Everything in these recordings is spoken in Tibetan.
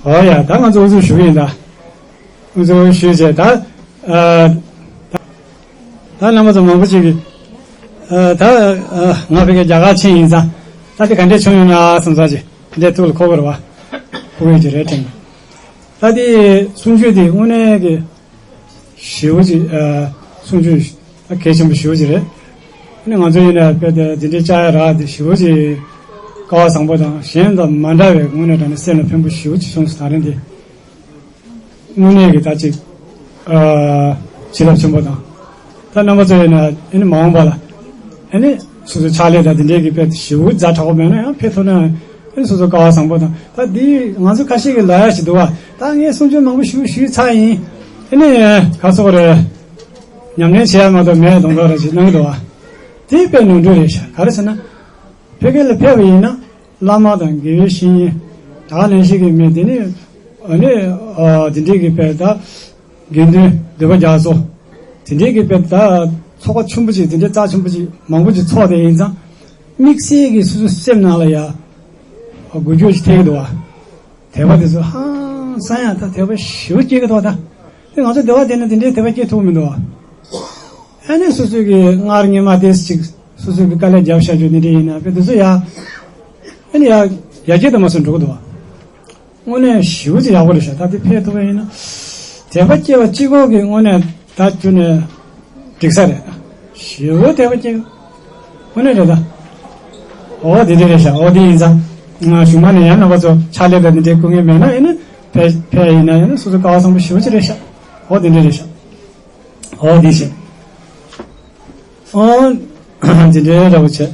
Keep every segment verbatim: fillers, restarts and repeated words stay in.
ཨོ་ཡ། ད་ང་ཚོ་དབུ་འཛུགས་ཞུ་གི་ཡིན། ད་དབུ་འཛུགས་ཞུས་བྱས། ད་ཨ་ད་རྣམ་པ་ཚོ་མང་པོ་ཅིག་གིས་ཨ་ད་ཨ་ང་ཕ་གིའི་རྒྱ་གར་ཆེན་ཡིན་ཙང་། ད་དེ་ག་འདྲས་བྱུང་ཡོད་ན་བསམ་ས་ཅིག་འདྲས་ཐུགས་ལ་འཁོར་གི་རེད་བ། ཁོ་བོས་ཀྱི་རེད་དྲན། ད་དེ་གསུང་ཆོས་དེ་དངོས་གནས་ཀྱི་ཞེ་པོ་ཅིག་ཨ་གསུང་ཆོས་ད་གལ་ཆེན་པོ་ཞེ་པོ་ཅིག་རེད། ཨ་ནི་ང་ཚོ་ཡིན་ན་དཔེ་དེ་འདི་འདྲའི་བཅར་ཡ་རག་དེ་ཞེ་པོ་ཅིག་སྐལ་བ་བཟང་པོ་དང་། གཞན་དང་མ་འདྲ་བའི་དངོས་གནས་དྲང་གནས་སེམས་ལ་ཕན་པོ་ཞེ་པོ་ཅིག་བྱུང་སོང་། ད་རིང་འདི་དངོས་གནས་ཀྱི་ད་ཅིག་ཨ་བྱིན་རླབས་ཆེན་པོ་དང་། ད་རྣམ་པ་ཚོ་ཡིན་ན་ཨ་ནི་མ་འོངས་པ་ལ་ཨ་ནི་སོ་སོའི་ཕྱག་ལས་དང་དེ་འདྲའི་གི་དཔེ་ཞེ་པོ་ཛ་དྲག་པོ་མེད་ན་ཡང་ཕེབས་ཐུབ་ན། ཨ་ནི་སོ་སོ་སྐལ་བ་བཟང་པོ་དང་། ད་འདི་ང་ཚོ་ཁ་ཤས་ཀྱིས་ལབ་ཡ་ཞིག་འདུག་བ། ད་ངས་གསུང་ཆོས་མང་པོ་ཞུ་ཞུས་ཚར་ཡིན། ཨ་ནི་ག་སོག་རེད། ཉམས་ལེན་བྱེད་ཡ་མ་གཏོགས་མེད་མདོག་མདོག་ར་ཅིག་གནང་གི་འདུག་བ། དེ་དཔེ་ནོར་འཁྲུལ་རེད་ཤག་ག་རེ་ཟེར་ན། བོད་སྐད་ལ་ཕེབས་པ་ཡིན་ན་བླ་མ་དང་དགེ་བའི་བཤེས་གཉེན། ད་ག་ནང་བཞིན་གྱི་མི་དེ་ནི་ཨ་ནི་ཨ་དེ་འདྲའི་གི་དཔེ་ད་དགེ་འདུན་འདུས་པ་རྒྱ་མཚོ། དེ་འདྲའི་གི་དཔེ་ད་ཚོགས་པ་ཆེན་པོ་ཅིག་དེ་འདྲའི་རྩ་ཆེན་པོ་ཅིག་མང་པོ་ཅིག་ཚོགས་དེ་ཡིན་ཙང་། དམིགས་བསལ་གྱི་སོ་སོའི་སེམས་ནང་ལ་ཡ་འགུལ་སྐྱོད་ཅིག་ཐེབས་ཀྱི་འདུག་བ། དད་པ་དེ་ཚོ་ཧང་སང་ཡང་ད་དད་པ་ཞེ་པོ་སྐྱེ་གི་འདུག་ད། དེ་ང་ཚོ་སྡེ་བ་དེ་ནི་དེ་འདྲའི་དད་པ་སྐྱེ་ཐུབ་མི་འདུག་བ། ཨ་ནི་སོ་སོའི་གི་སྔར་སྔོན་མ་དེ་ཅིག་སོ་སོའི་གི་དཀའ་ལས་རྒྱབ་བཞག་རྒྱུ་དེ་འདྲ་ཡིན་ན་དཔེ་དེ་ཚོ་ཡ། ཨ་ནི་ཡ་ཡར་རྒྱས་དུ་མ་སོང་འགྲོ་གི་འདུག་བ། དངོས་གནས་ཞེ་པོ་ཅིག་ཡག་པོ་རེད་ཤག་ད་དེ་ཕེབས་ཐུབ་པ་ཡིན་ན། དད་པ་སྐྱེ་བ་གཅིག་པོ་གི་དངོས་གནས་ད་ཁྱོན་ནས་འགྲིག་ས་རེད། ཞེ་པོ་དད་པ་སྐྱེ་དངོས་གནས་རེད་ད། འོ་དེ་འདྲ་རེད་ཤག་འོ་དེ་ཡིན་ཙང་། གཞུག་མ་ནས་ཡང་རྣམ་པ་ཚོ་ཕྱག་ལས་དང་དེ་འདྲའི་སྐུ་ངལ་མེད་ན་ཡིན་ན། ཕེབས་ཕེབས་ཡིན་ན་ཡིན་ན་སོ་སོ་སྐལ་བ་བཟང་པོ་ཞེ་པོ་ཅིག་རེད་ཤག་འོ་དེ་འདྲ་རེད་ཤག་འོ་དེ་བྱས། འོ་དེ་འདྲའི་འདྲ་པོ་བྱས།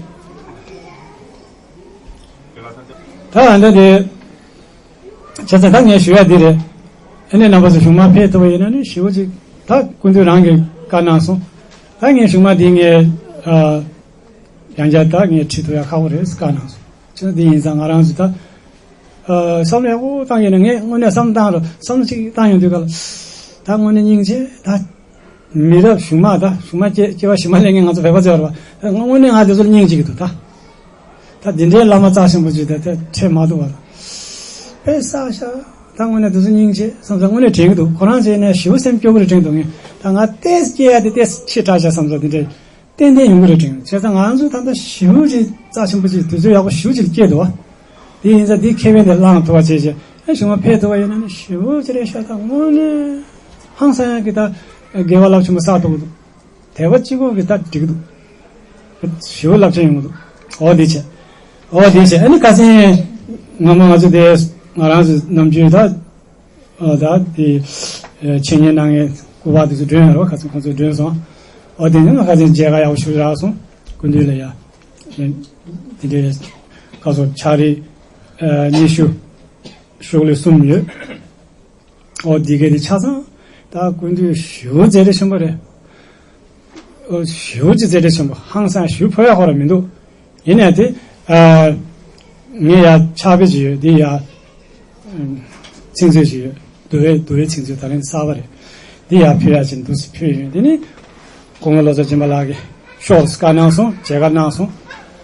ད་ཨ་འདྲ་དེ། བྱས་ཙང་ད་ངས་ཞུ་ཡ་འདི་རེད། ཨ་ནི་རྣམ་པ་ཚོ་གཞུག་མ་ཕེབས་ཐུབ་པ་ཡིན་ན་ནི་ཞེ་པོ་ཅིག་ད་སྐུ་མདུན་རང་གིས་བཀའ་གནང་སོང་། ད་ངས་གཞུག་མ་འདི་ངས་ཨ་ཡང་བསྐྱར་ད་ངས་ཁྲིད་ཐུབ་ཡ་ཁག་པོ་རེད་བཀའ་གནང་སོང་། བྱས་ཙང་འདི་ཡིན་ཙང་ང་རང་ཚོ་ད་ཨ་བསམ་བློ་ཡག་པོ་བཏང་ཡོད་ན། ངས་དངོས་གནས་བསམ་བློ་བཏང་རོགས། བསམ་བློ་ཅིག་བཏང་ཡོང་དུས་ག་ལ་ད་དངོས་གནས་སྙིང་རྗེ་ད། མི་རབས་གཞུག་མ་ད་གཞུག་མ་སྐྱེ་སྐྱེ་བ་གཞུག་མ་ལེན་མཁན་ང་ཚོ་བོད་པ་ཚོ་ཡོད་རེད་བ། དངོས་གནས་ང་དེ་ཚོར་སྙིང་རྗེ་གི་འདུག་ད། ད་འདི་འདྲའི་བླ་མ་རྩ་ཆེན་པོ་ཅིག་ད་ད་འཕྲད་མ་ཐུབ་པ་ད། དཔེ་བསགས་ཤག་ད་དངོས་གནས་དེ་ཚོ་སྙིང་རྗེ་བསམ་ས་དངོས་གནས་དྲན་གི་འདུག་ཁོ་རང་བྱས་ནས་ཞེ་པོ་སེམས་སྐྱོ་གི་རེད་དྲན་འདུག་ངས་ད་ང་ཏོག་ཙམ་སྐྱེ་ཡ་དེ་ཏོག་ཙམ་ཕྱི་དྲགས་ཤག་བསམ་ས་དེ་འདྲའི་ཏན་ཏན་ཡོང་གི་རེད་དྲན། བྱས་ཙང་ང་ཚོ་ད་ལྟ་ཞེ་པོ་ཅིག་རྩ་ཆེན་པོ་ཅིག་དུས་ཚོད་ཡག་པོ་ཞེ་པོ་ཅིག་སྐྱེལ་འདུག་བ། དེ་ཡིན་ཙང་དེའི་ཁེ་ཕན་དེ་བླངས་ཐུབ་པ་བྱས་བྱས། ཨ་གཞུག་མ་ཕེབས་ཐུབ་པ་ཡིན་ན་ནི་ཞེ་པོ་ཅིག་རེད་ཤག་ད་དངོས་གནས་ཧང་སང་ཡག་གི་ད་དགེ་བ་རླབས་ཆེན་པོ་བསགས་ཐུབ་ཀྱི་འདུག་དད་པ་གཅིག་པོ་གིས་ད་འགྲིག་གི་འདུག་ཞེ་པོ་རླབས་ཆེན་ཡོང་གི་འདུག་འོ་དེ་བྱས། འོ་དེ་བྱས། ཨ་ནི་ཁ་སང་སྔ་མོ་ང་ཚོ་དེ་ང་རང་ཚོ་ནམ་རྒྱུན་ད། ཨ་ད་དེ་ཨ་འཆད་ཉན་གནང་མཁན་སྐུ་པར་དེ་ཚོ་བསྒྲོན་ཡོད་རེད་བ། ཁ་སང་ཁོང་ཚོས་བསྒྲོན་སོང་། ཨོ་དེ་ནས་ང་ཁ་སང་མཇལ་ཁ་ཡག་པོ་ཞིག་རག་སོང་། སྐུ་མདུན་ལ་ཡ། དེ་འདྲའི་ཁ་སང་ཕྱག་རིས་ཨ་ཉི་ཤུ་ཤོག་ལེབ་གསུམ་ཡོད། ཨོ་དེ་ག་དེ་ཆ་ཚང་ད་སྐུ་མདུན་ཞེ་པོ་མཛད་བྲེལ་ཆེན་པོ་རེད། ཨོ་ཞེ་པོ་ཅིག་མཛད་བྲེལ་ཆེན་པོ། ཧང་སང་ཞེ་པོ་ཕོག་ཡག་ཁོ་རང་མི་འདུག་ཡིན་ནའི་དེ་ཨ་ངས་ཡ་ཕྱག་དཔེ་ཅིག་ཡོད་དེ་ཡ། ཚིག་མཛོད་ཅིག་ཡོད། འདུལ་བའི་འདུལ་བའི་ཚིག་མཛོད་ད་རིང་གསར་པ་རེད། འདི་ཡར་ཕུལ་ཡག་ཅིག་འདུག་སེ་ཕུལ་ཡོད། དེ་ནི་སྐུ་ངོ་བློ་བཟང་སྦྱིན་པ་ལགས་ཀྱིས་ཤོག་ཟེར་བཀའ་གནང་སོང་། མཇལ་ཁ་གནང་སོང་།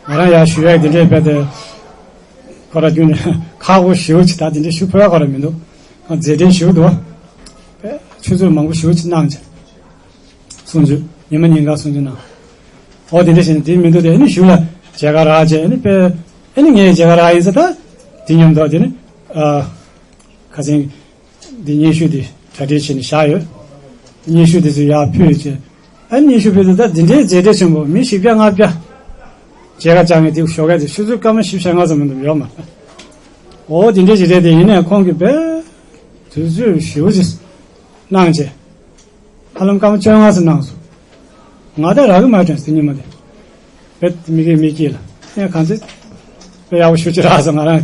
ང་རང་ཡར་ཞུ་ཡག་དེ་འདྲའི་དཔེ་དེ་ཁོ་ར་རྒྱུན་ནས་ཁག་པོ་ཞེ་པོ་ཅིག་ད་དེ་འདྲའི་ཞུ་ཕོད་ཡག་ཁོ་ར་མི་འདུག་ང་མཛད་བྲེལ་ཞེ་པོ་འདུག་པས། ཆུ་ཚོད་མང་པོ་ཞེ་པོ་ཅིག་གནང་བྱས། གསུང་ཆོས་ཉི་མ་ཉིན་གང་གསུང་ཆོས་གནང་། འོ་དེ་འདྲ་བྱས་ནས་དེ་མི་འདུག་དེ་ཨ་ནི་གཞུག་ལ་མཇལ་ཁ་རག་བྱས། ཨ་ནི་དཔེ་ཨ་ནི་ངས་མཇལ་ཁ་རག་ཡིན་ཟེར། ད་དེ་མཉམ་དུ་དེ་ནི་ཨ་ཁ་སང་འདི་སྙན་ཞུ་འདི་གྲ་སྒྲིག་བྱས་ནས་བཞག་ཡོད། སྙན་ཞུ་དེ་ཚོ་ཡར་ཕུལ་བྱས། ཨ་ནི་སྙན་ཞུ་ཕུལ་དུས་ད་འདི་འདྲའི་མཛད་བྲེལ་ཆེན་པོ་མི་བཞི་བརྒྱ་ལྔ་བརྒྱ་མཇལ་ཁ་བཅར་མཁན་དེ་ཞོགས་ཀས་དེ་ཆུ་ཚོད་སྐར་མ་བཞི་བཅུ་ཞེ་ལྔ་ཙམ་མི་འདུག་ཡོད་མ་རེད། འོ་དེ་འདྲའི་ཞིག་རེད། དེ་ཡིན་ནའི་ཁོང་གིས་དཔེ་དུས་ཚོད་ཞེ་པོ་ཅིག་གནང་བྱས། ཧ་ལམ་སྐར་མ་བཅོ་ལྔ་ཙམ་གནང་སོང་། ང་ད་རག་གི་མ་དྲན་སོང་ཉི་མ་དེ། དཔེ་མི་དགེ་མི་སྐྱིད་ལ་ངས་གང་ཚེ་དཔེ་ཡག་པོ་ཞེ་པོ་ཅིག་རག་སོང་། ང་རང་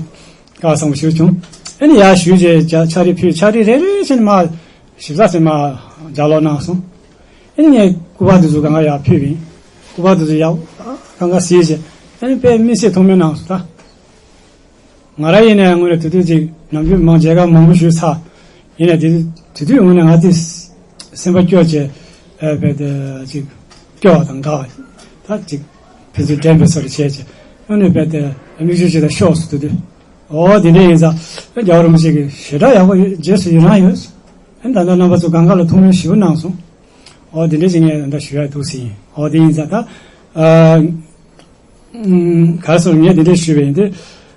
སྐལ་བ་བཟང་པོ་ཞེ་པོ་བྱུང་། ཨ་ནི་ཡར་ཞུས་བྱས་ཕྱག་རིས་ཕུལ། ཕྱག་རིས་རེ་རེ་བྱས་ནས་མར་ཞིབ་ཚགས་ཟིན་མར་ལྗགས་ཀློག་གནང་སོང་། ཨ་ནི་ངས་སྐུ་པར་དེ་ཚོ་གང་ག་ཡར་ཕུལ་བ་ཡིན། སྐུ་པར་དེ་ཚོ་ཡག་གང་ག་གཟིགས་བྱས། ཨ་ནི་དཔེ་དམིགས་བསལ་མཐོང་མེད་གནང་སོང་ད། ང་རང་ཡིན་ནའི་དངོས་གནས་དེ་དུས་ཅིག་ནམ་རྒྱུན་མང་མཇལ་ཁ་མང་པོ་ཞུས་ཚར། ཡིན་ནའི་དེ་དུས་དེ་དུས་དངོས་གནས་ང་དེ་སེམས་པ་སྐྱོ་བྱས། ཨ་དཔེ་དེ་ཅིག་སྐྱོ་བ་དང་དགའ་བ། ད་ཅིག་ཕན་ཚུན་འགྲན་པའི་བཟོ་འདྲ་བྱས་བྱས། དངོས་གནས་དཔེ་དེ་མིག་ཆུ་ཅིག་ད་ཤོར་སོང་དེ་དུས། འོ་དེ་འདྲ་ཡིན་ཙང་རྒྱལ་བ་རིན་པོ་ཆེ་གི་ཞེ་དྲག་ཡག་པོ་ཡོད། རྗེས་སུ་ཡི་རང་ཡོད། ཨ་ནི་ད་ལྟ་རྣམ་པ་ཚོ་གང་ག་ལ་ཐུགས་སྨོན་ཞེ་པོ་གནང་སོང་། འོ་དེ་འདྲ་ཅིག་ངས་ད་ལྟ་ཞུ་ཡག་འདུག་ཟེར་ཡིན། འོ་དེ་ཡིན་ཙང་ད། ཨ། ཨུམ། ག་རེ་ཟེར། ངས་འདི་འདྲས་ཞུས་པ་ཡིན་ཏེ།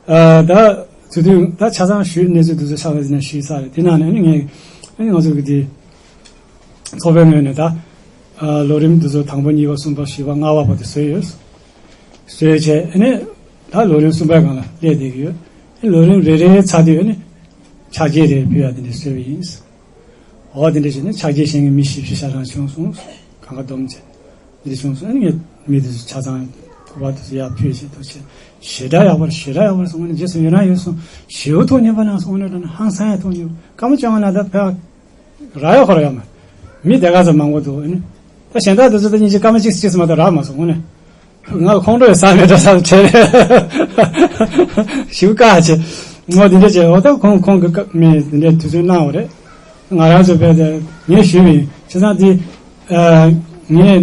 ཨ། ད་དེ་དུས་ད་ཆ་ཚང་ཞུས། གནས་ཚུལ་དེ་ཚོ་ཆ་ཚང་ཞུས་ཚར་རེད། དེ་ནང་ནས་ཨ་ནི་ངས་ཨ་ནི་ང་ཚོ་གི་དེ་ཚོགས་པའི་ངོས་ནས་ད། ཨ། ལོ་རིམ་དེ་ཚོ་དང་པོ་གཉིས་པ་གསུམ་པ་བཞི་པ་ལྔ་པ་བར་དུ་བཟོས་ཡོད། བཟོས་བྱས་ཨ་ནི་ད་ལོ་རིམ་གསུམ་པའི་སྒང་ལ་སླེབས་བསྡད་ཀྱི་ཡོད། ཨ་ནི་ལོ་རིམ་རེ་རེ་ཚར་དུས་ཨ་ནི་ཕྱག་འཁྱེར་རེ་ཕུལ་ཡག་དེ་འདྲས་བཟོས་པ་ཡིན། འོ་དེ་འདྲ་བྱས་ནས་ཕྱག་འཁྱེར་བཞེངས་མཁན་མི་བཞི་བཅུ་ཞེ་གྲངས་བྱུང་སོང་། གང་ག་བསྡོམས་བྱས། འདི་བྱུང་སོང་། ཨ་ནི་ངས་མི་དེ་ཚོ་ཆ་ཚང་སྐུ་པར་དེ་ཚོ་ཡར་ཕུལ་བྱས་འདུག་བྱས། ཞེ་དྲག་ཡག་པོ་རེད། ཞེ་དྲག་ཡག་པོ་རེད་སོང་། ཨ་ནི་རྗེས་སུ་ཡི་རང་ཡོད་སོང་། ཞེ་པོ་ཐུགས་མཉེས་པ་གནང་སོང་། ཨ་ནི་ད་ནི་ཧང་སང་ཡག་ཐུགས་མཉེས་པ། སྐར་མ་བཅོ་ལྔ་ནང་ད་ཕར་རག་ཡག་ཁོ་རང་ཡོད་མ་རེད། མི་དེ་ག་ཚོད་མང་པོ་འདུག་ཨ་ནི་ད་གཞན་དག་དེ་ཚོ་ད་སྙིང་རྗེ། སྐར་མ་གཅིག་གཅིག་ཙམ་མ་གཏོགས་རག་མ་སོང་། ཨ་ནི། ང་ལ་ཁོང་ཁྲོ་ཡི་ས་མེད་འདྲ་ས་བྲལ་རེད། ཞིབ་ཀ་བྱས། ངོ་འདི་འདྲ་བྱས། འོ་ད་ཁོང་ཁོང་གི་ཀ་མི་འདི་འདྲ་དུས་ཚོད་གནང་བ་རེད། ང་རང་ཚོ་བས་ད་ངས་ཞུས་པ་ཡིན། བྱས་ཙང་འདི་ཨ་ངས་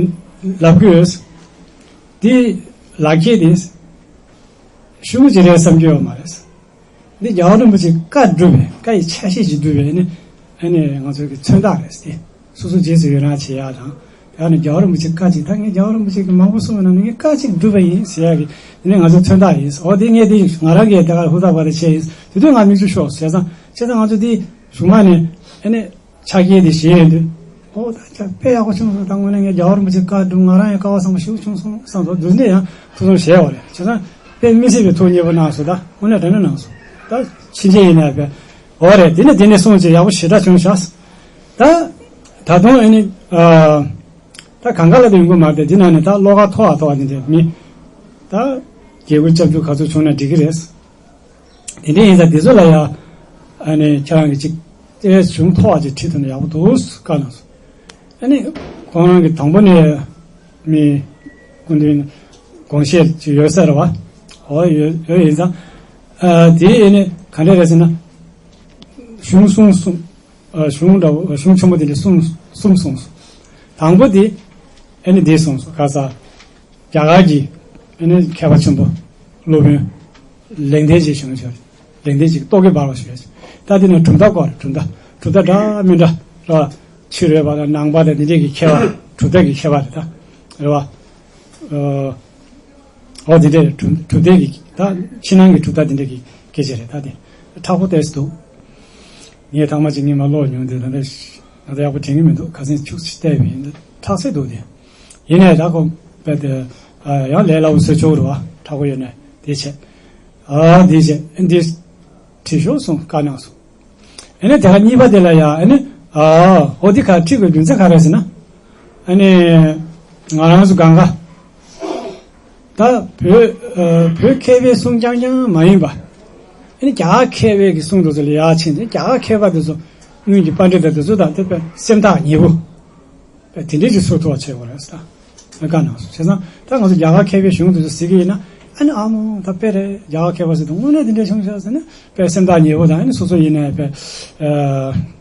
ལབ་དགོས་ཡོད། འདི་ལག་འཁྱེར་འདི་ཤུགས་ཀྱི་རེད་བསམ་གྱི་ཡོད་མ་རེད། འདི་རྒྱལ་བ་རིན་པོ་ཆེའི་བཀའ་སྒྲུབ་པའི། བཀའ་ཡི་ཆ་ཤས་ཤིག་སྒྲུབ་པའི་ནི་ཨ་ནི་ང་ཚོའི་གི་མཚོན་རྟགས་རེད་དེ། སོ་སོ་རྗེས་སུ་ཡི་རང་བྱེད་ཡག་དང་། ད་ནི་རྒྱལ་བ་རིན་པོ་ཆེའི་བཀའ་ཅིག་ད་ངས་རྒྱལ་བ་རིན་པོ་ཆེ་གི་མང་པོ་གསུངས་པའི་ནང་ནས་ངས་བཀའ་ཅིག་སྒྲུབ་པ་ཡིན་ཟེར་ཡག་གི་དེ་ནི་ང་ཚོའི་མཚོན་རྟགས་ཡིན། འོ་དེ་ངས་དེ་ང་རང་གིས་དེ་གར་ཧུར་ཐག་པ་དེ་བྱས་ཡིན། དེ་དུས་ང་མིག་ཆུ་ཤོར། བྱས་ཙང་བྱས་ཙང་ང་ཚོ་དེ་གཞུག་མ་ནས་ཨ་ནི་ཕྱག་འཁྱེར་དེ་བཞེས་ཡོང་དུས། ཨོ་ད་ཆ་དཔེ་ཡག་པོ་བྱུང་སོང་། ད་དངོས་གནས་ངས་རྒྱལ་བ་རིན་པོ་ཆེའི་བཀའ་སྒྲུབ། ང་རང་ཡང་སྐལ་བ་བཟང་པོ་ཞིག་བྱུང་སོང་བསམ་སོང་། དུས་འདི་ཡང་ཐུགས་སུན་བཞེས་པ་རེད། བྱས་ཙང་དཔེ་མི་སྲིད་པའི་ཐུགས་མཉེས་པོ་གནང་སོང་། ད་དངོས་གནས་དྲན་གནང་སོང་། ད་ཕྱིན་ཆད་ཡིན་ནའི་དཔེ་འོ་རེད། དེ་ནས་དེ་ནས་གསུངས་བྱས་ཡག་པོ་ཞེ་དྲག་བྱུང་ཤག་ད་ད་དུང་ཨ་ནི་ཨ་ད་གང་ག་ལ་དེ་ཡོང་གི་མ་རེད། དེ་ནང་ནས་ད་བློ་ཁ་མཐོ་བ་མཐོ་བ་དེ་འདྲ་མི་ད་དགེ་བསྐོས་སྐྱབས་འཇུག་ག་ཚོད་བྱུང་ན་འགྲིག་གི་རེད། དེ་འདྲ་ཡིན་ཙང་དེ་ཚོ་ལ་ཡང་ཨ་ནི་ཁྱེད་རང་གིས་ཅིག་ཏེ་གཞུང་མཐོ་བ་ཅིག་ཁྲིད་ཐུབ་ན་ཡག་པོ་འདུག་བཀའ་གནང་སོང་། ཨ་ནི་ཁོང་རང་གིས་དང་པོ་ནས་མི་སྐུ་མདུན་དགོངས་བཞེད་ཅིག་ཡོད་ས་རེད་བ། འོ་ཡོད་ཡོད། ཡིན་ཙང་ཨ་དེ་ཨ་ནི་ག་འདྲ་རེད་ཟེར་ན། གཞུང་གསུང་གསུང་ཨ་གཞུང་འདྲ་བོ་གཞུང་ཆེན་པོ་དེ་འདྲ་གསུང་གསུམ་གསུངས་སོང་། དང་པོ་དེ་ཨ་ནི་འདི་གསུངས་སོང་། ག་ས། རྒྱ་གར་གྱི་ཨ་ནི་མཁས་པ་ཆེན་པོ་སློབ་དཔོན་ལེགས་ལྡན་འབྱེད་གཞུང་ཞུ་བ་རེད། ལེགས་ལྡན་འབྱེད་ཀྱི་རྟོག་གེ་འབར་བ་ཞུ་བ་རེད། ད་དེ་ནས་གྲུབ་མཐའ་སྐོར་རེད། གྲུབ་མཐའ་གྲུབ་མཐའ་འདྲ་མི་འདྲ་རེད་བ། ཕྱི་རོལ་པ་དང་ནང་པ་དང་དེ་འདྲས་ཀྱི་མཁས་པ། གྲུབ་མཐའ་གྱི་མཁས་པ་རེད་ད། རེད་བ། ཨོ་དེ་འདྲས་གྲུབ་གྲུབ་མཐའ་གྱི་ད་ཕྱི་ནང་གི་གྲུབ་མཐའ་དེ་འདྲས་ཀྱི་སྐད་ཆ་རེད། ད་དེ་མཁྲེགས་པོ་ཏོག་ཙམ་འདུག་ངས་ཐེངས་མ་གཅིག་གཉིས་མ་ཀློག་མྱོང་དུས་ད་ལྟ་ང་ཚོ་ཡག་པོ་དྲན་གྱི་མི་འདུག་ཁ་སང་ཁྱུག་ཙམ་བལྟས་པ་ཡིན། ད་ཁྲག་སེ་འདུག་དེ། ཡིན་ནའི་ད་ཁོ་དཔེ་དེ་ཡང་ལས་སླ་པོ་བཟོས་ཆོག་རེད་བ། མཁྲེགས་པོ་ཡོད་ནའི་དེ་བྱས། ཨ་དེ་བྱས་ཨ་འདི་བྲིས་ཤོག་གསུངས། བཀའ་གནང་སོང་། ཨ་ནི་དེ་ག་གཉིས་པ་དེ་ལ་ཡང་ཨ་ནི་ཨ་འོ་འདི་ག་བྲིས་དགོས་རྒྱུ་མཚན་ག་རེ་ཟེར་ན། ཨ་ནི་ང་རང་ཚོ་གང་ག་ད་བོད་ཨ་བོད་མཁས་པའི་གསུང་རྐྱང་རྐྱང་མ་ཡིན་པ། ཨ་ནི་རྒྱ་གར་མཁས་པའི་གི་གསུང་དེ་ཚོ་ལ་ཡར་ཕྱིན་ཏེ་རྒྱ་གར་མཁས་པ་དེ་ཚོ་སྔོན་གྱི་པཎྜི་ཏ་དེ་ཚོ་དང་དེ་དཔེ་སེམས་ཐག་ཉེ་པོ་དཔེ་དེ་འདྲས་ཀྱི་སྲོལ་ཐུབ་པ་བྱེད་དགོས་རེད་ཟེར། ད་བཀའ་གནང་སོང་། བྱས་ཙང་ད་ང་ཚོ་རྒྱ་གར་མཁས་པའི་གཞུང་དེ་ཚོ་གཟིགས་ཀྱི་ཡིན་ན་ཨ་ནི་ཨ་མོ་ད་དཔེ་རེད། རྒྱ་གར་མཁས་པ་ཚོ་དང་དངོས་གནས་དེ་འདྲས་བྱུང་ཤག་ཟེར་ནས་དཔེ་སེམས་ཐག་ཉེ་པོ་དང་། ཨ་ནི་སོ་སོ་ཡིན་ནའི་དཔེ་ཨ་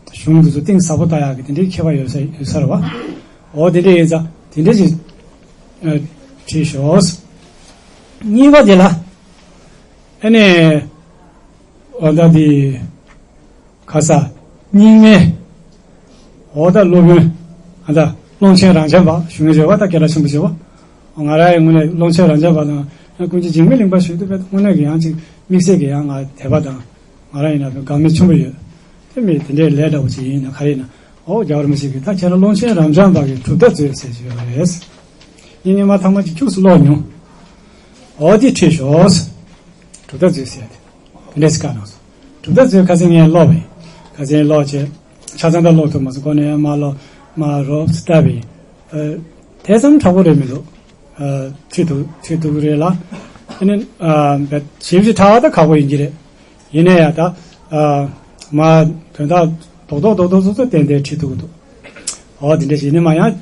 གཞུང་དེ་ཚོ་གཏིང་ཟབ་པོ་ལྟ་ཡག་གི་དེ་འདྲའི་མཁས་པ་ཡོད་ས་ཡོད་ས་རེད་བ། འོ་དེ་འདྲ་ཡིན་ཙང་དེ་འདྲ་ཞིག་ཨ་བྲིས་ཤོག་གཉིས་པ་དེ་ལ་ཨ་ནི་འོ་ད་དེ་ག་ས་རྙིང་མའི་འོ་ད་སློབ་དཔོན་ཨ་ད་ཀློང་ཆེན་རབ་འབྱམས་པ་ཞུ་ངེས་བྱས་པ། ད་སྐད་གྲགས་ཆེན་པོ་བྱས་པ། ང་རང་ཡི་ངོས་ནས་ཀློང་ཆེན་རབ་འབྱམས་པ་དང་ཀུན་མཁྱེན་འཇིགས་མེད་གླིང་པ་ཞུ་དུས་དཔེ་དངོས་གནས་ཀྱི་ཡང་ཅིག་དམིགས་བསལ་གྱི་ཡང་ང་དད་པ་དང་། ང་རང་ཡིན་ན་དགའ་མོས་ཆེན་པོ་ཡོད། དེ་མིན་དེ་འདྲའི་ལས་འདྲ་བོ་ཅིག་ཡིན་ན་ག་རེ་ཡིན་ན། ཨོ་རྒྱལ་བ་རིན་པོ་ཆེ་གིས་ད་ཁྱེད་རང་ཀློང་ཆེན་རབ་འབྱམས་པ་གི་གྲུབ་མཐའ་མཛོད་ཟེར་གྱི་ཡོད་རེད། ངས་སྔོན་མ་ཐེངས་མ་ཅིག་ཁྱུག་ཙམ་ཀློག་མྱོང་། ཨོ་དེ་བྲིས་ཤོག་གྲུབ་མཐའ་མཛོད་ཟེར་ཡ་དེ། དེ་འདྲས་བཀའ་གནང་སོང་། གྲུབ་མཐའ་མཛོད་ཁ་སང་ངས་ཀློག་པ་ཡིན། ཁ་སང་ཀློག་བྱས། ཆ་ཚང་ད་ཀློག་ཐུབ་མ་སོང་། ཁོ་ནས་མར་ཀློག་མར་རོབ་ཙམ་བལྟས་པ་ཡིན། ཨ། དེ་ཙམ་དྲག་པོ་རེད་མི་འདུག་ཨ། ཁྲིད་ཐུབ་ཁྲིད་ཐུབ་ཀྱི་རེད་ལ། ཨ་ནི་ཨ། ཞིབ་ཞིབ་ཕྲ་བ་ད་ཁག་པོ་ཡིན་གྱི་རེད། ཡིན་ནའི་ཡ་ད་ཨ། མར་དོན་དག་རྡོག་རྡོག་རྡོག་རྡོག་ཙོག་ཙོག་ཏན་ཏན་ཁྲིད་ཐུབ་ཀྱི་འདུག་ཨོ་དེ་འདྲ་ཞིག་ཡིན་ནའི་མ་ཡང་ཨ།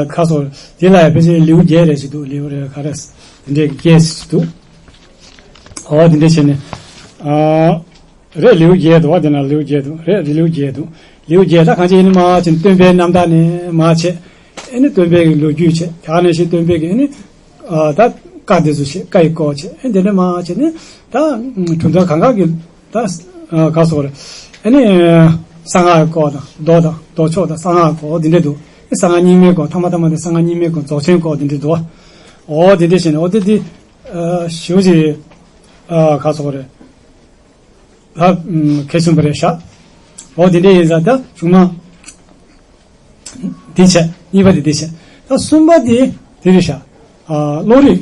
ཁ་སོ་དེ་ལ་ཡ་ཕལ་ཆེར་ལེའུ་བརྒྱད་རེ་ཞིག་འདུག་ལེའུ་རེ་ག་རེ་དེ་འདྲའི་བརྒྱད་ཞིག་འདུག་ཨོ་དེ་འདྲ་བྱས་ནས་ཨ། རེད། ལེའུ་བརྒྱད་འདུག་བ། དེ་ན་ལེའུ་བརྒྱད་འདུག་རེད། རེད། ལེའུ་བརྒྱད་འདུག་ལེའུ་བརྒྱད་ད་གང་ཅི་ཡིན་ནི་མ་བྱས་ནས་སྟོན་པའི་རྣམ་ཐར་ནས་མ་བྱས། ཨེ་ནི་སྟོན་པའི་གི་ལོ་རྒྱུས་བྱས། དེ་ནས་ཤིག་སྟོན་པའི་གི་ཨེ་ནི་ཨ། ད་ བཀའ་དེ་ཚོ་བྱེད། བཀའ་ཡི་སྐོར་བྱེད། ཨེ་དེ་འདྲ་མ་བྱེད་ནས་ད་གྲུབ་མཐའ་གང་ག་གི་ད་ག་སོགས་རེད། ཨ་ནི་གསང་སྔགས་སྐོར་དང་མདོ་དང་མདོ་ཕྱོགས་དང་གསང་སྔགས་སྐོར་འདི་འདྲ་འདུག་གསང་སྔགས་རྙིང་མའི་སྐོར། ཐ་མ་ཐ་མ་དེ་གསང་སྔགས་རྙིང་མའི་སྐོར་རྫོགས་ཆེན་སྐོར་འདི་འདྲ་འདུག་འོ་འདི་འདྲ་བྱས་ནས་འོ་དེ་དེ་ཞུ་ཞིག་ག་སོགས་རེད། ད་གལ་ཆེན་པོ་རེད་ཤག་འོ་དེ་འདྲ་ཡིན་ཙང་ད་གཞུག་མ་དེ་བྱས། གཉིས་པ་དེ་དེ་བྱས། ད་གསུམ་པ་དེ་དེ་རེད་ཤག་ཨ། བློ་རིག་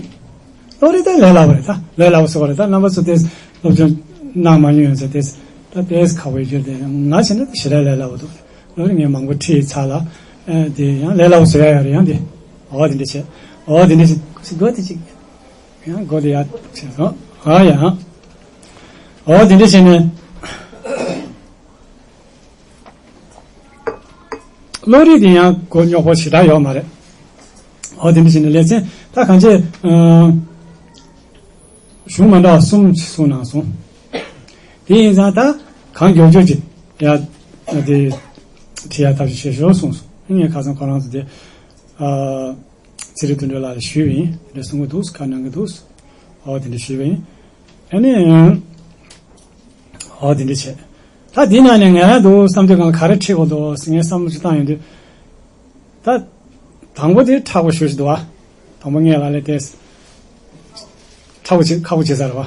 བློ་རིག་ད་ལས་སླ་པོ་རེད། ད་ལས་སླ་པོ་ཟེར་བ་རེད། ད་རྣམ་པ་ཚོ་དེ་སློབ་སྦྱོང་གནང་མ་མྱོང་ཡོད་ཚེ་དེ་ད་དེས་ཁག་པོའི་རྒྱུ་དེ་ང་བྱས་ན་ཞེ་དྲག་ལས་སླ་པོ་འདུག་བློ་རིག་ངས་མང་པོ་ཁྲིད་ཚར་ལ། ཨ། དེ་ཡང་ལས་སླ་པོ་བཟོ་ཡ་ཡོད་རེད། ཡང་དེ་འོ་དེ་འདྲ་བྱས། འོ་དེ་འདྲ་བྱས། སྒོ་དེ་གཅིག་ཡང་སྒོ་དེ་ཡར་ཕྱེ་སོང་། ཨ་ཡ། འོ་དེ་འདྲ་བྱས་ནས་བློ་རིག་དེ་ཡང་མགོ་རྙོག་པོ་ཞེ་དྲག་ཡོད་མ་རེད། འོ་དེ་འདྲ་བྱས་ནས་ལེ་ཚན་ད་གང་ཅི། ཨ། གཞུང་མ་འདྲ་བ་གསུམ་གསུངས་གནང་སོང་། དེ་ཡིན་ཙང་ད་གང་མགྱོགས་མགྱོགས་ཀྱིས་ཡ་དེ་ཁྲིད་ཡ་ཐབས་ཤེས་བྱེད་ཤོག་གསུངས་སོང་། ངས་ཁ་སང་ཁོ་རང་ཚོ་དེ། ཨ། ཚེ་རིང་དོན་གྲུབ་ལགས་ལ་ཞུས་པ་ཡིན། དེ་འདྲ་གསུང་གི་འདུག་བཀའ་གནང་གི་འདུག་འོ་དེ་འདྲ་ཞུས་པ་ཡིན། ཨ་ནི། འོ་དེ་འདྲ་བྱས། ད་དེའི་ནང་ནས་ང་རང་འདུག་བསམ་དུས་གང་ལ་ག་རེ་ཁྲིད་དགོས་འདུག་ཟེར་ངས་བསམ་བློ་ཅིག་བཏང་ཡོང་དུས། ད་དང་པོ་དེ་མཁྲེགས་པོ་ཞེ་པོ་ཅིག་འདུག་བ། དང་པོ་ངས་ལ་ལས་དེ། ཁག་པོ་བྱེད། ཁག་པོ་བྱེད་ས་རེད་བ།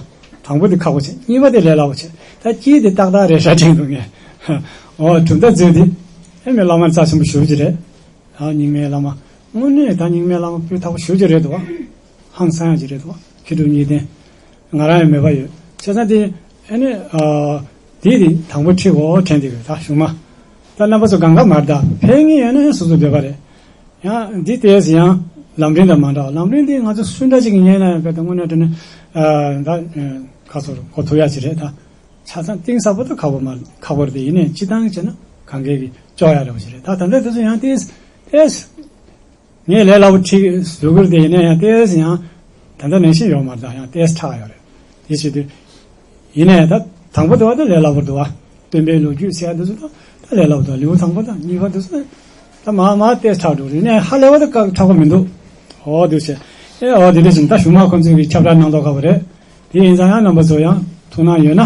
དང་པོ་དེ་ཁག་པོ་བྱེད། གཉིས་པ་དེ་ལས་སླ་པོ་བྱེད། ད་གཅིག་དེ་ཏག་ཏག་རེད་ཤག་དྲན་འདུག་ངས། འོ་གྲུབ་མཐའ་མཛོད་དེ། ཨེ་མི་བླ་མ་རྩ་ཆེན་པོ་ཞེ་པོ་ཅིག་རེད། ཨ། རྙིང་མའི་བླ་མ། དངོས་གནས་ད་རྙིང་མའི་བླ་མ་སྤུས་དག་པོ་ཞེ་པོ་ཅིག་རེད་འདུག་བ། ཧང་སང་ཡག་ཅིག་རེད་འདུག་བ། མཁས་གྲུབ་གཉིས་ལྡན། ང་རང་ཡང་མོས་པ་ཡོད། བྱས་ཙང་དེ་ཨ་ནི། ཨ། དེ་དེ་དང་པོ་ཁྲིད་དགོས་དྲན་འདུག་ད་གཞུག་མ། ད་རྣམ་པ་ཚོ་གང་ག་མར་ད་ཕེབས་མཁན་ཡོད་ན་ཡང་སོ་སོ་འདོད་པ་རེད། ཡང་འདི་ལྟས་ཡང་ལམ་རིམ་དང་མ་འདྲ་བ། ལམ་རིམ་འདི་ང་ཚོ་སུ་འདྲ་ཅིག་གིས་ཉན་ན་ཡང་དཔེ་ད་དངོས་གནས་དྲན་ན། ཨ། ད་ཁ་སོར་གོ་ཐུབ་ཡ་ཅིག་རེད་ད། ཆ་ཚང་གཏིང་ཟབ་པོ་ད་ཁག་པོ་མ་ཁག་པོ་རེད་དེ། ཡིན་ནའི་སྤྱི་བཏང་བྱས་ན་གང་གས་ཀྱི་ལྕོགས་ཡ་རེད་པ་ཞིག་རེད། ད་ད་ལྟ་དེ་ཚོ་ཡང་ཏོག་ཙམ། ངས་ལས་སླ་པོ་ཁྲིད་བཟོ་གི་རེད་དེ། ཡིན་ནའི་ཡང་ཏོག་ཙམ་ཡང་ད་ལྟ་ནང་བཞིན་ཡོད་མ་རེད། ད་ཡང་ཏོག་ཙམ་ཁྲག་ཡོད་རེད། དེ་བྱེད་དུས། ཡིན་ནའི་ད་དང་པོ་དེ་བ་ད་ལས་སླ་པོ་འདུག་བ། སྟོན་པའི་ལོ་རྒྱུས་ཟེར་ཡ་འདི་ཚོ་ད་ད་ལས་སླ་པོ་འདུག་ལེའུ་དང་པོ་དང་གཉིས་པ་འདི་ཚོ་ད་མ་མ་ཏོག་ཙམ་ཁྲག་འགྲོ་རེད། ཡིན་ནའི་ཧ་ལས་པ་ད་དཀའ་ཁག་པོ་མི་འདུག་འོ་དེ་བྱས། ཨེ་འོ་དེ་འདྲ་བྱས་ནས་ད་གཞུག་མ་ཁོང་ཚོས་ཀྱི་ཁྱབ་བསྒྲགས་གནང་མདོག་ཁ་པོ་རེད། དེ་ཡིན་ཙང་ཡང་རྣམ་པ་ཚོ་ཡང་ཐུགས་སྣང་ཡོད་ན།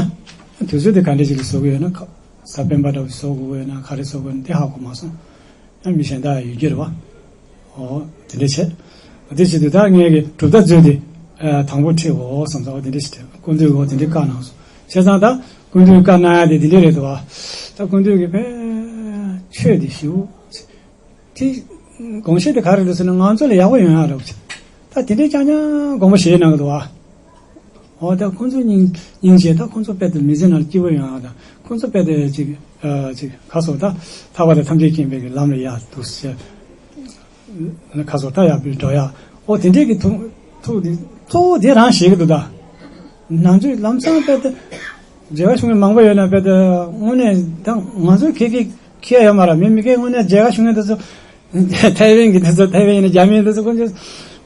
དུས་ཚོད་དེ་ག་འདྲ་ཞིག་ལ་བཟོ་གི་ཡོད་ན། ཁ་གཟའ་སྤེན་པ་འདྲ་བོ་བཟོ་དགོས་ཀྱི་ཡོད་ན་ག་རེ་བཟོ་དགོས་ན་དེ་ཧ་གོ་མ་སོང་། ཡང་མི་གཞན་དག་ཡོད་ཀྱི་རེད་བ། འོ་དེ་འདྲ་བྱས། འོ་དེ་བྱེད་དུས་ད་ངས་ཀྱི་གྲུབ་མཐའ་མཛོད་དེ། ཨ། དང་པོ་ཁྲིད་འོ་བསམ་ས། འོ་དེ་འདྲ་ཞིག་དྲན། སྐུ་མདུན་འོ་དེ་འདྲ་བཀའ་གནང་སོང་། བྱས་ཙང་ད་སྐུ་མདུན་བཀའ་གནང་ཡ་དེ་དེ་འདྲ་རེད་འདུག་བ། ད་སྐུ་མདུན་གྱི་དཔེ་ཆོས་དེ་ཞུ། དེ་དགོངས་གཞི་དེ་ག་རེ་རེད་ཟེར་ན་ང་ཚོ་ལ་ཡག་པོ་ཡོང་ཡ་རེད་བ། ད་དེ་འདྲའི་རྐྱང་རྐྱང་དགོངས་པ་བཞེས་གནང་གི་འདུག་བ། འོ་ད་ཁོང་ཚོ་སྙིང་སྙིང་རྗེ། ད་ཁོང་ཚོ་དཔེ་དེ་མི་ཚེ་ནང་སྐྱིད་པོ་ཡོང་ཡ། ད་ཁོང་ཚོ་དཔེ་དེ་ཅིག་ཨ། ཅིག་ཁ་སོ་ད་ཐར་པ་དང་ཐམས་ཅད་མཁྱེན་པའི་གི་ལམ་ལ་ཡར་འདུག་ཟེར། ཁ་སོ་ད་ཡར་འགྲོ་ཡ། འོ་དེ་འདྲའི་གི་ཐུགས་ཐུགས་དེ་གཙོ་བོ་དེ་རང་བཞེས་གི་འདུག་ད་ནང་ཆོས་ལམ་སང་དཔེ་དེ་མཇལ་ཁ་ཞུ་མཁན་མང་པོ་ཡོད་ན་དཔེ་དེ་དངོས་གནས་ད་ང་ཚོའི་ཁེ་ཁེ་ཁེ་ཡོད་མ་རེད། མི་མི་སྐད་དངོས་གནས་མཇལ་ཁ་ཞུ་མཁན་དེ་ཚོ། ཐའེ་ཝན་གྱི་དེ་ཚོ། ཐའེ་ཝན་ཡིན་ན་རྒྱ་མི་དེ་ཚོ་ཁོང་ཚོ་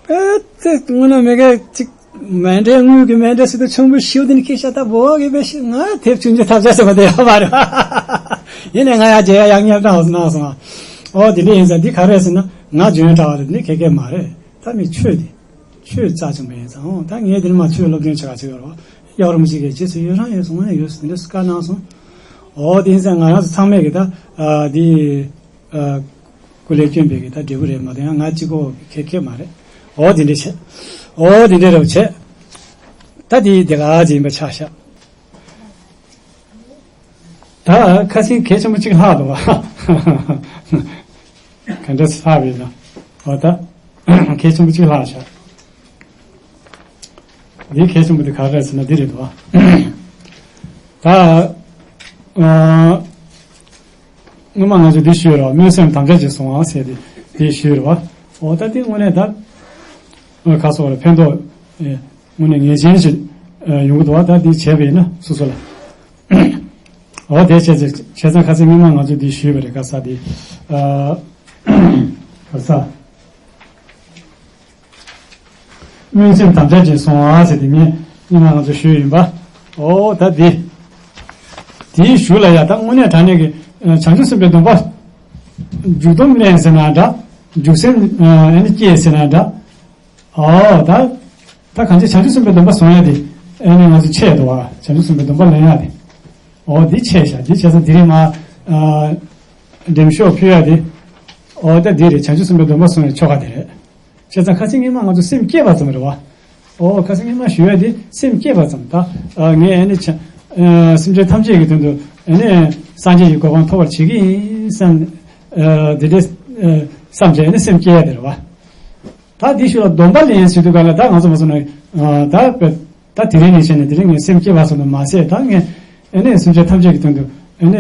དཔེ་དེ་དངོས་གནས་མི་སྐད་ཅིག་མཎྜལ། དངུལ་གྱི་མཎྜལ་སུ་དུ་ཆུང་བུ་ཞིག་དེ་ནི་ཁྱེད་ཤ་སྟག་བོ་གི་དཔེ་ཞིག་ང་དེབ་ཆུང་ཆུང་ཐབས་ཆག་ཟེར་བ་དེ་ཡོད་མ་རེད། ཡིན་ནའི་ང་ཡར་མཇལ་ཡ་ཡག་ཉེས་དྲག་སོང་གནང་སོང་། འོ་དེ་འདྲ་ཡིན་ཙང་འདི་ག་རེ་རེད་ཟེར་ན་ང་འཇོན་དྲག་པ་རེད། འདི་ཁེ་ཁེ་མ་རེད། ད་མི་ཆོས་དེ་ཆོས་རྩ་ཆེན་པོ་ཡིན་ཙང་། འོ་ད་ངས་འདིར་མ་ཆོས་སློབ་སྦྱོང་བྱེད་ག་བྱེད་ཡོད་རེད་བ། རྒྱལ་བ་རིན་པོ་ཆེ་གི་རྗེས་སུ་ཡི་རང་ཡོད་སོང་ཡོད་སོང་དེ་འདྲ་བཀའ་གནང་སོང་། འོ་དེ་ཡིན་ཙང་ང་རང་ཚོ་ཚང་མས་གི་ད་ཨ་འདི། ཨ། སྐུ་ལས་བསྐྱོན་པའི་གི་ད་འབྲས་བུ་རེད་མ་གཏོགས་ཡང་ང་གཅིག་པོ་གི་ཁེ་ཁེ་མ་རེད། འོ་དེ་འདྲ་བྱས། འོ་དེ་འདྲ་རེད་བྱས། ད་དེ་དེ་ག་ཅིག་ཡིན་པ་ཆགས་ཤག་ད་ཁ་སང་གལ་ཆེན་པོ་གཅིག་ལྷག་འདུག་བ། ག་འདྲ་ལྷག་པ་ཡིན་ན། འོ་ད་གལ་ཆེན་པོ་གཅིག་ལྷག་ཤག་འདིའི་གལ་ཆེན་པོ་དེ་ག་རེ་རེད་ཟེར་ན་འདི་རེད་འདུག་བ། ད་ཨ། སྔོན་མ་ང་ཚོས་འདི་ཞུས་རེད་བ། སྨོན་སེམས་དམ་བཅའ་ཅན་བཟུང་བ་ཟེར་ཏེ་འདི་ཞུས་རེད་བ། འོ་ད་འདི་དངོས་གནས་ད་ཁ་སོགས་ལ་ཕན་ཐོགས་དངོས་གནས་ངེས་ཅན་ཞིག་ཡོང་གི་འདུག་བ། ད་འདི་བྱས་པ་ཡིན་ན་སོ་སོ་ལ། འོ་དེ་བྱས་ཙང་ཁ་སང་སྔོན་མ་ང་ཚོས་འདི་ཞུས་པ་རེད། ག་ས་འདི་ག་ས། སྨོན་སེམས་དམ་བཅའ་ཅན་བཟུང་བ་ཟེར་དེ་ངས་སྔོན་མ་ང་ཚོ་ཞུས་ཡིན་པ། འོ་ད་འདི། དེའི་གཞུག་ལ་ཡ་ད་དངོས་གནས་དྲང་གནས་ཀྱི་བྱང་ཆུབ་སེམས་དཔའི་སྡོམ་པ། འཇུག་སྡོམ་ལེན་ཟེར་ན་འདྲ། འཇུག་སེམས་ཨ་ནི་བསྐྱེད་ཟེར་ན་འདྲ། འོ་ད། ད་གང་ཅི་བྱང་ཆུབ་སེམས་དཔའི་སྡོམ་པ་བཟུང་ཡ་དེ་ཨ་ནི་ང་ཚོ་ཆད་འདུག་བ། བྱང་ཆུབ་སེམས་དཔའི་སྡོམ་པ་ལེན་ཡ་དེ། འོ་འདི་ཆད་བཞག་འདི་བྱས་ཙང་དེ་རིང་མ་ཨ་འགྲེམས་ཤོག་ཕུལ་ཡ་དེ། འོ་ད་འདི་རེད། བྱང་ཆུབ་སེམས་དཔའི་སྡོམ་པ་བཟུང་ཡ་ཆོ་ག་དེ་རེད། བྱས་ཙང་ཁ་སང་སྔོན་མ་ང་ཚོ་སེམས་བསྐྱེད་པ་ཙམ་རེད་བ། ཨོ་ཁ་སང་སྔོན་མ་ཞུ་ཡ་དེ་སེམས་བསྐྱེད་པ་ཙམ། ད་ཨ་ངས་ཨ་ནི་ཆ་ཨ་སེམས་ཅན་ཐམས་ཅད་ཀྱི་དོན་དུ་ཨ་ནི་སངས་རྒྱས་ཀྱི་གོ་འཕང་ཐོབ་པར་བྱེད་ཀྱི་ཡིན་བསམ། ཨ་དེ་འདྲའི་ཨ་བསམ་བྱས་ཨ་ནི་སེམས་བསྐྱེད་ཡ་དེ་རེད་བ། ད་དེ་ཞུ་ལ་སྡོམ་པ་ལེན་ཟེར་དུས་ག་ལ་ད་ང་ཚོ་མ་སོང་ན་ཨ་ད་དཔེ་ད་དེ་རིང་ནས་བྱས་ནས་དེ་རིང་ངས་སེམས་བསྐྱེད་པ་ཙམ་དུ་མ་ཟད། ད་ངས་ཨ་ནི་སེམས་ཅན་ཐམས་ཅད་ཀྱི་དོན་དུ་ཨ་ནི་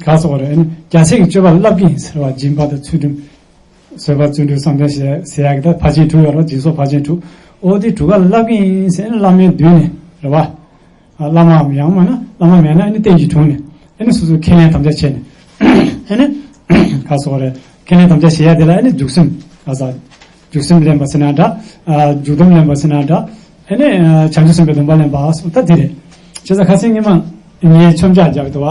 ག་སོགས་རེད། ཨ་ནི་རྒྱལ་སྲས་ཀྱི་སྤྱོད་པ་བསླབ་ཀྱི་ཡིན་ཟེར་བ། སྦྱིན་པ་དང་ཚུལ་ཁྲིམས། བཟོད་པ་བརྩོན་འགྲུས་བསམ་གཏན་ཟེར་ཟེར་ཡག་གི་ད་ཕར་ཕྱིན་དྲུག་ཡོད་རེད། སྦྱིན་སོགས་ཕར་ཕྱིན་དྲུག་འོ་དེ་དྲུག་ག་ལ་བསླབ་ཀྱི་ཡིན་ཟེར་ནས་བླ་མའི་མདུན་ནས་རེད་བ། ཨ་བླ་མའམ་ཡང་མིན་ན་བླ་མ་མེད་ན་ཨ་ནི་རྟེན་གྱི་དྲུང་ནས་ཨ་ནི་སོ་སོའི་ཁས་ལེན་དམ་བཅའ་བྱས་ནས་ཨ་ནི་ག་སོགས་རེད། ཁས་ལེན་དམ་བཅའ་བྱེད་ཡ་དེ་ལ་ཨ་ནི་འཇུག་སེམས་ཨ་ས་འཇུག་སེམས་ལེན་པ་ཟེར་ན་འདྲ། ཨ་འཇུག་སྡོམ་ལེན་པ་ཟེར་ན་འདྲ། ཨ་ནི་ཨ་བྱང་ཆུབ་སེམས་དཔའི་སྡོམ་པ་ལེན་པ་སོགས་ད་དེ་རེད། བྱས་ཙང་ཁ་སང་ཉི་མ་ངས་མཆོད་མཇལ་རྒྱག་གི་འདུག་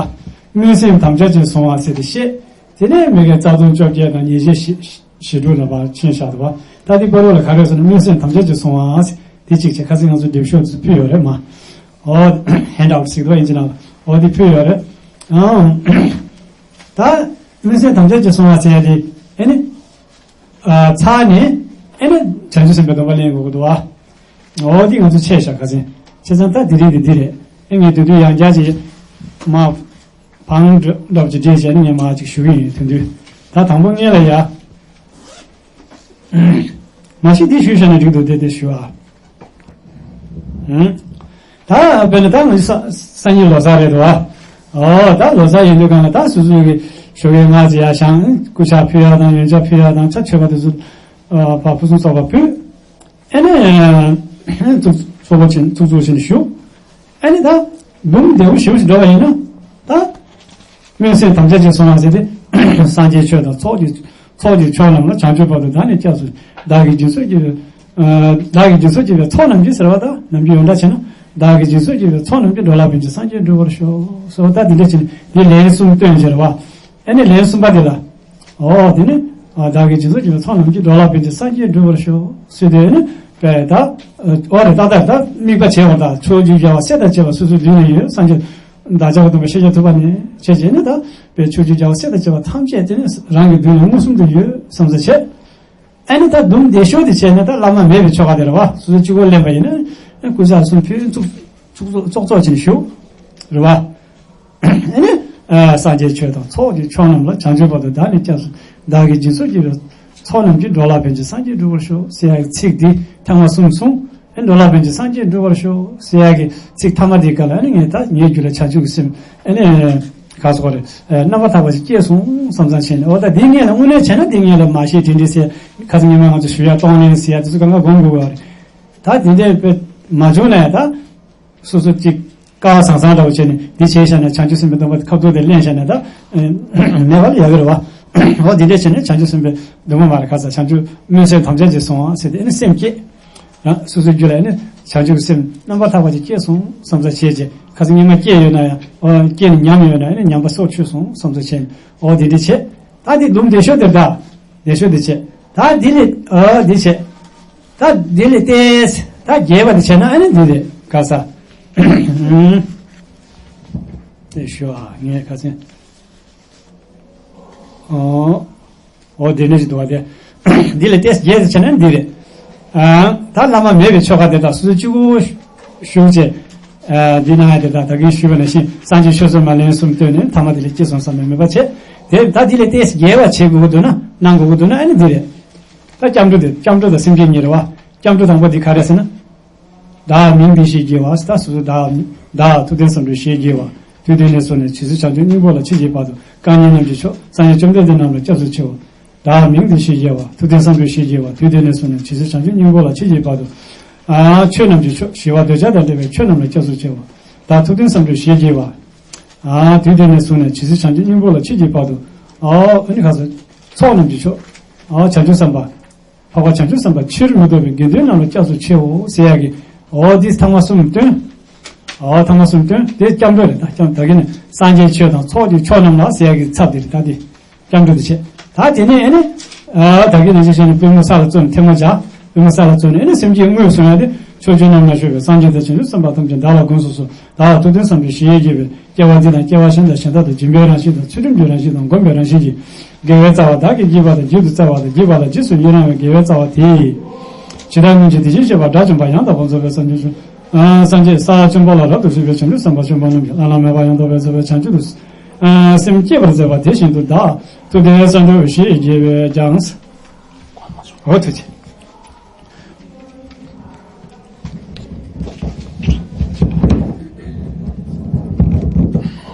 བ། སྨོན་སེམས་དམ་བཅའ་ཅན་བཟུང་བ་ཟེར་ཏེ་བཤད། དེ་ནས་མི་དགེ་རྩ་ལྟུང་བཅོ་བརྒྱད་དང་ཉེས་བྱས་བཞི་བཞི་དྲུག་ལ་ཕར་ཕྱིན་བཞག་འདུག་བ། ད་དེ་བར་དུ་ལ་ག་རེ་ཟེར་ན་སྨོན་སེམས་དམ་བཅའ་ཅན་བཟུང་བ་ཟེར་དེ་གཅིག་བྱས། ཁ་སང་ང་ཚོ་འགྲེམས་ཤོག་ཚོ་ཕུལ་ཡོད་རེད་མ། ཨོ་ཧེན་ཌ་ཨའུཊ་ཟེར་འདུག་བ་ཨིན་ཇི་ནང་ལ། ཨོ་དེ་ཕུལ་ཡོད་རེད། ཨང་། ད་སྨོན་སེམས་དམ་བཅའ་ཅན་བཟུང་བ་ཟེར་ཡ་དེ་ཨེ་ནི། ཨ་ཚར་ནས་ཨེ་ནི་བྱང་ཆུབ་སེམས་དཔའི་སྡོམ་པ་ལེན་དགོས་ཀྱི་འདུག་བ། འོ་འདི་ང་ཚོ་ཆད་བཞག་ཁ་སང་། བྱས་ཙང་ད་དེ་རིང་འདི་འདི་རེད། ཨེ་ངས་དུས་དུས་ཡང་བསྐྱར་ཅིག་མ་བང་འགྲོ་འདྲ་པོ་ཅིག་བསྒྲིགས་བྱས་ནས་ངས་མ་ཅིག་ཞུ་གི་ཡིན། དེ་དུས་ད་དང་པོ་སྔོན་ལ་ཡ། མ་གཞི་འདི་ཞུས་བཞག་ན་འགྲིག་འདུག་དེ་དེ་ཞུ་ཨ། ཨང་། ད་དཔེར་ན་ད་ང་ཚོ་སང་ཉིན་ལོ་གསར་རེད་འདུག་བ། ཨོ་ད་ལོ་གསར་ཡིན་དུས་གང་ལ་ད་སོ་སོ་གི་ཞོགས་ཀའི་སྔ་ཅིག་ཡར་བཞེངས། སྐུ་ཕྱག་ཕུལ་ཡག་དང་ཡོན་ཆབ་ཕུལ་ཡག་དང་ཕྱག་མཆོད་པ་དེ་ཚོ་ཨ་ཕར་ཕུན་སུམ་ཚོགས་པ་ཕུལ། ཨ་ནི་ཚོགས་ཚོགས་པ་ཆེན་ཚོགས་གཙོ་ཆེན་ཞུ། ཨ་ནི་ད་འབུམ་བདེ་བོ་ཞེ་པོ་ཞིག་འགྲོ་བ་ཡིན་ན་ད་སྨོན་སེམས་དམ་བཅའ་ཅན་སོང་བ་ཟེར་ཏེ་སངས་རྒྱས་ཆོས་དང་ཚོགས་ཀྱི་ཚོགས་ཀྱི་མཆོག་རྣམས་ལ་བྱང་ཆུབ་བར་དུ་བདག་ནི་སྐྱབས་སུ། བདག་གིས་སྦྱིན་སོགས་བགྱིས་པའི་ཨ་བདག་གིས་སྦྱིན་སོགས་བགྱིས་པའི་ཚོགས་རྣམས་ཀྱིས་ཟེར་བ་དང་ནམ་རྒྱུན་ཡོངས་གྲགས་བྱས་ན། བདག་གིས་སྦྱིན་སོགས་བགྱིས་པའི་ཚོགས་རྣམས་ཀྱིས། འགྲོ་ལ་ཕན་ཕྱིར་སངས་རྒྱས་འགྲུབ་པར་ཤོག་ཟེར་བ་ད་འདི་འདྲ་བྱས་ནས་འདི་ལན་གསུམ་བཏོན་ཟེར་བ། ཨ་ནི་ལན་གསུམ་པ་འདི་ལ། ཨོ་དེ་ནི་ཨ་བདག་གིས་སྦྱིན་སོགས་བགྱིས་པའི་ཚོགས་རྣམས་ཀྱིས། འགྲོ་ལ་ཕན་ཕྱིར་སངས་རྒྱས་འགྲུབ་པར་ཤོག་ཟེར་དེ་ནི་དཔེ་ད་ཨོ་རེད། ད་ལྟ་ད་དམིགས་པ་བྱས་པ་དང་ཕྱོགས་བཅུའི་རྒྱལ་བ་སྲས་དང་བཅས་པ་སོ་སོའི་མདུན་ལ་ཡོད། སངས་རྒྱས་བདག་ཅག་གི་སྟོན་པ་ཤཱཀྱ་ཐུབ་པ་ནས་བྱས་བྱས་ནི་ད་དཔེ་ཕྱོགས་བཅུའི་རྒྱལ་བ་སྲས་དང་བཅས་པ་ཐམས་ཅད་དེ་ནི་རང་གི་མདུན་ལ་མངོན་སུམ་དུ་ཡོད་བསམ་ས་བྱས། ཨ་ནི་ད་འབུམ་བདེ་ཤོས་དེ་བྱས་ན་ད་བླ་མ་མེད་པའི་ཆོ་ག་དེ་རེད་བ། སོ་སོ་གཅིག་པོ་ལེན་པ་ཡིན་ན་སྐུ་ཕྱག་གསུམ་ཕུལ། ཚོགས་ཚོགས་ཚོགས་གཙོ་ཆེན་ཞུ་རེད་བ། ཨ་ནི་ཨ་སངས་རྒྱས་ཆོས་དང་ཚོགས་ཀྱི་མཆོག་རྣམས་ལ། བྱང་ཆུབ་བར་དུ་བདག་ནི་སྐྱབས་སུ། བདག་གིས་སྦྱིན་སོགས་བགྱིས་པའི་ཚོགས་རྣམས་ཀྱིས། འགྲོ་ལ་ཕན་ཕྱིར་སངས་རྒྱས་འགྲུབ་པར་ཤོག་ཟེར་ཡག་གི་ཚིག་འདི་ཐེངས་མ་གསུམ་གསུངས། ཨ་འགྲོ་ལ་ཕན་ཕྱིར་སངས་རྒྱས་འགྲུབ་པར་ཤོག་ཟེར་ཡག་གི་ཚིག་ཐ་མ་འདིའི་སྐབས་ལ་ཨ་ནི་ངས་ད་ངའི་རྒྱུད་ལ་བྱང་ཆུབ་ཀྱི་སེམས་ཨ་ནི་ག་སོགས་རེད། ཨ་རྣམ་པར་དག་པ་ཞིག་སྐྱེས་སོང་བསམ་བསམ་བྱས་ནས། འོ་ད་འདི་ངས་ལ་དངོས་གནས་བྱས་ན་འདི་ངས་ལ་མ་ཤེས་དྲིན་དྲིན་ཟེར། ཁ་སང་ཉི་མ་ང་ཚོ་ཞུ་ཡག་གཏོང་ལེན་ཟེར་ཡག་དེ་ཚོ་གང་ག་སྒོམ་དགོས་པ་རེད། ད་དེ་འདྲའི་དཔེ་མ་བྱུང་ན་ཡང་ད། སོ་སོ་གཅིག་ཀ་བ་བཟང་བཟང་འདྲ་བོ་བྱས་ནས་འདི་བྱས་བཞག་ན་བྱང་ཆུབ་སེམས་དཔའི་སྡོམ་པ་ཁ་ཐུག་དེ་ལེན་བཞག་ན་ད་མེད་པ་ལ་ཡག་གི་རེད་བ། འོ་འདི་འདྲ་བྱས་ནས་བྱང་ཆུབ་སེམས་དཔའི་སྡོམ་པ་མ་རེད་ག་ས་བྱང་ཆུབ་སྨོན་སེམས་དམ་བཅའ་ཅན་སོང་བ་ཟེར་ཏེ་ཨ་ནི་སེམས་བསྐྱེད། རང་སོ་སོའི་རྒྱུད་ལ་ཨ་ནི་བྱང་ཆུབ་སེམས་རྣམ་པར་དག་པ་ཅིག་སྐྱེས་སོང་བསམ་ས་བྱས་རྗེས་ཁ་སང་ཉི་མ་སྐྱེས་ཡོད་ན་ཡང་འོ་སྐྱེས་ནས་ཉམས་ཡོད་ན་ཨ་ནི་ཉམས་པ་སྲོག་ཆོད་སོང་བསམ་ས་བྱས་ནས་འོ་འདི་འདྲ་བྱས། ད་འདི་འབུམ་བདེ་ཤོས་དེར་ད་བདེ་ཤོས་དེ་བྱས། ད་འདི་ལས་ཨ་འདི་བྱས། ད་འདི་ལས་ཏེས་ད་རྒྱས་པ་དེ་བྱས་ན་ཨ་ནི་འདི་རེད་ག་ས། དེ་ཞུ་ཨ་ངས་ཁ་སང་། ཨོ། འོ་དེ་འདྲ་ཞིག་འདུག་བ་དེ། འདི་ལས་ཏེས་རྒྱས་དེ་བྱས་ན་ཨ་ནི་འདི་རེད། ཨ་ད་བླ་མ་མེད་པའི་ཆོ་ག་དེ་དག་སོ་སོ་གཅིག་པུ་ཞུགས་བྱས། ཨ་འདི་ན་དེ་དག་ད་གིན་ཞུས་པ་ནང་བཞིན་སངས་རྒྱས་ཆོས་ཚོགས་མ་ལན་གསུམ་བཏོན་ནས་ཐ་མ་དེ་ལས་སྐྱེས་སོང་བསམ་པའི་མོས་པ་བྱས། དེ་ད་འདི་ལས་ཏེས་རྒྱས་པ་བྱེད་དགོས་ཀྱི་འདུག་ན་གནང་དགོས་ཀྱི་འདུག་ན་ཨ་ནི་འདི་རེད། ད་སྐྱབས་འགྲོ་དེ་སྐྱབས་འགྲོ་དང་སེམས་བསྐྱེད་གཉིས་རེད་བ། སྐྱབས་འགྲོ་དང་པོ་འདི་ག་རེ་ཟེར་ན། བདག་མིང་འདི་ཞེས་བགྱི་བ། ད་སོ་སོ་བདག་བདག་ཐུབ་བསྟན་བསམ་གྲུབ་ཞེས་བགྱི་བ། དུས་འདི་ནས་བཟུང་ནས་ཇི་སྲིད་བྱང་ཆུབ་སྙིང་པོ་ལ་མཆིས་ཀྱི་བར་དུ་བཀའ་ཉན་རྣམས་ཀྱི་མཆོག་སངས་རྒྱས་བཅོམ་ལྡན་འདས་རྣམས་ལ་སྐྱབས་སུ་མཆིའོ། བདག་མིང་འདི་ཞེས་བགྱི་བ། ཐུབ་བསྟན་བསམ་གྲུབ་ཞེས་བགྱི་བ། དུས་འདི་ནས་བཟུང་ནས་ཇི་སྲིད་བྱང་ཆུབ་སྙིང་པོ་ལ་མཆིས་ཀྱི་བར་དུ། ཨ་ཆོས་རྣམས་ཀྱི་མཆོག་ཞི་བ་འདོད་ཆགས་དང་བྲལ་བའི་ཆོས་རྣམས་ལ་སྐྱབས་སུ་མཆིའོ། བདག་ཐུབ་བསྟན་བསམ་གྲུབ་ཞེས་བགྱི་བ། ཨ་དུས་འདི་ནས་བཟུང་ནས་ཇི་སྲིད་བྱང་ཆུབ་སྙིང་པོ་ལ་མཆིས་ཀྱི་བར་དུ། ཨ་ཨ་ནི་ག་ས། ཚོགས་རྣམས་ཀྱི་མཆོག་ཨ་བྱང་ཆུབ་སེམས་དཔའ། འཕགས་པ་བྱང་ཆུབ་སེམས་དཔའ་ཕྱིར་མི་ལྡོག་པའི་དགེ་འདུན་རྣམས་ལ་སྐྱབས་སུ་མཆིའོ་ཟེར་ཡག་གི། འོ་འདི་ཐེངས་མ་གསུམ་བཏོན། འོ་ཐེངས་མ་གསུམ་བཏོན་དེ་སྐྱབས་འགྲོ་རེད། ད་སྐྱབས་ད་གིན་ནི་སངས་རྒྱས་ཆོས་དང་ཚོགས་ཀྱི་མཆོག་རྣམས་ལ་ཟེར་ཡག་གི་ཚབ་དེ་རེད། ད་དེ་སྐྱབས་འགྲོ་དེ་བྱས། ད་དེ་ནས་ཨ་ནི། ཨ་ད་གིན་ནི་ཅི་བྱས་ནས་པུས་མོ་ས་ལ་བཙུགས་ནས་ཐལ་མོ་སྦྱར། པུས་མོ་ས་ལ་བཙུགས་ནས་ཨ་ནི་སེམས་བསྐྱེད་དངོས་སུ་ཡང་དེ། ཕྱོགས་བཅུ་རྣམས་ན་བཞུགས་པའི་སངས་རྒྱས་དང་བྱང་ཆུབ་སེམས་དཔའ་ཐམས་ཅད་བདག་ལ་དགོངས་སུ་གསོལ། བདག་ལ་ཐུགས་དམ་བསམ་པའི་བཞེད་དགེ་བའི་སྐྱེ་བ་འདི་དང་སྐྱེ་བ་གཞན་དང་གཞན་དག་ཏུ་སྦྱིན་པའི་རང་བཞིན་དང་ཚུལ་ཁྲིམས་ཀྱི་རང་བཞིན་དང་སྒོམ་པའི་རང་བཞིན་གྱིས་དགེ་བའི་རྩ་བ་བདག་གིས་བགྱིས་པ་དང་། རྒྱུན་དུ་སྩལ་བ་དང་བགྱིས་པ་ལ་རྗེས་སུ་ཡི་རང་བའི་དགེ་བའི་རྩ་བ་དེས། ཇི་ལྟར་སྔོན་གྱི་དེ་བཞིན་གཤེགས་པ་དགྲ་བཅོམ་པ་ཡང་དག་པར་རྫོགས་པའི་སངས་རྒྱས་བྱོན། ཨ། སངས་རྒྱས་ས་ཆེན་པོ་ལ་རབ་ཏུ་བཞུགས་པའི་བྱང་ཆུབ་སེམས་དཔའ་ཆེན་པོ་རྣམས་ཀྱིས་བླ་ན་མེད་པ་ཡང་དག་པར་རྫོགས་པའི་བྱང་ཆུབ་ཏུ། ཨ། སེམས་བསྐྱེད་པར་མཛད་པ་དེ་བཞིན་དུ་བདག་ཐུབ་བསྟན་གསང་སྒྲུབ་བཞེས་དགེ་བས་ཀྱང་། འོ་ཐུགས་རྗེ།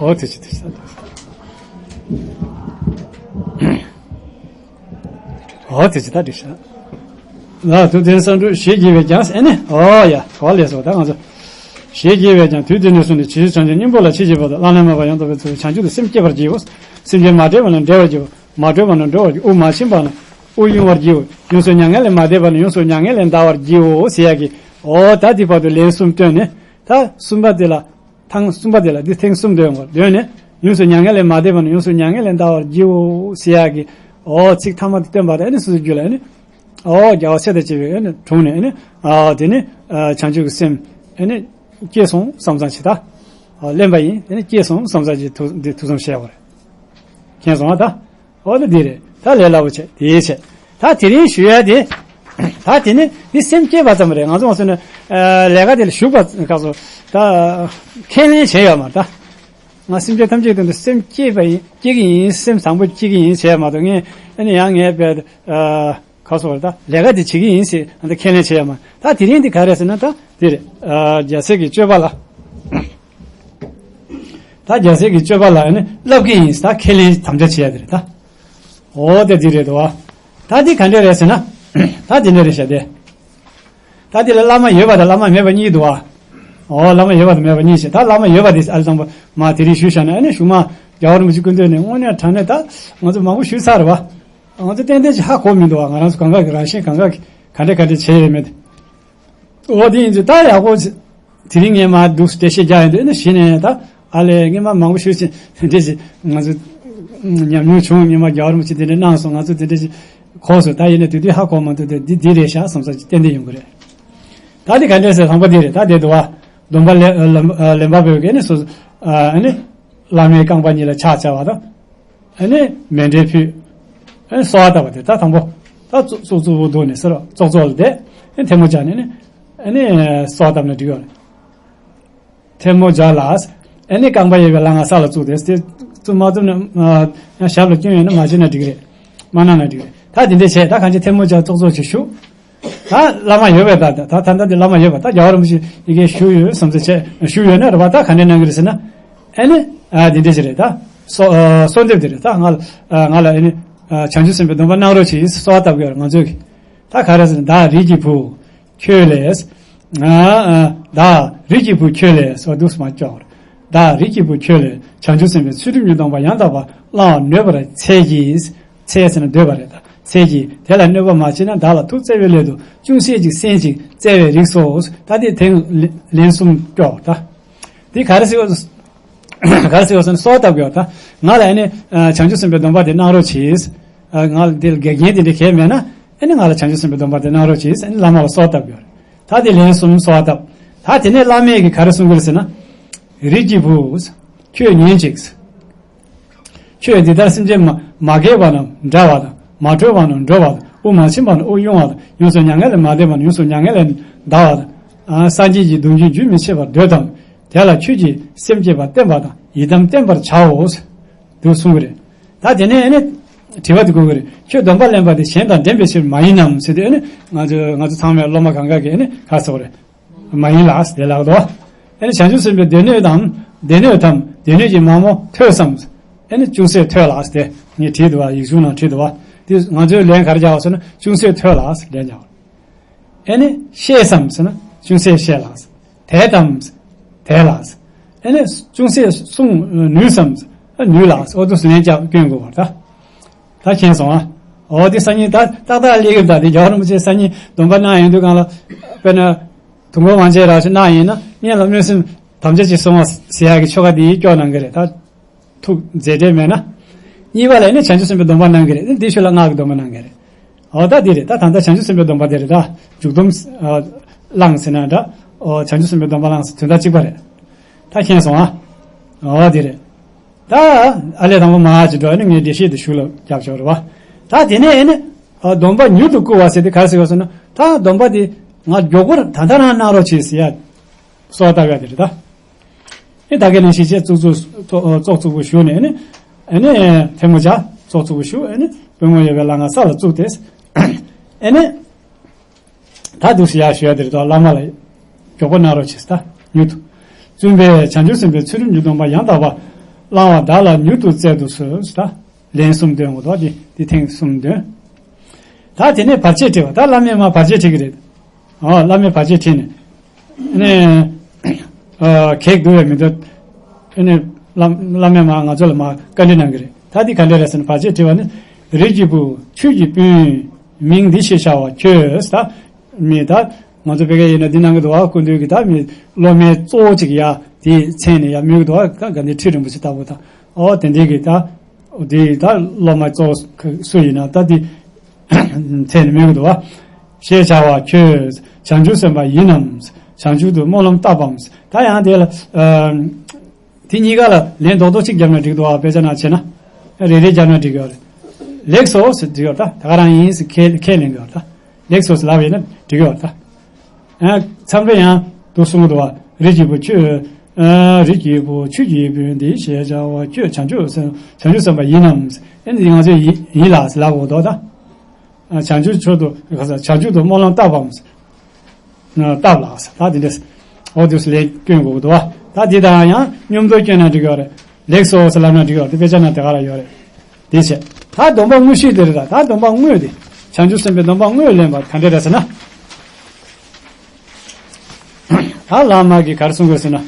འོ་ཐུགས་རྗེ་ཐུགས་རྗེ། འོ་དེ་ཅི་ལྟར་འགྲིག་ཤག་ལ་དུ་དེ་གསང་སྒྲུབ་བཞེས་དགེ་བས་ཀྱང་ཨ་ནི། འོ་ཡ། གོ་ལས་སོ། ད་ང་ཚོ་བཞེས་དགེ་བས་ཀྱང་དུས་དེ་ནས་བཟུང་ནས་ཇི་སྲིད་བྱང་ཆུབ་སྙིང་པོ་ལ་མཆིས་བྱེད་བར་དུ་བླ་ན་མེད་པ་ཡང་དག་པར་རྫོགས་པའི་བྱང་ཆུབ་ཏུ་སེམས་བསྐྱེད་པར་བགྱིའོ། སེམས་ཅན་མ་བསྒྲལ་བ་ན་བསྒྲལ་བར་བགྱིའོ། མ་གྲོལ་བ་ན་གྲོལ་བར་བགྱིའོ། དབུགས་མ་ཕྱིན་པ་ན་དབུགས་དབྱུང་བར་བགྱིའོ། ཡོངས་སུ་མྱ་ངན་ལས་མ་འདས་པ་ན་ཡོངས་སུ་མྱ་ངན་ལས་འདའ་བར་བགྱིའོ་ཟེར་ཡ་གི། འོ་ད་དེ་བར་དུ་ལན་གསུམ་བཏོན་ནས། ད་གསུམ་པ་དེ་ལ། ཐེངས་གསུམ་པ་དེ་ལ་འདི་ཐེངས་གསུམ་འདོན་དགོས། འདོན་ནས་ཡོངས་སུ་མྱ་ངན་ལས་མ་འདས་པ་ན་ཡོངས་སུ་མྱ་ངན་ལས་འདའ་བར་བགྱིའོ་ཟེར་ཡག་གི། འོ་ཚིག་ཐ་མ་དེ་བཏོན་པ་དང་ཨ་ནི་སོ་སོའི་རྒྱུད་ལ་ཨ་ནི། འོ་རྒྱལ་བ་སྲས་དང་བཅས་པའི་ཨ་ནི་དྲུང་ནས་ཨ་ནི། ཨ་དེ་ནི་ཨ་བྱང་ཆུབ་ཀྱི་སེམས་ཨ་ནི་སྐྱེས་སོང་བསམ་བསམ་ཞིག་ད། ཨ་གླེན་པ་ཡིན། ཨ་ནི་སྐྱེས་སོང་བསམ་བསམ་ཞིག་ཐུགས་འདི་ཐུགས་བསམ་བཞེས་དགོས་རེད། མཁྱེན་སོང་ཨ་ད། འོ་ན་འདི་རེད། ད་ལས་སླ་པོ་བྱས་དེའི་བྱས། ད་དེ་རིང་ཞུ་ཡ་དེ། ད་དེ་ནི་འདི་སེམས་བསྐྱེད་པ་ཙམ་རེད། ང་ཚོ་ང་ཚོ་ནི་ཨ་ལས་ཀ་དེ་ལ་ཞུགས་པ་ག་ཚོད་ད་ཁས་ལེན་བྱས་ཡོད་མ་རེད་ད། ང་སེམས་ཅན་ཐམས་ཅད་དོན་དུ་སེམས་བསྐྱེད་པ་ཡིན། བསྐྱེད་ཀྱི་ཡིན། སེམས་བཟང་པོ་བསྐྱེད་ཀྱི་ཡིན་བྱས་མ་གཏོགས་ངས་ཨ་ནི་ཡང་ངས་པའི་ཨ་ག་ཚོད་རེད་ད་ལས་ཀ་དེ་བྱེད་ཀྱི་ཡིན་ཟེར་ང་ཚོ་ཁས་ལེན་བྱས་ཡོད་མ་རེད། ད་དེ་རིང་འདི་ག་རེད་ཟེར་ན་ད་འདི་རེད། ཨ་རྒྱལ་སྲས་ཀྱི་སྤྱོད་པ་ལ། ད་རྒྱལ་སྲས་ཀྱི་སྤྱོད་པ་ལ་ནི་བསླབ་ཀྱི་ཡིན་ད་ཁས་ལེན་དམ་བཅའ་བྱེད་ཡ་དེ་རེད་ད། འོ་དེ་འདི་རེད་དོ། ད་འདི་ག་འདྲ་རེད་ཟེར་ན། ད་འདི་འདྲ་རེད་ཤག་དེ། ད་འདི་ལ་བླ་མ་ཡོད་པ་དང་བླ་མ་མེད་པ་གཉིས་འདུག་བ། འོ་བླ་མ་ཡོད་པ་དང་མེད་པ་གཉིས་ཤིག་ད་བླ་མ་ཡོད་པ་དེ་ཨ་ལ་དང་པོ་མ་དེ་རིང་ཞུས་བཞག་ན་ཨ་ནི་གཞུག་མ་རྒྱལ་བ་རིན་པོ་ཆེ་སྐུ་མདུན་ནས་དངོས་གནས་དྲང་གནས་ད་ང་ཚོ་མང་པོ་ཞུས་ཚར་རེད་བ། ང་ཚོ་ཏན་ཏན་ཅིག་ཧ་གོ་མི་འདུག་བ། ང་རང་ཚོ་གང་ག་གི་རང་བཞིན་གང་ག་གི་ག་འདྲ་ག་འདྲ་བྱས་ཡོད་མེད་དེ། འོ་དེ་ཡིན་ཚེ་ད་ཡག་པོ་ཅིག་དེ་རིང་ངས་མར་འདུག་སེ་འགྲེལ་བཤད་རྒྱག་ཡོང་དུས་ཨ་ནི་གཞི་ནས་ད་ཨ་ལས་སྔོན་མ་མང་པོ་ཞུས་ཤིང་འདྲེ་ཞིག་ང་ཚོ་ཉམས་མྱོང་བྱུང་། སྔོན་མ་རྒྱལ་བ་རིན་པོ་ཆེ་དེ་འདྲ་གནང་སོང་། ང་ཚོ་དེ་འདྲ་ཞིག་གོ་སོང་། ད་ཡིན་ན་དེ་དུས་ཧ་གོ་མ་ཐུབ་དེ་འདི་འདི་རེད་ཤག་བསམ་ས་ཅིག་ཏན་ཏན་ཡོང་གི་རེད། ད་འདི་ག་འདྲས་ཟེར་དང་པོ་འདི་རེད། ད་དེ་འདུག་བ། སྡོམ་པ་ལེན་ལེན་པ་བོད་ཀྱི་ནི་སོ་སོ་ཨ་ནི་བླ་མའི་རྐང་པ་གཉིས་ལ་ཕྱག་བྱ་བ་དང་། ཨ་ནི་མཎྜལ་ཕུལ། ཨ་ནི་གསོལ་བ་བཏབ་པ་དེ་ད་དང་པོ། ད་ཙོག་ཙོག་ཙོག་པོ་འདུག་ནས་ཟེར་རོ། ཙོག་ཙོག་ལ་བསྡད། ཨ་ནི་ཐལ་མོ་སྦྱར་ནས་ནི། ཨ་ནི་གསོལ་བ་བཏབ་ན་འགྲིག་ཡོད་རེད། ཐལ་མོ་སྦྱར་ལ། ཨ་ནི་རྐང་པ་གཡས་པའི་ལག་ང་ས་ལ་བཙུགས་ཏེ་དེ་བཙུགས་མ་བཙུགས་ན་ཡང་ཞབས་ལ་སྐྱོན་ཡོད་ན་མ་བྱེད་ན་འགྲིག་རེད། མ་གནང་ན་འགྲིག་རེད། ད་དེ་འདྲས་བྱས་ད་གང་ཅི་ཐལ་མོ་སྦྱར་ཙོག་ཙོག་ཅིག་བཞུགས། ད་བླ་མ་ཡོད་པས་ད་ད་ད་ད་འདི་བླ་མ་ཡོད་པ་ད་རྒྱལ་བ་རིན་པོ་ཆེ་ཡི་གེ་ཞུ་ཡོད་བསམ་ཚུལ་བྱས་ཞུ་ཡོད་ན་རེད་བ། ད་ག་འདྲས་གནང་གི་རེད་ཟེར་ན། ཨ་ནི། ཨ་འདི་འདྲས་ཞིག་རེད་ད། གསོལ་གསོལ་འདེབས་འདི་རེད་ད། ང་ལ་ང་ལ་ཨ་ནི། བྱང་ཆུབ་སེམས་དཔའི་སྡོམ་པ་གནང་རོགས་གྱིས་གསོལ་བ་བཏབ་ཀྱི་ཡོད་རེད་ང་ཚོས་ཀྱི། ད་ག་རེ་ཟེར་ན་བདག་རིགས་ཀྱི་བུ། ཁྱོད་ལས། ཨ་ཨ་བདག་རིགས་ཀྱི་བུ་ཁྱོད་ལས་སོ་འདུག་སེ་མ་སྐྱོར། བདག་རིགས་ཀྱི་བུ་ཁྱོད་ལས་བྱང་ཆུབ་སེམས་དཔའི་ཚུལ་ཁྲིམས་ཀྱི་སྡོམ་པ་ཡང་དག་པར་བླང་བར་གནོད་པར་འཚལ་གྱིས། འཚལ་ཟེར་ན་འདོད་པ་རེད་ད། འཚལ་གྱིས་དེ་ལ་གནོད་པ་མ་བྱས་ན་བདག་ལ་ཐུགས་བརྩེ་བའི་སླད་དུ་ཅུང་ཟད་ཅིག་གསན་ཅིག་བརྩེ་བའི་རིགས་སོ། ད་དེ་དེང་ལན་གསུམ་སྐྱོར་ད། འདི་ག་རེ་ཟེར་བ། ག་རེ་ཟེར་བ་ཟེར་ན་གསོལ་བ་བཏབ་དགོས་ད། ང་ལ་ཨ་ནི་བྱང་ཆུབ་སེམས་དཔའི་སྡོམ་པ་དེ་གནང་རོགས་གྱིས། ང་ལ་འདི་ལ་འགལ་རྐྱེན་དེ་འདྲ་གང་ཡང་མེད་ན་ཨ་ནི་ང་ལ་བྱང་ཆུབ་སེམས་དཔའི་སྡོམ་པ་དེ་གནང་རོགས་གྱིས་ཨ་ནི་བླ་མ་ལ་གསོལ་བ་བཏབ་དགོས། ད་དེ་ལན་གསུམ་གསོལ་བ་བཏབ། ད་དེ་ནས་བླ་མས་ཀྱིས་ག་རེ་གསུང་གི་རེད་ཟེར་ན། རིགས་ཀྱི་བུ། ཁྱོད་ཉོན་ཅིག་ཁྱོད་འདི་ལྟར་སེམས་ཅན་མ་མ་རྒས་པ་རྣམས་བསྒྲལ་བ་དང་མ་གྲོལ་བ་རྣམས་འགྲོལ་བ་དང་དབུགས་མ་ཕྱིན་པ་རྣམས་དབུགས་དབྱུང་བ་དང་ཡོངས་སུ་མྱ་ངན་ལས་མ་འདས་པ་རྣམས་ཡོངས་སུ་མྱ་ངན་ལས་འདའ་བ་དང་། སངས་རྒྱས་ཀྱི་གདུང་རྒྱུད་རྒྱུན་མི་ཆད་པར་འདོད་དམ། དེ་ལ་ཁྱོད་ཀྱིས་སེམས་བསྐྱེད་པ་བསྟེན་པ་དང་ཡི་དམ་བསྟེན་པར་བྱའོ། དུ་གསུང་གི་རེད། ད་དེ་ནས་ཨ་ནི་དྲི་བ་དེ་དགོས་ཀྱི་རེད། ཁྱོད་སྡོམ་པ་ལེན་པ་དེ་གཞན་དང་འགྲན་པའི་ཕྱིར་མ་ཡིན་ནམ་ཟེར་དུས་ཨ་ནི་ང་ཚོ་ང་ཚོ་ཚང་མས་སློབ་མ་གང་ག་གིས་ཨ་ནི་ག་རེ་ཟེར་དགོས་རེད། མ་ཡིན་ལགས་དེ་ལགས་དོ། ཨེ་ནི་བྱང་ཆུབ་སེམས་དཔའི་སྡེ་སྣོད་དམ། སྡེ་སྣོད་དམ་སྡེ་སྣོད་ཀྱི་མ་མོ་ཐོས་སམ། ཨེ་ནི་ཅུང་ཟད་ཐོས་ལགས་དེ་ངས་བྲིས་འདུག་བ། ཡིག་ཆུང་ནང་བྲིས་འདུག་བ། དེ་ང་ཚོས་ལན་ག་རེ་རྒྱག་པ་ཟེར་ན་ཅུང་ཟད་ཐོས་ལགས་ལན་རྒྱག་ཨེ་ནི་ཤེས་སམ་ཟེར་ན་ཅུང་ཟད་ཤེས་ལགས། དད་དམ། དད་ལགས། ཨེ་ནི་ཅུང་ཟད་གསུང་ནུས་སམ། ནུས་ལགས། ཨོ་དུ་ལན་རྒྱག་སྐྱོན་དགོས་བར་ད། ད་མཁྱེན་སོང་ཨ། འོ་དེ་སང་ཉིན་ད་ཏག་ཏག་ལེགས་ཡོད་ད། དེ་རྒྱལ་བ་རིན་པོ་ཆེ་སང་ཉིན་སྡོམ་པ་གནང་ཡོང་དུས་སྒང་ལ། དཔེར་ན། དུང་འཁོར་དབང་ཆེན་རབ་ཞིག་གནང་ཡིན་ན་སྔོན་ལ་སྨོན་སེམས་དམ་བཅའ་ཅིག་སྲུང་བ་ཟེར་ཡག་གི་ཆོ་ག་དེ་སྐྱོར་གནང་གི་རེད་ད། ཐུགས་མཛད་བྲེལ་མེད་ན། གཉིས་པ་ལ་ནི་བྱང་ཆུབ་སེམས་དཔའི་སྡོམ་པ་གནང་གི་རེད། འདི་ཤུལ་ལ་སྔགས་ཀྱི་སྡོམ་པ་གནང་གི་རེད། འོ་ད་འདི་རེད་ད། ད་ལྟ་བྱང་ཆུབ་སེམས་དཔའི་སྡོམ་པ་དེ་རེད་ད། འཇུག་སྡོམ། ཨ། བླངས་ཟེར་ན་འདྲ། ཨོ་བྱང་ཆུབ་སེམས་དཔའི་སྡོམ་པ་བླངས་ཟེར་དོན་དག་གཅིག་པ་རེད། ད་མཁྱེན་སོང་ཨ། ཨོ་དེ་རེད། ད་ཨ་ལས་དང་པོ་མ་ཅིག་འགྲོ་ནི་ངས་འགྲེལ་བཤད་དེ་ཞུ་ལ་རྒྱབ་ཆོག་རེད་བ། ད་དེ་ནས་ཨེ་ནི། ཨ་སྡོམ་པ་མྱུར་དུ་བསྐུལ་བ་ཟེར་དེ་ག་རེ་ཟེར་བ་ཟེར་ན། ད་སྡོམ་པ་དེ་ང་མགྱོགས་པོར་ད་ལྟ་རང་གནང་རོགས་བྱེད་ཟེར་ཡ། གསོལ་བ་བཏབ་ཡ་དེ་རེད་ད། ཨེ་ད་ག་ནང་བཞིན་བྱས་ཙོག་ཙོག་ཙོག་ཙོག་པོ་ཞུ་ནས་ཨེ་ནི། ཨེ་ནི་ཐལ་མོ་སྦྱར་ཙོག་ཙོག་པོ་ཞུ་ཨེ་ནི་པུས་མོ་གཡས་པའི་ལག་ང་ས་ལ་བཙུགས་ཏེ། ཨེ་ནི། ད་འདུག་སེ་ཡར་ཞུ་ཡ་དེ་རེད་དོ། བླ་མ་ལ་མགྱོགས་པོ་གནང་རོགས་བྱེད་ད། མྱུར་དུ། བཙུན་པས་བྱང་ཆུབ་སེམས་དཔའི་ཚུལ་ཁྲིམས་ཀྱི་སྡོམ་པ་ཡང་དག་པ་བླང་བ་བདག་ལ་མྱུར་དུ་སྩལ་དུ་གསོལ་ད། ལན་གསུམ་འདོན་དགོས་དོ། འདི་འདི་ཐེངས་གསུམ་འདོན། ད་དེ་ནས་བར་ཆད་བྲི་བ། ད་བླ་མས་མར་བར་ཆད་བྲི་གི་རེད། ཨོ་བླ་མས་བར་ཆད་བྲིས་ནས། ཨ་ནི། ཨ་གེགས་འདུག་བས་མི་འདུག་ཨ་ནི། བླ་བླ་མས་མར་ང་ཚོ་ལ་མར་བཀའ་འདྲི་གནང་གི་རེད། ད་འདི་ག་འདྲ་རེད་ཟེར་ན་བར་ཆད་བྲི་བ་ནི། རིགས་ཀྱི་བུ་ཆོས་ཀྱི་སྤུན། མིང་འདི་ཞེས་བྱ་བ་ཁྱོད་ད། མི་ད། ང་ཚོ་བོད་སྐད་ཡིན་ན་འདི་གནང་གི་འདུག་བ། སྐུ་མདུན་གྱི་ད་མི་སློབ་མའི་གཙོ་བོ་གཅིག་ཡ་དེ་མཚན་ནས་ཡ་སྨོས་ཀྱི་འདུག་བ། ད་དགའ་ལྡན་ཁྲི་རིན་པོ་ཆེ་ལྟ་བུ་ད། ཨོ་དེ་འདྲའི་གི་ད། དེ་ད་སློབ་མ་གཙོ་བོ་སུ་ཡིན་ན་ད་དེ། མཚན་ནས་སྨོས་ཀྱི་འདུག་བ། ཞེས་བྱ་བ་ཁྱོད་བྱང་ཆུབ་སེམས་དཔའ་ཡིན་ནམ། བྱང་ཆུབ་ཏུ་སྨོན་ལམ་བཏབ་བམ། ད་ཡང་དེ་ལ། ཨ་དེ་གཉིས་ཀ་ལ་ལན་རྡོག་རྡོག་གཅིག་བརྒྱབ་ན་འགྲིག་འདུག་བ། དཔེ་ཆ་ནང་བྱས་ན། རེ་རེ་བརྒྱབ་ན་འགྲིག་གི་ཡོད་རེད། ལེགས་སོ་ཟེར་འགྲིག་ཡོད་ད། ད་ག་རང་ཡིན་ཟེར་ཁས་ཁས་ལེན་གི་ཡོད་ད། ལེགས་སོ་ཟེར་ལབ་ཡིན་ན་འགྲིག་གི་ཡོད་ད། ཨ་མཚམས་རེ་ཡང་དུ་གསུང་གི་འདུག་བ། རིགས་ཀྱི་བུ་ཁྱོད། ཨ་རིགས་ཀྱི་བུ་ཆོས་ཀྱི་སྤུན་འདི་ཞེས་བྱ་བ་ཁྱོད་བྱང་ཆུབ་སེམས་བྱང་ཆུབ་སེམས་དཔའ་ཡིན་ནམ། ཨེ་འདི་ང་ཚོ་ཡིན་ཡིན་ལགས་ཟེར་ལབ་དགོས་འདུག་ད། ཨ་བྱང་ཆུབ་མཆོག་ཏུ་བྱང་ཆུབ་ཏུ་སྨོན་ལམ་བཏབ་བམ། བཏབ་ལགས་ཟེར་ད་དེ་འདྲས། འོ་དུས་སུ་ལན་སྐྱོན་དགོས་ཀྱི་འདུག་བ། ད་དེ་དང་ཡང་སྙོམས་འདོགས་སྐྱོན་ན་འགྲིག་གི་ཡོད་རེད། ལེགས་སོ་ཟེར་ལབ་ན་འགྲིག་གི་ཡོད་རེད། དེ་དཔེ་ཆ་ནང་དེ་ག་རང་ཡོད་རེད། དེ་བྱས། ད་སྡོམ་པ་དངོས་གཞི་དེ་རེད་ད། ད་སྡོམ་པ་དངོས་དེ། བྱང་ཆུབ་སེམས་དཔའི་སྡོམ་པ་དངོས་ལེན་པ་ག་འདྲ་རེད་ཟེར་ན། ད་བླ་མ་གིས་ག་རེ་གསུང་དགོས་ཟེར་ན།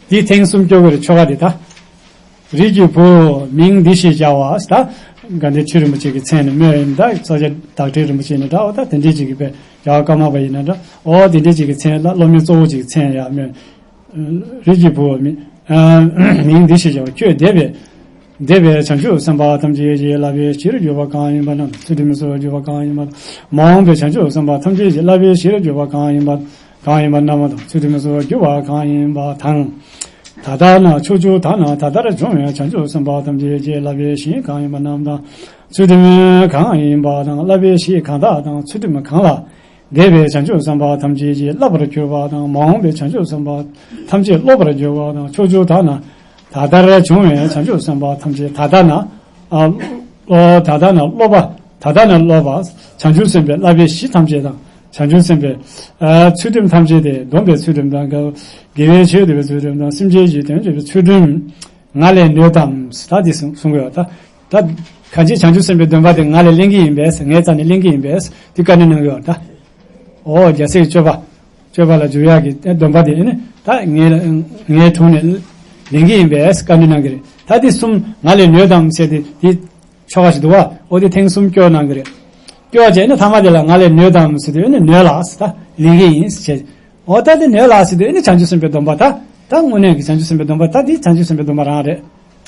འདི་ཐེངས་གསུམ་སྐྱོར་དགོས་རེད་ཆོ་ག་འདི་ད། རིགས་ཀྱི་བུ་མིང་འདི་ཞེས་བྱ་བ་ད། དགའ་ལྡན་ཁྲི་རིན་པོ་ཆེ་གི་མཚན་ནས་སྨོས་ཡིན་ད། ས་སྐྱ་བདག་ཁྲི་རིན་པོ་ཆེ་ནས་འདྲ་འོ་ད་དེ་འདྲས་ཅིག་གི་དཔེ་རྒྱལ་བ་ཀརྨ་པ་ཡིན་ན་འདྲ་འོ་དེ་འདྲས་ཅིག་གི་མཚན་ལ་སློབ་མའི་གཙོ་བོ་ཅིག་གི་མཚན་ཡང་སྨོས། རིགས་ཀྱི་བུ་མི་མིང་འདི་ཞེས་བྱ་བ་ཁྱོད་འདས་པའི་འདས་པའི་བྱང་ཆུབ་སེམས་དཔའ་ཐམས་ཅད་ཀྱི་བསླབ་པའི་གཞིར་གྱུར་པ་གང་ཡིན་པ་རྣམས་ཚུལ་ཁྲིམས་སུ་གྱུར་པ་གང་ཡིན་པ། མ་འོངས་པའི་བྱང་ཆུབ་སེམས་དཔའ་ཐམས་ཅད་ཀྱི་བསླབ་པའི་གཞིར་གྱུར་པ་གང་ཡིན་པ་གང་ཡིན་པ་རྣམས་དང་ཚུལ་ཁྲིམས་སུ་གྱུར་པ་གང་ཡིན་པ་དང་། ད་ལྟ་ན་ཕྱོགས་བཅུ་དག་ན་ད་ལྟར་བྱུང་བའི་བྱང་ཆུབ་སེམས་དཔའ་ཐམས་ཅད་ཀྱི་བསླབ་པའི་གཞི་གང་ཡིན་པ་རྣམས་དང་ཚུལ་ཁྲིམས་གང་ཡིན་པ་དང་བསླབ་པའི་གཞི་གང་དག་དང་ཚུལ་ཁྲིམས་གང་ལ། འདས་པའི་བྱང་ཆུབ་སེམས་དཔའ་ཐམས་ཅད་ཀྱིས་བསླབ་པར་གྱུར་པ་དང་མ་འོངས་པའི་བྱང་ཆུབ་སེམས་དཔའ་ཐམས་ཅད་སློབ་པར་གྱུར་པ་དང་ཕྱོགས་བཅུ་དག་ན་ད་ལྟར་བྱུང་བའི་བྱང་ཆུབ་སེམས་དཔའ་ཐམས་ཅད་ད་ལྟ་ན་ཨ་ཨོ་ད་ལྟ་ན་སློབ་པ་ད་ལྟ་ན་སློབ་པ་བྱང་ཆུབ་སེམས་དཔའི་བསླབ་པའི་གཞི་ཐམས་ཅད་དང་བྱང་ཆུབ་སེམས་དཔའི་ཨ་ཚུལ་ཁྲིམས་ཐམས་ཅད་དེ་སྡོམ་པའི་ཚུལ་ཁྲིམས་དང་དགེ་བའི་ཆོས་སྡུད་པའི་ཚུལ་ཁྲིམས་དང་སེམས་ཅན་གྱི་དོན་བྱེད་པའི་ཚུལ་ཁྲིམས། ང་ལས་ནོས་དམ་ད་འདི་གསུང་གསུང་གི་ཡོད་ད། ད་གང་ཅི་བྱང་ཆུབ་སེམས་དཔའི་སྡོམ་པ་དེ་ང་ལས་ལེན་གྱི་ཡིན་པས་ངའི་རྩ་ནས་ལེན་གྱི་ཡིན་པས་འདི་བཀའ་འདྲི་གནང་གི་ཡོད་ད། ཨོ་རྒྱལ་སྲས་ཀྱི་སྤྱོད་པ། སྤྱོད་པ་ལ་འཇུག་ཡག་གི་སྡོམ་པ་དེ་ནི་ད་ངའི་ངའི་དྲུང་ནས་ལེན་གྱི་ཡིན་པས་བཀའ་འདྲི་གནང་གི་རེད། ད་འདི་གསུམ་ང་ལས་ནོས་དམ་ཟེར་ཏེ་འདི་ཆོ་ག་ཞིག་འདུག་བ། ཨོ་འདི་ཐེངས་གསུམ་སྐྱོར་གནང་གི་རེད། སྐྱོར་བྱས་ནས་ཐ་མ་དེ་ལ་ང་ལས་ནོས་དམ་ཟེར་དུས་ནི་ནོས་ལགས་ད་ལེན་གྱི་ཡིན་ཟེར་བྱས། འོ་ད་དེ་ནོས་ལགས་ཟེར་དུས་ཨེ་ནི་བྱང་ཆུབ་སེམས་དཔའི་སྡོམ་པ་ད། ད་དངོས་གནས་ཀྱི་བྱང་ཆུབ་སེམས་དཔའི་སྡོམ་པ་ད་དེ་བྱང་ཆུབ་སེམས་དཔའི་སྡོམ་པ་རང་རེད།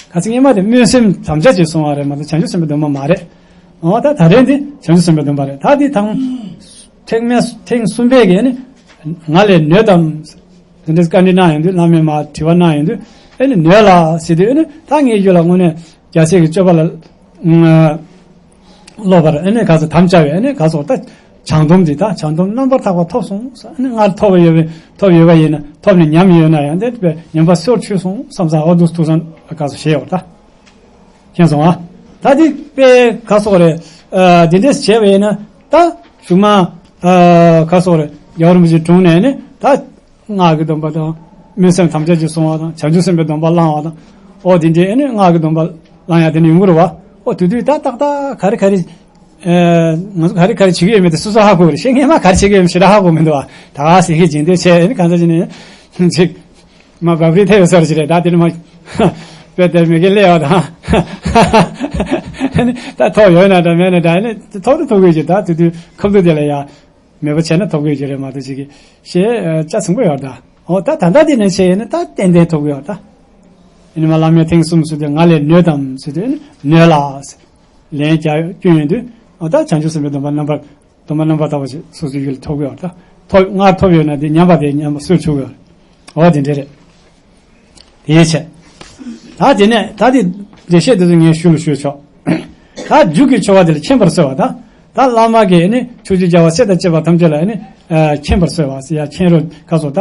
ག་ཚོད་སྔོན་མ་དེ་སྨོན་སེམས་དམ་བཅའ་ཅིག་སོང་བ་རེད་མ་གཏོགས་བྱང་ཆུབ་སེམས་དཔའི་སྡོམ་པ་མ་རེད། འོ་ད་ད་རེས་འདི་བྱང་ཆུབ་སེམས་དཔའི་སྡོམ་པ་རེད། ད་དེ་དང་། ཐེངས་མེད་ཐེངས་གསུམ་པའི་གི་ཨེ་ནི། ང་ལས་ནོས་དམ། དེ་འདྲའི་བཀའ་འདྲི་གནང་ཡོང་དུས་བླ་མས་མར་དྲི་བ་གནང་ཡོང་དུས་ཨེ་ནི་ནོས་ལགས་ཟེར་དུས་ཨེ་ནི་ད་ངའི་རྒྱུད་ལ་དངོས་གནས་རྒྱལ་སྲས་ཀྱི་སྤྱོད་པ་ལ། སློབ་པར་ཨེ་ནི་ག་ཚོད་དམ་བཅའ་བའི་ཨེ་ནི་ག་ཚོད་ད་བྱང་སྡོམ་འདི་ད་བྱང་སྡོམ་རྣམ་པར་དག་པ་ཐོབ་སོང་ཨེ་ནི་སྔར་ཐོབ་ཡོད་པའི་ཐོབ་ཡོད་པ་ཡིན་ན་ཐོབ་ནས་ཉམས་ཡོད་ན་ཡང་དེ་བས་ཉམས་པ་སོར་ཆུད་སོང་བསམ་ས་འོ་འདུག་ཐུགས་བསམ་ག་ཚོད་བཞེས་ཡོད་ད། མཁྱེན་སོང་ཨ། ད་འདི་དཔེ་ག་ཚོད་རེད། འདི་འདྲས་བྱས་པ་ཡིན་ན་ད་གཞུག་མ་ག་ཚོད་རེད་རྒྱལ་བ་རིན་པོ་ཆེའི་དྲུང་ནས་ནི་ད། སྔགས་ཀྱི་སྡོམ་པ་དང་སྨོན་སེམས་དམ་བཅའ་ཅིག་སོང་བ་དང་བྱང་ཆུབ་སེམས་དཔའི་སྡོམ་པ་བླང་བ་དང་། ཨོ་དེ་འདྲའི་ཨེ་ནི་སྔགས་ཀྱི་སྡོམ་པ་བླང་ཡ་དེ་ནི་ཡོང་གི་རེད་བ། ཨོ་དེ་དུས་ད་ཏག་ཏག་ག་རེ་ག་རེ། ཨེ་ང་ཚོ་ག་རེ་ག་རེ་བྱེད་ཀྱི་ཡོད་མེད་དེ་སོ་སོ་ཧ་གོ་གི་རེད། ཤེས་མཁན་མ་ག་རེ་བྱེད་ཀྱི་ཡོད་མེད་ཞེ་དྲག་ཧ་གོ་མི་འདུག་བ། ད་ག་ཟེར་གྱི་སྦྱིན་འདོད་བྱས་ཨེ་ནི་གང་ཟག་ཅིག་ནི་ཅིག་མ་བབ་རིས་ཐེབས་ཡོད་ས་རེད་ཅིག་རེད་ད་དེ་ནི་མ། དཔེ་དེར་མི་དགེ་སླེབས་བ་དང་། ཨེ་ནི་ད་ཐོབ་ཡོད་ན་འདྲ་མེད་ན་འདྲ་ཨེ་ནི་ཐོབ་དུ་ཐོབ་གི་ཡོད་ཅིག་ད་དེ་དུས་ཁབ་ཏུ་དེ་ལ་ཡ། མོས་པ་བྱས་ན་ཐོབ་དགོས་ཀྱི་རེད་མ་གཏོགས་ཅིག་གིས་ཞེས་ཨ་ལྕགས་ཟིན་པོ་ཡོད་ད། འོ་ད་ད་ལྟ་དེ་ནས་བྱས་ཡིན་ན་ད་ཏན་ཏན་ཐོབ་ཀྱི་ཡོད་ད། ཡིན་ནི་མ་བླ་མས་ཐེངས་གསུམ་ཟེར་དུས་ང་ལས་ནོས་དམ་ཟེར་དུས་ནོས་ལགས་ཟེར། ལན་རྒྱག་སྐྱོན་ཡོང་དུས་འོ་ད་བྱང་ཆུབ་སེམས་དཔའི་སྡོམ་པ་རྣམ་པར་ སྡོམ་པ་རྣམ་པར་དག་པ་ཞིག་སོ་སོའི་རྒྱུད་ལ་ཐོབ་ཀྱི་ཡོད་རེད། ད་ཐོབ་སྔར་ཐོབ་ཡོད་ན་དེ་ཉམས་པ་དེ་ཉམས་པ་སོར་ཆུད་ཀྱི་ཡོད་རེད། འོ་དེ་འདྲ་རེད། དེའི་ཕྱིར། ད་དེ་ནས་ད་དེ་འགྲེལ་བཤད་དེ་ཚོ་ངས་ཞུ་ལ་ཞུ་ཆོག་ད་མཇུག་གི་ཆོ་ག་དེ་ལ་མཁྱེན་པར་གསོལ་བ་དང་། ད་བླ་མ་གིས་ནི་ཕྱོགས་བཅུའི་རྒྱལ་བ་སྲས་དང་བཅས་པ་ཐམས་ཅད་ལ་ནི་མཁྱེན་པར་གསོལ་བ་ཟེར་ཡ། མཁྱེན་རོགས་ཁ་སོགས་ད་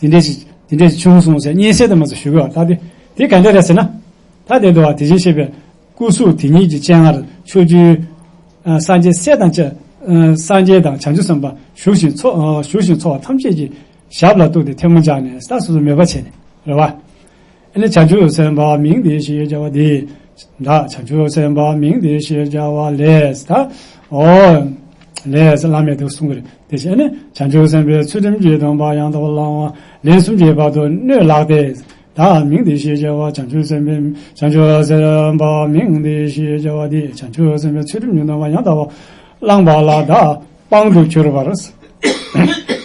དེ་འདྲས་ཞིག་དེ་འདྲས་ཞིག་བྱུང་སོང་ཟེར་སྙན་སེང་དུ་མ་ཟེར་ཞུ་གི་ཡོད། ད་དེ་དེ་ག་འདྲས་རེད་ཟེར་ན། ད་དེ་འདུག་བ། དེ་བཞིན་གཤེགས་པའི་སྐུ་གཟུགས་དེ་ཉིད་ཀྱི་སྤྱན་སྔར་ཕྱོགས་བཅུའི་སངས་རྒྱས་སྲས་དང་བཅས། སངས་རྒྱས་དང་བྱང་ཆུབ་སེམས་དཔའ་བཞུགས་ཤིང་འཚོ་བཞུགས་ཤིང་འཚོ་བ་ཐམས་ཅད་ཀྱི་ཞབས་ལ་གཏུགས་ཏེ་ཐལ་མོ་སྦྱར་ནས་ད་སོ་སོ་མོས་པ་བྱས་ནས་རེད་བ། ཨ་ནི་བྱང་ཆུབ་སེམས་དཔའ་མིང་འདི་ཞེས་བྱ་བ་འདི། ད་བྱང་ཆུབ་སེམས་དཔའ་མིང་འདི་ཞེས་བྱ་བ་ལས་ད། འོ། ལས་བླ་མས་འདི་གསུང་གི་རེད། དེ་བཞིན་ཨ་ནི་བྱང་ཆུབ་སེམས་དཔའི་ཚུལ་ཁྲིམས་ཀྱི་སྡོམ་པ་ཡང་དག་པར་བླང་བ་ལན་གསུམ་གྱི་བར་དུ་སྣོད་ལགས་ཏེ། ད་མིང་འདི་ཞེས་བྱ་བ་བྱང་ཆུབ་སེམས་དཔའི་བྱང་ཆུབ་སེམས་དཔའ་མིང་འདི་ཞེས་བྱ་བ་འདི་བྱང་ཆུབ་སེམས་དཔའི་ཚུལ་ཁྲིམས་ཀྱི་སྡོམ་པ་ཡང་དག་པར་བླངས་པ་ལ་ད་དཔང་དུ་གྱུར་པར།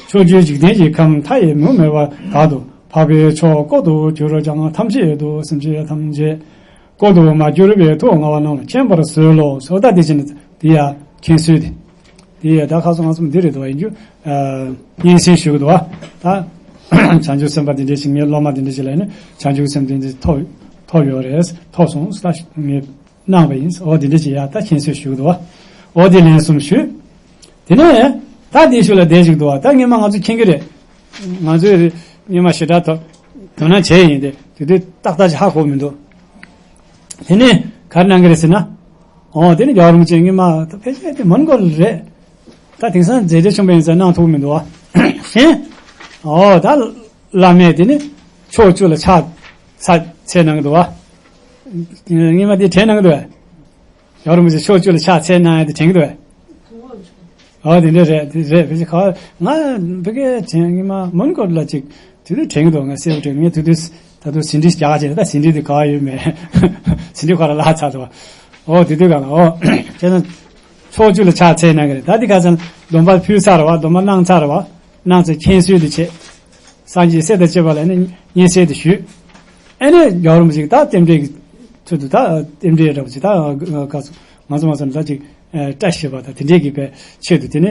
ཕྱོགས་བཅུའི་འཇིག་རྟེན་གྱི་ཁམས་མཐའ་ཡས་མུ་མེད་པ་དག་ཏུ་འཕགས་པའི་མཆོག་ལྐོག་ཏུ་གྱུར་ཀྱང་ཐམས་ཅད་དུ་སེམས་ཅན་ཐམས་ཅད་ལྐོག་ཏུ་མ་གྱུར་པའི་ཐུགས་མངའ་བ་རྣམས་ལ་མཁྱེན་པར་གསོལ་ལོ། སོ་ད་དེ་བཞིན་དེ་ཡང་མཁྱེན་གསོལ་ཏེ། དེ་ཡང་ད་ཁ་སང་ང་ཚོ་འདི་རེད་འདུག་བ། ཡིན་རྒྱུ། སྙན་སེང་ཞུ་གི་འདུག་བ། ད་བྱང་ཆུབ་སེམས་དཔའ་དེ་འདྲ་ཞིག་ངའི་སློབ་མ་དེ་འདྲ་ཞིག་ལ་ནི་བྱང་ཆུབ་སེམས་དེ་འདྲ་ཐོབ་ཐོབ་ཡོད་རེད། ཐོབ་སོང་ད་ངས་གནང་བ་ཡིན། འོ་དེ་འདྲ་ཞིག་ཡ་ད་མཁྱེན་གསོལ་ཞུ་གི་འདུག་བ། འོ་དེ་ལན་གསུམ་ཞུས། དེ་ནས་ད་དེའི་ཤུལ་ལ་བསྡད་ཅིག་འདུག་བ། ད་སྔོན་མ་ང་ཚོ་མཁྱེན་གྱི་རེད། ང་ཚོས་སྔོན་མ་ཞེ་དྲག་དོ་དོ་སྣང་བྱས་ཡིན་ཏེ་དེ་དུས་ཏག་ཏག་ཅིག་ཧ་གོ་མི་འདུག་དེ་ནས་ག་རེ་གནང་གི་རེད་ཟེར་ན། ཨོ་དེ་ནི་རྒྱལ་བ་རིན་པོ་ཆེ་སྔོན་མ་ད་ཕལ་ཆེར་དེ་མོན་གྷོ་ལ་རེད། ད་དེང་སང་མཛད་བྲེལ་ཆེན་པོ་ཡིན་ཙང་གནང་ཐུབ་མི་འདུག་བ། གཞན། ཨོ་ད་བླ་མས་དེ་ནི་ཕྱོགས་བཅུ་ལ་ཕྱག་འཚལ་གནང་གི་འདུག་བ། སྔོན་མ་དེ་དྲན་གནང་གི་འདུག་བས། རྒྱལ་བ་རིན་པོ་ཆེ་ཕྱོགས་བཅུ་ལ་ཕྱག་འཚལ་གནང་ཡ་དེ་དྲན་གྱི་འདུག་བས། ཨོ་དེ་འདྲ་རེད། དེ་རེད། བེ་ཅི་ཁ་ང་བེ་ཀེ་དྲན་ངེས་མ་མོན་གྷོ་ལ་ཅིག་དེ་དུས་དྲན་གྱི་འདུག་ང་གསལ་པོ་དྲན། ངས་དེ་དུས་ད་དུང་ཟིན་བྲིས་རྒྱག་བྱས། ད་ཟིན་བྲིས་དེ་ག་ཡོད་མེད། ཟིན་བྲིས་ཁོ་རང་བརླག་ཚར་འདུག་བ། ཨོ་དེ་དུས་ག་ལ་ཨོ་བྱས་ན་ཕྱོགས་བཅུ་ལ་ཕྱག་འཚལ་གནང་གི་རེད། ད་དེ་ག་ཚོད་སྡོམ་པ་ཕུལ་ཚར་བ། སྡོམ་པ་གནང་ཚར་བ། གནང་ཚེ་མཁྱེན་གསོལ་དེ་བྱས། སངས་རྒྱས་སྲས་དང་བཅས་པ་ལ་ནི་སྙན་སེང་དེ་ཞུས། ཨ་ནི་རྒྱལ་བ་རིན་པོ་ཆེ་ད་རྟེན་འབྲེལ་གྱི་ཚུལ་དུ་ད་རྟེན་འབྲེལ་འདྲ་བོ་ཅིག་ད་ག་ང་ཚོ་མ་ཚོ་ད་ཅིག་བཀྲ་ཤིས་པ་དང་དེ་འདྲའི་གི་པའི་ཆེད་དུ་དེ་ནི་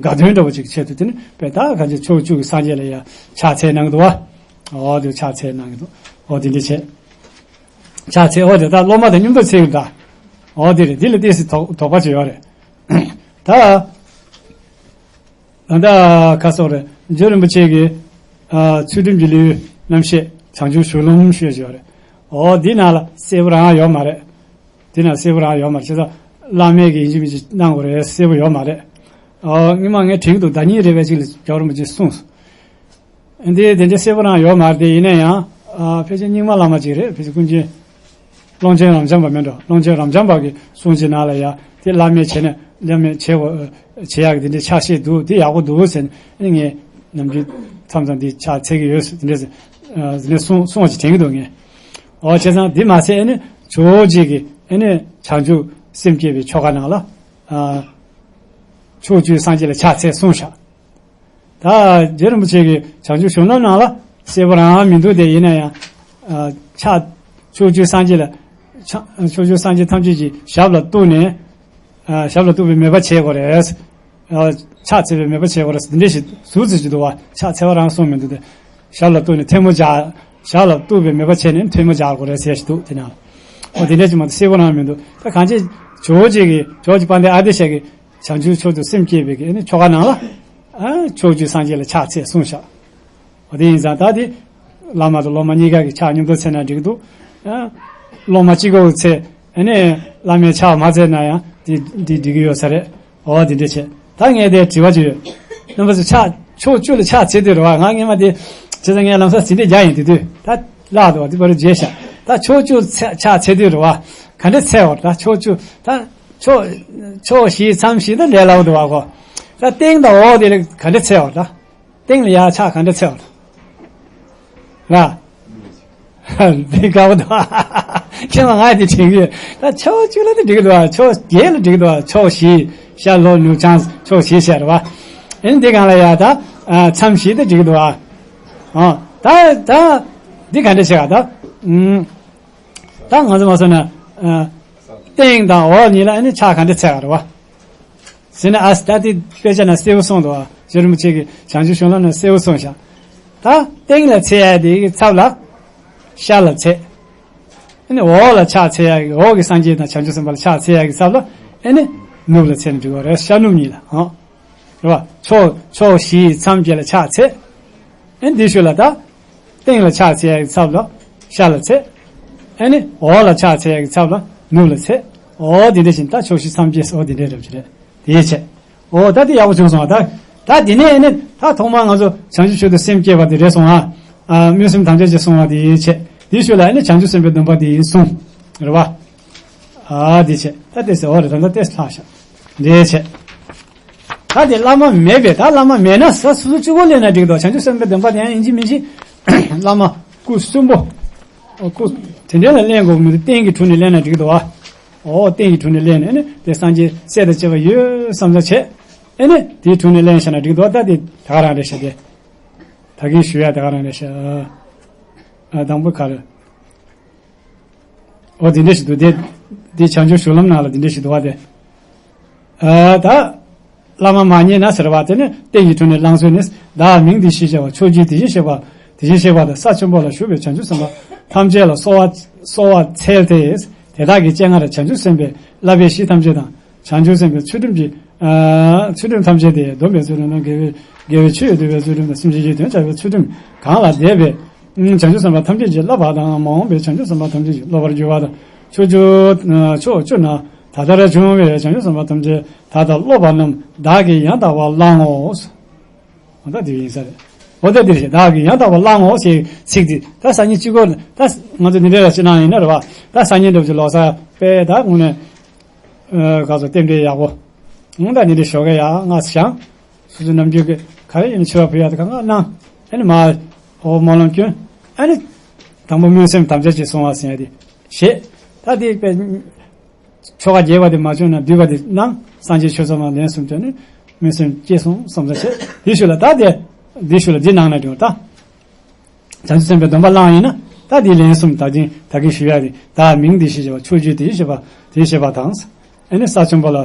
དགའ་སྟོན་འདྲ་བོ་ཅིག་ཆེད་དུ་དེ་ནི་པའི་ད་ག་ཅིག་ཕྱོགས་བཅུ་གི་སངས་རྒྱས་ལ་ཡ་ཕྱག་འཚལ་གནང་གི་འདུག་བ། འོ་དེ་ཕྱག་འཚལ་གནང་གི་འདུག་འོ་དེ་འདྲ་བྱས། ཕྱག་འཚལ། འོ་དེ་ད་སློབ་མ་དང་མཉམ་དུ་འཚལ་གི་འདུག་འོ་དེ་རེད། འདི་ལ་ཏོག་ཙམ་དོགས་པ་ཅིག་ཡོད་རེད། ད། ད་ལྟ་ཁ་སོགས་རེད། རྗེ་རིན་པོ་ཆེ་གིས་ཚུལ་ཁྲིམས་ཀྱི་ལེའུའི་རྣམ་བཤད་བྱང་ཆུབ་གཞུང་ལུགས་ཞེས་བརྗོད་རེད། འོ་འདི་ནང་ལ་གསལ་པོ་རང་ཡོད་མ་རེད། འདི་ནང་གསལ་པོ་རང་ཡོད་མ་རེད། བྱས་ཙང་བླ་མས་ཀྱིས་ཡིན་གཅིག་མིན་གཅིག་གནང་དགོས་རེད་གསལ་པོ་ཡོད་མ་རེད། འོ་སྔོན་མ་ངས་དྲན་གྱི་འདུག་ཟླ་ཉིན་རེ་བའི་གཅིག་ལ་རྒྱལ་བ་རིན་པོ་ཆེས་གསུངས། འདི་དེ་འདྲ་གསལ་པོ་རང་ཡོད་མ་རེད་དེ། ཡིན་ན་ཡང་ཕལ་ཆེར་རྙིང་མ་བླ་མ་ཅིག་རེད། ཕལ་ཆེར་ཀུན་མཁྱེན་ཀློང་ཆེན་རབ་འབྱམས་པ་མིན་འགྲོ། ཀློང་ཆེན་རབ་འབྱམས་པ་གི་གསུང་གི་ནང་ལ་ཡ་དེ་བླ་མས་བྱས་ན་བླ་མས་བྱས་བྱེད་ཡག་གི་དེ་འདྲའི་ཕྱག་བཞེས་འདུག་དེ་ཡག་པོ་འདུག་ཟེར་ནས་ངས་ནམ་རྒྱུན་མཚམས་མཚམས་འདི་ཕྱག་འཚལ་གྱི་ཡོད་ཟེར་དེ་འདྲ་ཟེར་ནས་གསུང་གསུང་བ་ཅིག་དྲན་གྱི་འདུག་ངས། འོ་བྱས་ཙང་འདི་མ་ཟད་ཨ་ནི་ཇོ་བོ་རྗེ་གིས་ཨ་ནི་བྱང་ཆུབ་སེམས་བསྐྱེད་པའི་ཆོ་ག་ནང་ལ་ཕྱོགས་བཅུའི་སངས་རྒྱས་ལ་ཕྱག་འཚལ་གསུངས་བཞག་ད་རྗེ་རིན་པོ་ཆེ་གིས་བྱང་ཆུབ་གཞུང་ལམ་ནང་ལ་གསལ་པོ་རང་མི་འདུག་དེ་ཡིན་ན་ཡང་། ཕྱག་ཕྱོགས་བཅུའི་སངས་རྒྱས་ལ། ཕྱག་ཕྱོགས་བཅུའི་སངས་རྒྱས་ཐམས་ཅད་ཀྱི་ཞབས་ལ་གཏུགས་ནས། ཞབས་ལ་གཏུགས་པའི་མོས་པ་བྱེད་དགོས་རེད། ཕྱག་འཚལ་བའི་མོས་པ་བྱེད་དགོས་རེད། འདི་འདྲ་ཞིག་ཟུར་ཙམ་ཞིག་འདུག་བ། ཕྱག་འཚལ་བ་རང་གསུངས་མི་འདུག་སྟེ། ཞབས་ལ་གཏུགས་ནས་ཐལ་མོ་སྦྱར། ཞབས་ལ་གཏུགས་པའི་མོས་པ་བྱས་ནས་ཐལ་མོ་སྦྱར་དགོས་རེད་ཟེར་ཞིག་འདུག་དེ་ནང་། འོ་དེ་འདྲ་ཞིག་མ་གཏོགས་གསལ་པོ་རང་མི་འདུག་ད་གང་ཅི་ཇོ་བོ་རྗེ་གིས་ཇོ་བོ་རྗེ་དཔལ་ལྡན་ཨ་ཏི་ཤ་གིས་བྱང་ཆུབ་མཆོག་ཏུ་སེམས་བསྐྱེད་པའི་གི་ནི་ཆོ་ག་ནང་ལ། ཨ་ཕྱོགས་བཅུའི་སངས་རྒྱས་ལ་ཕྱག་འཚལ་གསུངས་བཞག་འོ་དེ་ཡིན་ཙང་ད་དེ། བླ་མ་དང་སློབ་མ་གཉིས་ཀ་གི་ཕྱག་མཉམ་དུ་འཚལ་ན་འགྲིག་འདུག་ཨ་སློབ་མ་གཅིག་པོ་འཚལ། ཨ་ནི་བླ་མའི་ཕྱག་མ་འཚལ་ན་ཡང་དེ་འདི་འགྲིག་གི་ཡོད་ས་རེད། འོ་དེ་འདྲ་བྱས། ད་ངས་དེ་དྲི་བ་ཅིག་ཡོད། རྣམ་པ་ཚོ་ཕྱག་ཕྱོགས་བཅུ་ལ་ཕྱག་འཚལ་དུས་རེད་བ། ང་སྔོན་མ་དེ་བྱས་ཙང་ངས་ལམ་སང་ཟིན་བྲིས་རྒྱག་ཡིན། དེ་དུས་ད་བརླག་འདུག་བ། དེ་བར་བརྗེད་ཤག་ད་ཕྱོགས་བཅུ་ལ་ཕྱག་འཚལ་དུས་རེད་བ། ག་འདྲ་འཚལ་བ་རེད། ད་ཕྱོགས་བཅུ་ད་ཕྱོགས་ཕྱོགས་བཞི་མཚམས་བཞི་ད་ལས་སླ་བོ་འདུག་བ་གོ། ད་སྟེང་དང་འོག་དེ་ལ་ག་འདྲ་འཚལ་བ་རེད། ད་སྟེང་ལ་ཡར་ཕྱག་ག་འདྲ་འཚལ་བ་རེད། ལ། འདི་དགའ་བོ་འདུག་ཁྱེད་ལ་ང་དེ་དྲན་གྱི་ཡོད། ད་ཕྱོགས་གཅིག་ལ་དེ་འགྲིག་གི་འདུག་ཕྱོགས་བརྒྱད་ལ་འགྲིག་གི་འདུག་ཕྱོགས་བཞི། ཤར་ལྷོ་ནུབ་བྱང་ཕྱོགས་བཞི་བཤད་རེད་བ། ཨེ་འདི་སྒང་ལ་ཡ་ད། མཚམས་བཞི་དེ་འགྲིག་གི་འདུག་ཨ། ད་ད། འདི་ག་འདྲ་བྱེད་ག་ད། ད་ང་ཚོ་མ་སོང་ན། སྟེང་དང་འོག་གཉིས་ལ་ཨ་ནི་ཕྱག་ག་འདྲ་འཚལ་ག་རེད་བ། ཟེར་ན་ཨ་ད་དེ་དཔེ་ཆ་ན་གསལ་བོ་གསུངས་འདུག་ཨ། རྗེ་རིན་པོ་ཆེ་གིས་བྱང་ཆུབ་གཞུང་ལམ་ན་གསལ་བོ་གསུངས་ཤག་ད་སྟེང་ལ་འཚོལ་ཡ་དེ་གི་ཚབ་ལ་ཤར་ལ་འཚོལ། ཨ་ནི་འོག་ལ་ཕྱག་འཚལ་ཡ་གི་འོག་གི་སངས་རྒྱས་དང་བྱང་ཆུབ་སེམས་དཔའ་ལ་ཕྱག་འཚལ་ཡ་གི་ཚབ་ལ་ཨ་ནི་ནུབ་ལ་འཚོལ་ནས་འགྲིག་གི་རེད། ཤར་ནུབ་གཉིས་ལ་ཧང་། རེད་བ། ཕྱོགས་ཕྱོགས་བཞིའི་མཚམས་བརྒྱད་ལ་ཕྱག་འཚལ། ཨ་ནི་འདི་ཞུ་ལ་ད། སྟེང་ལ་ཕྱག་འཚལ་ཡ་གི་ཚབ་ལ་ཤར་ལ་འཚོལ། ཨ་ནི་འོག་ལ་ཕྱག་འཚལ་ཡ་གི་ཚབ་ལ་ནུབ་ལ་འཚོལ། འོ་འདི་འདྲ་བཞིན་ད་ཕྱོགས་བཞི་མཚམས་བརྒྱད་འོ་འདི་འདྲའི་རབ་ཅིག་རེད། དེའི་ཆེད། འོ་ད་དེ་ཡག་པོ་བྱུང་སོང་ཨ། ད་ད་དེ་ནས་ཨ་ནི་ད་ཐོག་མར་ང་ཚོ་བྱང་ཆུབ་མཆོག་ཏུ་སེམས་བསྐྱེད་པ་དེ་རེད་སོང་ཨ། ཨ་སྨོན་སེམས་དམ་བཅའ་ཅིག་སོང་བ་དེའི་ཆེད། དེའི་ཤུལ་ལ་ཨ་ནི་བྱང་ཆུབ་སེམས་དཔའི་སྡོམ་པ་དེའི་གསུང་། རེད་བ། ཨ་དེའི་ཆེད་ད་དེ་ཟེར་བ་རེད། ད་ད་དེ་ལྷག་ཤག་དེའི་ཆེད། ད་དེ་བླ་མ་མེད་པས། ད་བླ་མ་མེད་ན་ས་སོ་སོ་གཅིག་པོ་ལེན་ན་འགྲིག་འདུག་བྱང་ཆུབ་སེམས་དཔའི་སྡོམ་པ་དེ་ཡང་ཡིན་གཅིག་མིན་གཅིག་བླ་མ་སྐུ་གསོན་པོ། ཨོ་སྐུ་དེ་འདྲ་ལ་ལེན་དགོས་མི་འདུག་སྟེང་གི་དྲུང་ནས་ལེན་ན་འགྲིག་འདུག་བ། ཨོ་སྟེང་གི་དྲུང་ནས་ལེན་ནས་ནི་དེ་སངས་རྒྱས་སྲས་དང་བཅས་པ་ཡོད་བསམ་ས་བྱས། ཨེ་ནི་དེའི་དྲུང་ནས་ལེན་བྱས་ན་འགྲིག་འདུག་ད་དེ་ད་ག་རང་རེད་ཤག་དེ་ད་གིན་ཞུ་ཡ་ད་ག་རང་རེད་ཤག་ཨ་དང་པོ་ག་རེ། འོ་དེ་འདྲ་ཞིག་འདུག་དེ་དེ་བྱང་ཆུབ་གཞུང་ལམ་ནང་ལ་དེ་འདྲ་ཞིག་འདུག་བ་དེ། ཨ་ད། བླ་མ་མ་རྙེད་ན་ཟེར་བ་དེ་ནི་སྟེང་གི་དྲུང་ནས་ལེན་ཚུལ་ནི། བདག་མིང་འདི་ཞེས་བྱ་བ་ཕྱོགས་བཅུའི་དེ་བཞིན་གཤེགས་པ། དེ་བཞིན་གཤེགས་པ་དང་ས་ཆེན་པོ་ལ་བཞུགས་པའི་བྱང་ཆུབ་སེམས་དཔའ་ཐམས་ཅད་ལ་གསོལ་བ་གསོལ་བ་འཚལ་ཏེ། དེ་དག་གི་སྤྱན་སྔར་བྱང་ཆུབ་སེམས་དཔའི་བསླབ་པའི་གཞི་ཐམས་ཅད་དང་། བྱང་ཆུབ་སེམས་དཔའི་ཚུལ་ཁྲིམས་ཀྱི། ཨ་ཚུལ་ཁྲིམས་ཐམས་ཅད་དེ། སྡོམ་པའི་ཚུལ་ཁྲིམས་དང་། དགེ་བའི་དགེ་བའི་ཆོས་སྡུད་པའི་ཚུལ་ཁྲིམས་དང་། སེམས་ཅན་གྱི་དོན་བྱ་བའི་ཚུལ་ཁྲིམས་གང་ལ་དད་པས། བྱང་ཆུབ་སེམས་དཔའ་ཐམས་ཅད་ཀྱིས་བསླབ་པ་དང་། མ་འོངས་པའི་བྱང་ཆུབ་སེམས་དཔའ་ཐམས་ཅད་ཀྱིས་སློབ་པར་འགྱུར་བ་དང་། ཕྱོགས་བཅུ་ཕྱོགས་བཅུ་ན་ད་ལྟར་བྱུང་བའི་བྱང་ཆུབ་སེམས་དཔའ་ཐམས་ཅད་ད་ལྟ་སློབ་པ་རྣམས་བདག་གིས་ཡང་དག་པར་བླང་ངོ་། འོ་ད་འདི་ཡིན་ས་རེད། འོ་ད་འདིར་བདག་གིས་ཡང་དག་པར་བླང་ངོ་ཞེས་ཚིག་འདི་ད་སང་ཉིན་གཅིག་པོ་ད་ང་ཚོ་འདི་འདྲ་ལ་ཅི་གནང་ཡིན་ན་རེད་བ། ད་སང་ཉིན་འདྲ་བོ་ཅིག་ལོ་གསར་དཔེ་ད་དངོས་གནས་ག་ཚོད་རྟེན་འབྲེལ་ཡག་པོ། འོ་ད་འདི་འདྲ་ཞོགས་ཀས་ཡར་སྔ་ཞིང་། སོ་སོའི་ནམ་རྒྱུན་གྱི་ག་རེ་ཡིན་ན་མཆོད་པ་ཕུལ་ཡག་དེ་གང་ག་གནང་། ཨ་ནི་མར་འོ་སྨོན་ལམ་སྐྱོན། ཨ་ནི་དང་པོ་སྨོན་སེམས་དམ་བཅའ་ཅིག་སོང་བ་ཟེར་ཡ་དེ་བྱེད། ད་དེ་དཔེ་ཆོ་ག་རྒྱས་པ་དེ་མ་བྱུང་ན་བསྡུས་པ་དེ་གནང་། སངས་རྒྱས་ཆོས་ཚོགས་མ་ལན་གསུམ་བརྗོད་ནས་སྨོན་སེམས་སྐྱེས་སོང་བསམ་ས་བྱེད། དེའི་ཤུལ་ལ་ད་དེ་དེའི་ཤུལ་ལ་འདི་གནང་ན་འགྲིག་ད། བྱང་ཆུབ་སེམས་དཔའི་སྡོམ་པ་བླངས་ཡིན་ན་ད་དེའི་ལན་གསུམ་ད་གིན་ད་གིན་ཞུ་ཡ་དེ། བདག་མིང་འདི་ཞེས་བྱ་བ་ཕྱོགས་བཅུའི་དེ་བཞིན་གཤེགས་པ་དེ་བཞིན་གཤེགས་པ་དང་། ཨ་ནི་ས་ཆེན་པོ་ལ་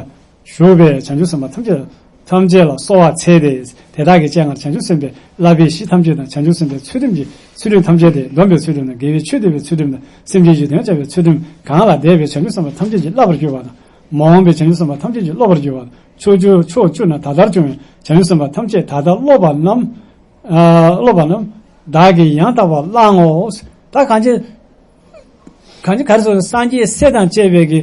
བཞུགས་པའི་བྱང་ཆུབ་སེམས་དཔའ་ཐམས་ཅད་ཐམས་ཅད་ལ་གསོལ་བ་འཚལ་ཏེ། དེ་དག་གི་སྤྱན་སྔར་བྱང་ཆུབ་སེམས་དཔའི་བསླབ་པའི་གཞི་ཐམས་ཅད་དང་། བྱང་ཆུབ་སེམས་དཔའི་ཚུལ་ཁྲིམས་ཀྱི་ཚུལ་ཁྲིམས་ཐམས་ཅད་དེ། སྡོམ་པའི་ཚུལ་ཁྲིམས་དང་། དགེ་བའི་ཆོས་སྡུད་པའི་ཚུལ་ཁྲིམས་དང་། སེམས་ཅན་གྱི་དོན་བྱ་བའི་ཚུལ་ཁྲིམས་གང་ལ་དད་པའི་བྱང་ཆུབ་སེམས་དཔའ་ཐམས་ཅད་ཀྱིས་བསླབ་པར་གྱུར་པ་དང་། མ་འོངས་པའི་བྱང་ཆུབ་སེམས་དཔའ་ཐམས་ཅད་ཀྱིས་སློབ་པར་གྱུར་པ་དང་། ཕྱོགས་བཅུ་ཕྱོགས་བཅུ་ན་ད་ལྟར་བྱུང་བའི་བྱང་ཆུབ་སེམས་དཔའ་ཐམས་ཅད་ད་ལྟ་སློབ་པ་རྣམས། ཨ་སློབ་པ་རྣམས་བདག་གིས་ཡང་དག་པར་བླང་ངོ་། ད་གང་ཅི། གང་ཅི་ག་རེ་ཟེར་ན་སངས་རྒྱས་སྲས་དང་བཅས་པའི་གི་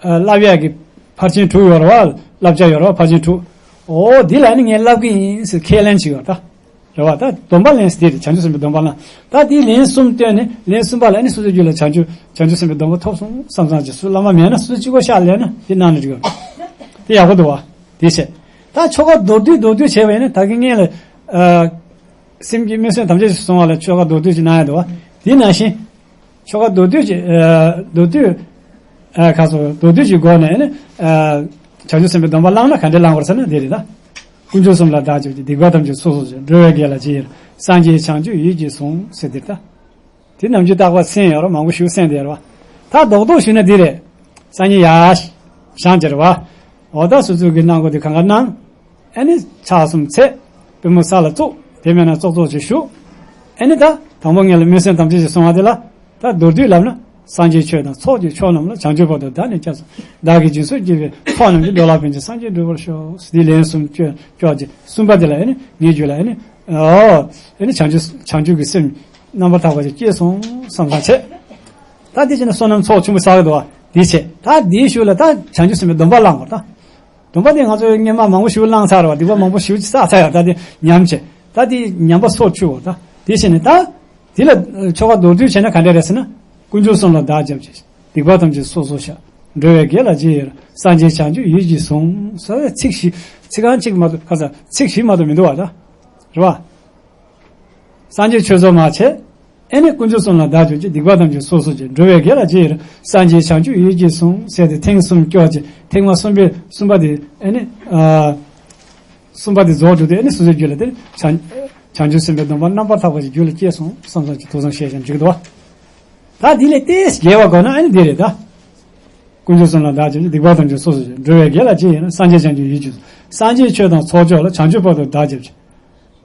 ཨ་བསླབ་ཡག་གི་ཕར་ཕྱིན་དྲུག་ཡོད་རེད་བ། བསླབ་བྱ་ཡོད་རེད་བ། ཕར་ཕྱིན་དྲུག་འོ་འདི་ལ་ནི་ངས་བསླབ་གི་ཡིན་ཟེར་ཁས་ལེན་བྱེད་ཡོད་ད། རེད་བ། ད་སྡོམ་པ་ལེན་ཟེར་དེ་རེད། བྱང་ཆུབ་སེམས་དཔའི་སྡོམ་པ་ལེན། ད་དེའི་ལན་གསུམ་བཏོན་ནས་ལན་གསུམ་པ་ལ་ནི་སོ་སོའི་རྒྱུད་ལ་བྱང་ཆུབ་བྱང་ཆུབ་སེམས་དཔའི་སྡོམ་པ་ཐོབ་སོང་བསམ་བསམ་གྱི་སུ་བླ་མ་མེད་ན་སོ་སོ་གཅིག་པོ་ཤག་ལས་ན་དེ་གནང་ན་འགྲིག་གི། དེ་ཡག་པོ་འདུག་བ། དེ་བྱས། ད་ཆོ་ག་མདོར་བསྡུས་མདོར་བསྡུས་བྱས་པ་ཡིན་ན་ད་གིན་ངས་ལ་ཨ་སེམས་ཀྱི་སྨོན་སེམས་དམ་བཅའ་ཞིག་སོང་བ་ལ་ཆོ་ག་མདོར་བསྡུས་ཅིག་གནང་ཡ་འདུག་བ། དེ་ནང་བཞིན། ཆོ་ག་མདོར་བསྡུས་ཀྱི་ཨ་མདོར་བསྡུས་ཨ་ཁ་སོ་མདོར་བསྡུས་ཀྱི་སྒོ་ནས་ནི་ཨ་བྱང་ཆུབ་སེམས་དཔའི་སྡོམ་པ་བླངས་ན་ག་འདྲས་བླང་དགོས་ཟེར་ན་འདི་རེད་ད། དཀོན་མཆོག་གསུམ་ལ་བདག་སྐྱབས་ཀྱིས། སྡིག་པ་ཐམས་ཅད་སོ་སོར་བཤགས། འགྲོ་བའི་དགེ་ལ་རྗེས་ཡི་རང་། སངས་རྒྱས་བྱང་ཆུབ་ཡིད་ཀྱིས་ཟུངས། ཟེར་འདིར་ད། དེ་ནམ་རྒྱུན་བརྟག་པ་ཚན་ཡོད་ར་མང་པོ་ཞིག་གསན་བསྡད་ར་བ། ད་རྡོག་རྡོག་ཞུས་ན་འདི་རེད། སང་ཉིན་ཡར་བཞེངས་ཀྱི་རེད་བ། འོ་ད་སོ་སོ་གི་གནང་དགོས་དེ་གང་ག་གནང་། ཨ་ནི་ཕྱག་གསུམ་འཚལ། པུས་མོ་ས་ལ་བཙུགས། དེ་མེད་ན་ཙོག་ཙོག་ཅིག་བཞུགས། ཨ་ནི་ད་དང་པོ་ངས་ལ་སྨོན་སེམས་དམ་བཅའ་ཞིག་གསུང་བ་དེ་ལ། ད་མདོར་བསྡུས་ལབ་ན། སངས་རྒྱས་ཆོས་དང་ཚོགས་ཀྱི་མཆོག་རྣམས་ལ། བྱང་ཆུབ་བར་དུ་བདག་ནི་སྐྱབས་སུ། བདག་གིས་སྦྱིན་སོགས་བགྱིས་པའི་ཚོགས་རྣམས་ཀྱིས། འགྲོ་ལ་ཕན་ཕྱིར་སངས་རྒྱས་འགྲུབ་པར་ཤོག་འདི་ལན་གསུམ་བརྗོད་བརྗོད་ཅིག་གསུམ་པ་དེ་ལ་ཨ་ནི་ངའི་རྒྱུད་ལ་ཨ་ནི། ཨོ། ཨ་ནི་བྱང་ཆུབ་བྱང་ཆུབ་ཀྱི་སེམས་རྣམ་པར་དག་པ་ཞིག་སྐྱེས་སོང་བསམ་བསམ་བྱས། ད་དེ་བྱས་ན་བསོད་ནམས་ཚོགས་ཆེན་པོ་བསགས་འདུག་བ། དེ་བྱས་ད་དེའི་གཞུག་ལ་ད་བྱང་ཆུབ་སེམས་དཔའི་སྡོམ་པ་བླང་དགོས་ད། སྡོམ་པ་དེ་ང་ཚོས་སྔོན་མ་མང་པོ་ཞིག་བླངས་ཚར་བ། སྡིག་པ་མང་པོ་ཞིག་བསགས་ཚར་ཡ། ད་དེ་ཉམས་བྱས། ད་དེ་ཉམས་པ་སོར་ཆུད་དགོས་ད། དེ་བྱས་ནས་ད། དེ་ལ་ཆོ་ག་མདོར་བསྡུས་བྱས་ན་ག་འདྲ་རེད་ཟེར་ན། དཀོན་མཆོག་གསུམ་ལ་བདག་སྐྱབས་ཀྱིས། སྡིག་པ་ཐམས་ཅད་སོ་སོར་བཤགས། འགྲོ་བའི་དགེ་ལ་རྗེས་ཡི་རང་། སངས་རྒྱས་བྱང་ཆུབ་ཡིད་ཀྱིས་ཟུངས། ཟེར་ཚིག་བཞི། ཚིག་རྐང་གཅིག་མ་གཏོགས་ཁ་ས་ཚིག་བཞི་མ་གཏོགས་མི་འདུག་བ་ད། རེད་བ། སངས་རྒྱས་ཆོས་ཚོགས་མ་བྱས། ཨེ་ནི་དཀོན་མཆོག་གསུམ་ལ་བདག་སྐྱབས་ཀྱིས། སྡིག་པ་ཐམས་ཅད་སོ་སོར་བཤགས། འགྲོ་བའི་དགེ་ལ་རྗེས་ཡི་རང་། སངས་རྒྱས་བྱང་ཆུབ་ཡིད་ཀྱིས་ཟུངས། ཟེར་ཏེ་ཐེངས་གསུམ་སྐྱོར་ཅིག་ཐེངས་མ་གསུམ་པའི་གསུམ་པ་དེ་ཨེ་ནི། ཨ། གསུམ་པ་དེ་རྫོགས་འགྲོ་དུས་ཨེ་ནི་སོ་སོའི་རྒྱུད་ལ་དེ་བྱང་བྱང་ཆུབ་སེམས་དཔའི་སྡོམ་པ་རྣམ་པར་དག་པ་ཞིག་རྒྱུད་ལ་སྐྱེས་སོང་བསམ་བསམ་གྱི་ཐུགས་བསམ་བཞེས་ཀྱང་འགྲིག་འདུག་བ། ད་འདི་ལས་ཏོག་ཙམ་རྒྱས་པ་དགོས་ན་ཨེ་ནི་འདི་རེད་ད། དཀོན་མཆོག་གསུམ་ལ་བདག་སྐྱབས་ཀྱིས། སྡིག་པ་ཐམས་ཅད་སོ་སོར་བཤགས། འགྲོ་བའི་དགེ་ལ་རྗེས་ཡི་རང་། སངས་རྒྱས་བྱང་ཆུབ་ཡིད་ཀྱིས་བཟུང་། སངས་རྒྱས་ཆོས་དང་ཚོགས་མཆོག་ལ། བྱང་ཆུབ་བར་དུ་བདག་སྐྱབས་ཀྱིས།